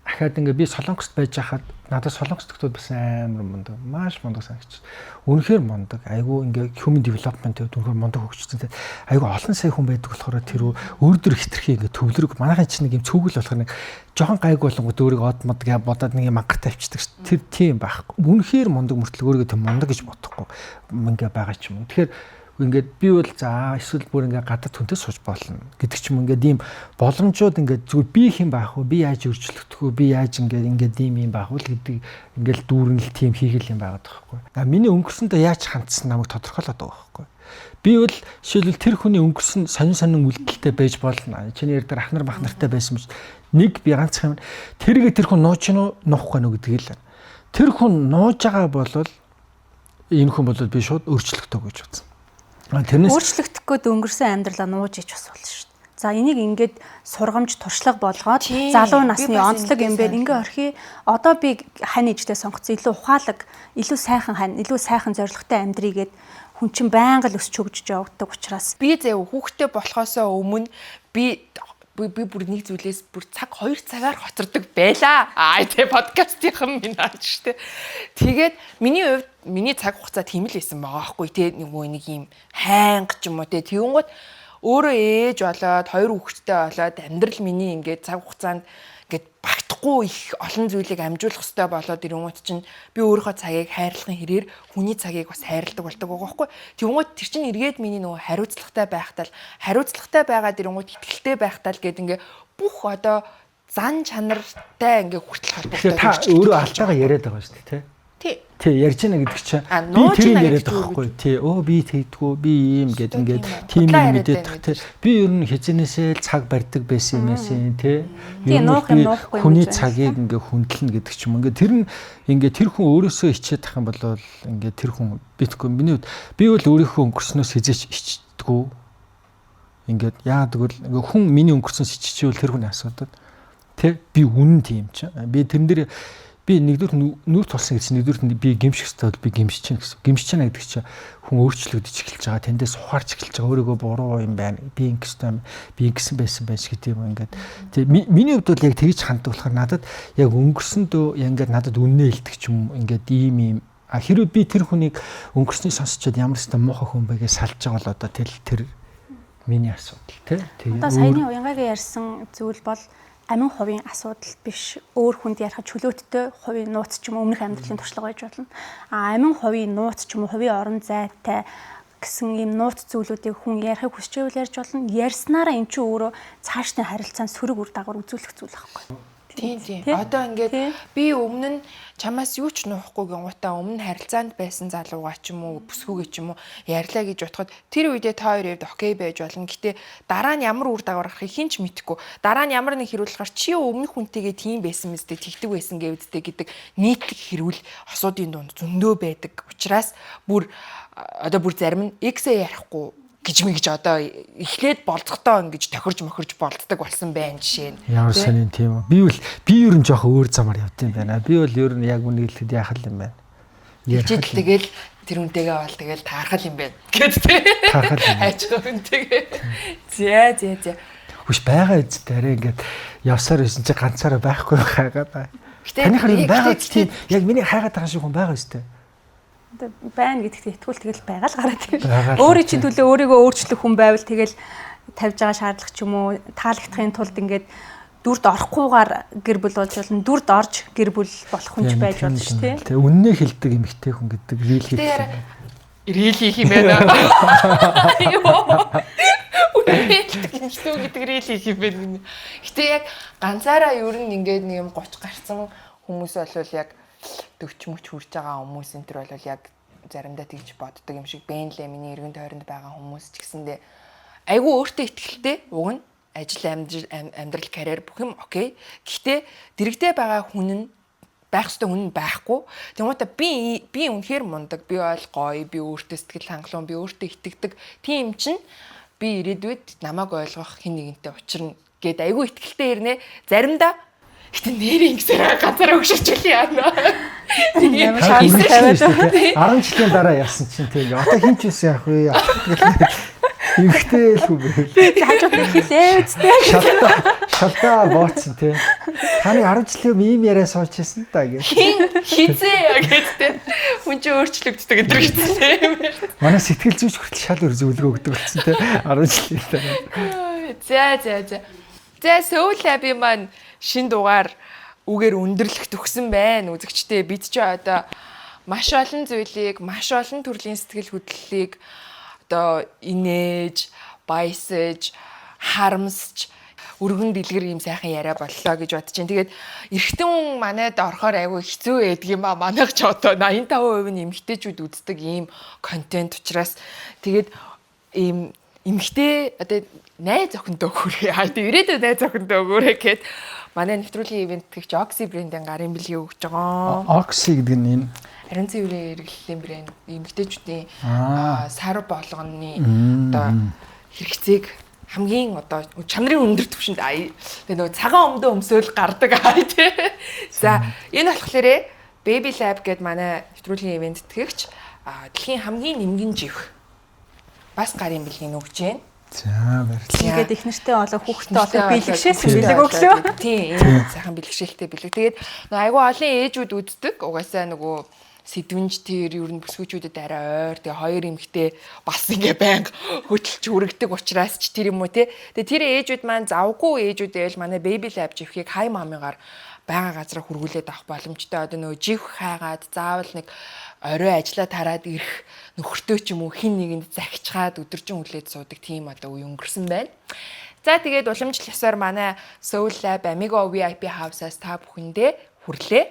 Ахаад ингээ би Солонгост байж хахад надад Солонгос төтүүд бас амар мундаг, маш мундаг санагч. Үнэхээр мундаг. Айгу ингээ human development гэдэг үнэхээр мундаг хөгжсөн. Айгу олон сая хүн байдаг болохоор тэр өөр дөр хитрхи ингээ төвлөрөг. Манайхан чинь нэг юм цөөгөл болохоор нэг жоохон гайг болонгод өөрийгөө од мод гэж бодоод нэг юм мангар тавьчихдаг ш. Тэр тийм байхгүй. Үнэхээр мундаг мөртлөө өөрийгөө тийм мундаг гэж бодохгүй ингээ байгаа ч юм уу. Тэгэхээр ингээд би бол за эсвэл бүр ингээд гадаад хүнтэй сууж болно гэдэг ч юм, ингээд ийм боломжууд ингээд зүгээр би хэн байх вэ, би яаж өөрчлөгдөх вэ, би яаж ингээд ингээд ийм юм байх вэ гэдэг ингээд дүүрэн л тийм хийхэл юм байгаад байгаа байхгүй. А миний өнгөрсөндөө яаж хандсан намайг тодорхойлоод байгаа байхгүй. Би бол жишээлбэл тэр хүний өнгөрсөн сонин сонин үйлдэлтэй байж болно. Чиний ярдаар ах нар бах нартай байсан мэт нэг би ганцхан юм тэргээ тэр хүн нууж гинүү нуухгүй нү гэдэг л. Тэр хүн нууж байгаа бол энэ хүн бол би шууд өөрчлөгдөв гэж бодсон.
Тэрнээс өөрчлөгдөх гээд өнгөрсөн амьдралаа нууж ич бас болно шүү дээ. За энийг ингээд сургамж туршлага болгоод залуу насны онцлог юм байна. Ингээ орхи одоо би хань ижтэй сонгоцсон, илүү ухаалаг, илүү сайхан хань, илүү сайхан зорилготой амьдрий гээд хүн чинь байнга л өсч хөгжиж явагддаг учраас
би заяа хүүхдтэй болохоосоо өмнө би бүр нэг зүйлээс бүр цаг 2 цагаар хоцордог байлаа. Аа тэ подкастынхан минь ааж штэ. Тэгээд миний хувьд миний цаг хугацаа тийм л байсан байгаа байхгүй те, нөгөө нэг юм хайнга ч юм уу те. Тэгэнгүүт өөрөө ээж болоод хоёр хүүхэдтэй болоод амьдрал миний ингээд цаг хугацаанд ингээд багтахгүй их олон зүйлийг амжуулах хэрэгтэй болоод ирэнгүүт чинь би өөрийнхөө цагийг хайрлахын хэрээр хүний цагийг бас хайрладаг болдог байгаа байхгүй. Тэгэнгүүт тэр чинь эргээд миний нөгөө хариуцлагатай байхтал, хариуцлагатай байгаад ирэнгүүт итгэлтэй байхтал гээд ингээ бүх одоо зан чанартай ингээ хүртэл холбогдоод.
Та өөрөө алтайгаа яриад байгаа шүү дээ тий. Тий, ярьж байна гэдэг чинь би тэрийг яриад байгаа байхгүй тий. Өө би тэгдэггүй, би ийм гэд ингээд тийм юм мэдээд тах тий. Би ер нь хизэнээсээ л цаг барьдаг байсан юм яасан тий.
Ер нь нуух юм
хүний цагийг ингээ хүндлэнэ гэдэг ч юм. Ингээ тэр нь ингээ тэр хүн өөрөөсөө ичээд тах юм бол ингээ тэр хүн битгүй. Миний хувьд би бол өөрийнхөө өнгөрснөөс хизээч ичдэггүй. Ингээд яагаад гэвэл ингээ хүн миний өнгөрснөөс иччихвэл тэр хүний асуудал. Тий, би үнэн тийм чинь. Би тэрэн дээр би нэгдүгээр нүүр тулсан гэсэн, нэгдүгээр би гимших ёстой бол би гимшиж чинь гэсэн. Гимшиж чинь гэдэг чинь хүн өөрчлөгдөж эхэлж байгаа. Тэндээс ухаарч эхэлж байгаа. Өөрийгөө буруу юм байна. Би ингэх ёстой юм. Би ингэсэн байсан байж гэдэг юм ингээд. Тэг миний хувьд бол яг тэгж ханддаг болохоор надад яг өнгөрсөндөө ингээд надад үннээ хэлдэг ч юм ингээд ийм ийм. А хэрвээ би тэр хүнийг өнгөрснийг сонсчод ямар ч муухай хүн бэ гэж салж байгаа бол одоо тэр миний асуудал тий.
Одоо саяны уянгагийн ярьсан зүйл бол амин хувийн асуудал биш, өөр хүнд ярих чөлөөттэй хувийн нууц ч юм уу өмнөх амьдралын туршлага байж болно. А амин хувийн нууц ч юм уу хувийн орон зайтай гэсэн ийм нууц зүйлүүдийг хүн ярихыг хүсчээвэл ярьж болно. Ярьснараа эн чинь өөрөө цаашны харилцаанд сөрөг үр дагавар үзүүлэх зүйл байхгүй.
Тийм тийм. Одоо ингээд би өмнө нь чамаас юу ч нуухгүй гингуудаа өмнө харилцаанд байсан залуугаа ч юм уу бүсгүүгээ ч юм уу ярьлаа гэж бодоход тэр үедээ та хоёр явд окей байж болно. Гэтэ дараа нь ямар үр дагавар гарахыг хэн ч мэдэхгүй. Дараа нь ямар нэг хэрүүлэхээр чи өмнөх хүнтэйгээ тийм байсан мэт тэгдэг байсан гэвдтэй гэдэг нийтлэг хэрүүл осуудын дунд зөндөө байдаг. Учираас бүр одоо бүр зарим нь X-ээ ярихгүй гэж мэгж одоо эхлээд болцохдоо ингэж тохирж мохирж болддог болсон байна жишээ нь.
Ямар сонин тийм үү. Би бол би ер нь жоох өөр замаар явд юм байна. Би бол ер нь яг үнийг хэлэхэд яах юм байна.
Хичээл тэгэл Тэр үнтэйгээ бол тэгэл таархал юм байна гэд тий.
Таархал юм.
Хайж байгаа үнтэйгээ. За за за.
Хүш байгаа үстэй арай ингээд явсаар байсан чи ганцаараа байхгүй хайгаад бай.
Гэтэ-
Таныхаар юм байгаа
гэтэ-
үст тийм яг миний хайгаад байгаа шиг хүн байгаа үстэй.
Одоо байна гэдэгт итгүүл тэгэл байгаа л гараад
Байгаа
ирнэ.
л
Өөрийн чинь төлөө өөрийгөө өөрчлөх хүн байвал тэгэл тавьж байгаа шаардлага ч юм уу таалагдахын тулд ингээд дүрд орохгүйгээр гэр бүл болж болно. Дүрд орж гэр бүл болох хүн ч байж болно шүү дээ.
Тэ үннээ хэлдэг эмэгтэй хүн гэдэг рил
Гэтэ
хийх.
яра рил хийх юм байна. Йоо. Үнэ хэлдэг эмэгтэй хүн гэдэг рил хийх юм байна гинэ. Гэтэ яг ганцаараа ер нь ингээд нэг юм 30 гарсан хүмүүс болвол яг 40 мөч хүрж байгаа хүмүүс энэ төр бол яг заримдаа тэгж боддог юм шиг бэн лээ миний эргэн тойронд байгаа хүмүүс ч гэсэндээ айгүй өөртөө ихтэй уг нь ажил амьдрал карьер бүх юм окей. Гэхдээ дэрэгдээ байгаа хүн нь байх ёстой хүн нь байхгүй. Тэнгуутаа би үнэхээр мундаг, би бол гоё, би өөртөө сэтгэл хангалуун, би өөртөө итгэдэг. Тийм чинь би ирээдүйд намайг ойлгох хин нэгэнтэй учирна гэд айгүй итгэлтэй ирнэ. Заримдаа гэтээ нэр ингэсээр ганцаараа өгшөрчүүл яана.
Ямар шаардлага тавиад
10 жилийн дараа явсан чинь тийм одоо хин ч үсэн яах вэ? Эмэгтэй л хүн байв.
хажууд нь хэлээ үстэй.
Шалдаа шалдаа бооцсон тий. Таны 10 жилийн өмнө ийм яриа сууж ирсэн та гэж.
Хин хизээ гэд тэ. Хүн чинь өөрчлөгддөг гэдэг гэсэн юм байна.
Манай сэтгэл зүйч хүртэл шал өр зөвлөгөө өгдөг болсон тий. 10 жилийн дараа.
За за за. За Soul Lab-ийн маань шин дугаар үгээр өндөрлөх төгсөн байна. Үзэгчдээ бид ч одоо маш олон зүйлийг, маш олон төрлийн сэтгэл хөдлөлийг одоо инээж, баясаж, харамсч өргөн дэлгэр юм сайхан яриа боллоо гэж бодож чинь. Тэгээд эрэгтэн хүн манайд орохоор айгүй хэцүү байдаг юм а. Манайх ч одоо 85% нь эмэгтэйчүүд үздэг ийм контент учраас тэгээд ийм эмэгтэй одоо найз охиндоо өгөөрэй. Аа тэг ирээдүйд найз охиндоо өгөөрэй гэд манай нэвтрүүлгийн ивент гэгч Oxy брендийн гарын бэлгийг өгч байгаа.
Oxy гэдэг нь энэ
Ариун цэврийн хэрэглэлийн брэнд эмэгтэйчүүдийн
Аа.
сар болгоны одоо хэрэгцээг хамгийн одоо чанарын өндөр түвшинд ая тэгээ нөгөө цагаан өмдөө өмсөөл гардаг аа тий. За энэ болохоор Baby Lab гэд манай нэвтрүүлгийн ивент тэтгэгч дэлхийн хамгийн нэмгэн живх бас гарын бэлгийг өгч байна.
За баярлалаа.
Тэгээд их нэртэй болоо хүүхдтэй болоо
Нэртэй
бэлгшээсэн
болоо,
бэлэг өглөө.
Тийм, ийм сайхан бэлгшээлтэй бэлэг. Тэгээд нөгөө айгүй олон ээжүүд үздэг. Угаасаа нөгөө сэдвэнж тэр ер нь бүсгүүчүүдэд арай ойр. Тэгээ хоёр эмэгтэй бас ингээ байнга хөтөлж үргэдэг учраас ч тэр юм уу те. Тэгээ тэр ээжүүд маань завгүй ээжүүд байвал манай Baby Lab живхийг хай мамыгаар байгаа газараа хүргүүлээд авах боломжтой. Одоо нөгөө живх хайгаад заавал нэг орой ажиллаа тараад ирэх нөхөртөө ч юм уу хин нэгэнд захичгаад өдөржин хүлээж суудаг тийм одоо үе өнгөрсөн байна. За тэгээд уламжлал ёсоор манай Soul Lab Amigo VIP House-аас та бүхэндээ хүрлээ.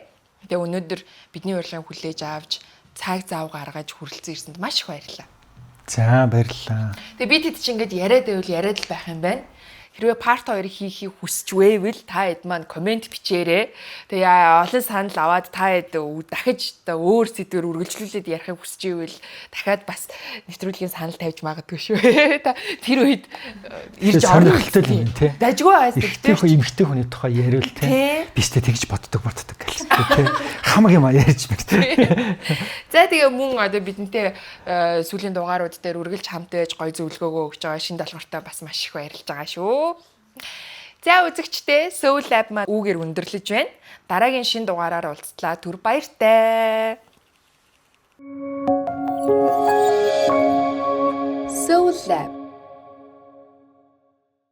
Тэгээ өнөөдөр бидний урилгыг хүлээж авч цаг зав гаргаж хүрэлцэн ирсэнд маш их баярлалаа.
За баярлалаа.
Тэгээ би тэд чинь ингээд яриад байвал яриад л байх юм байна. Хэрвээ part 2 хийхийг хүсч байвал та хэд маань комент бичээрэй. Тэгээ олон санал аваад та хэд дахиж одоо өөр сэдвээр үргэлжлүүлээд ярихыг хүсч ивэл дахиад бас нэвтрүүлгийн санал тавьж магадгүй шүү. Та тэр үед ирж орно
сонирхолтой л юм тий.
Дажгүй айс
Эрэгтэй хүн эмэгтэй хүний тухай яриул
Тий.
тий. Би ч тэгж боддог гэл тий. Хамаг юм а ярьж мэр тий.
За тэгээ мөн одоо бидэнтэй сүүлийн дугаарууд дээр үргэлж хамт байж гой зөвлөгөөгөө өгч байгаа шин долгортой бас маш их баярлж байгаа шүү. За үзэгчдээ Soul Lab маань үүгээр өндөрлөж байна. Дараагийн шин дугаараар уулзтлаа. Түр баяртай. Soul Lab.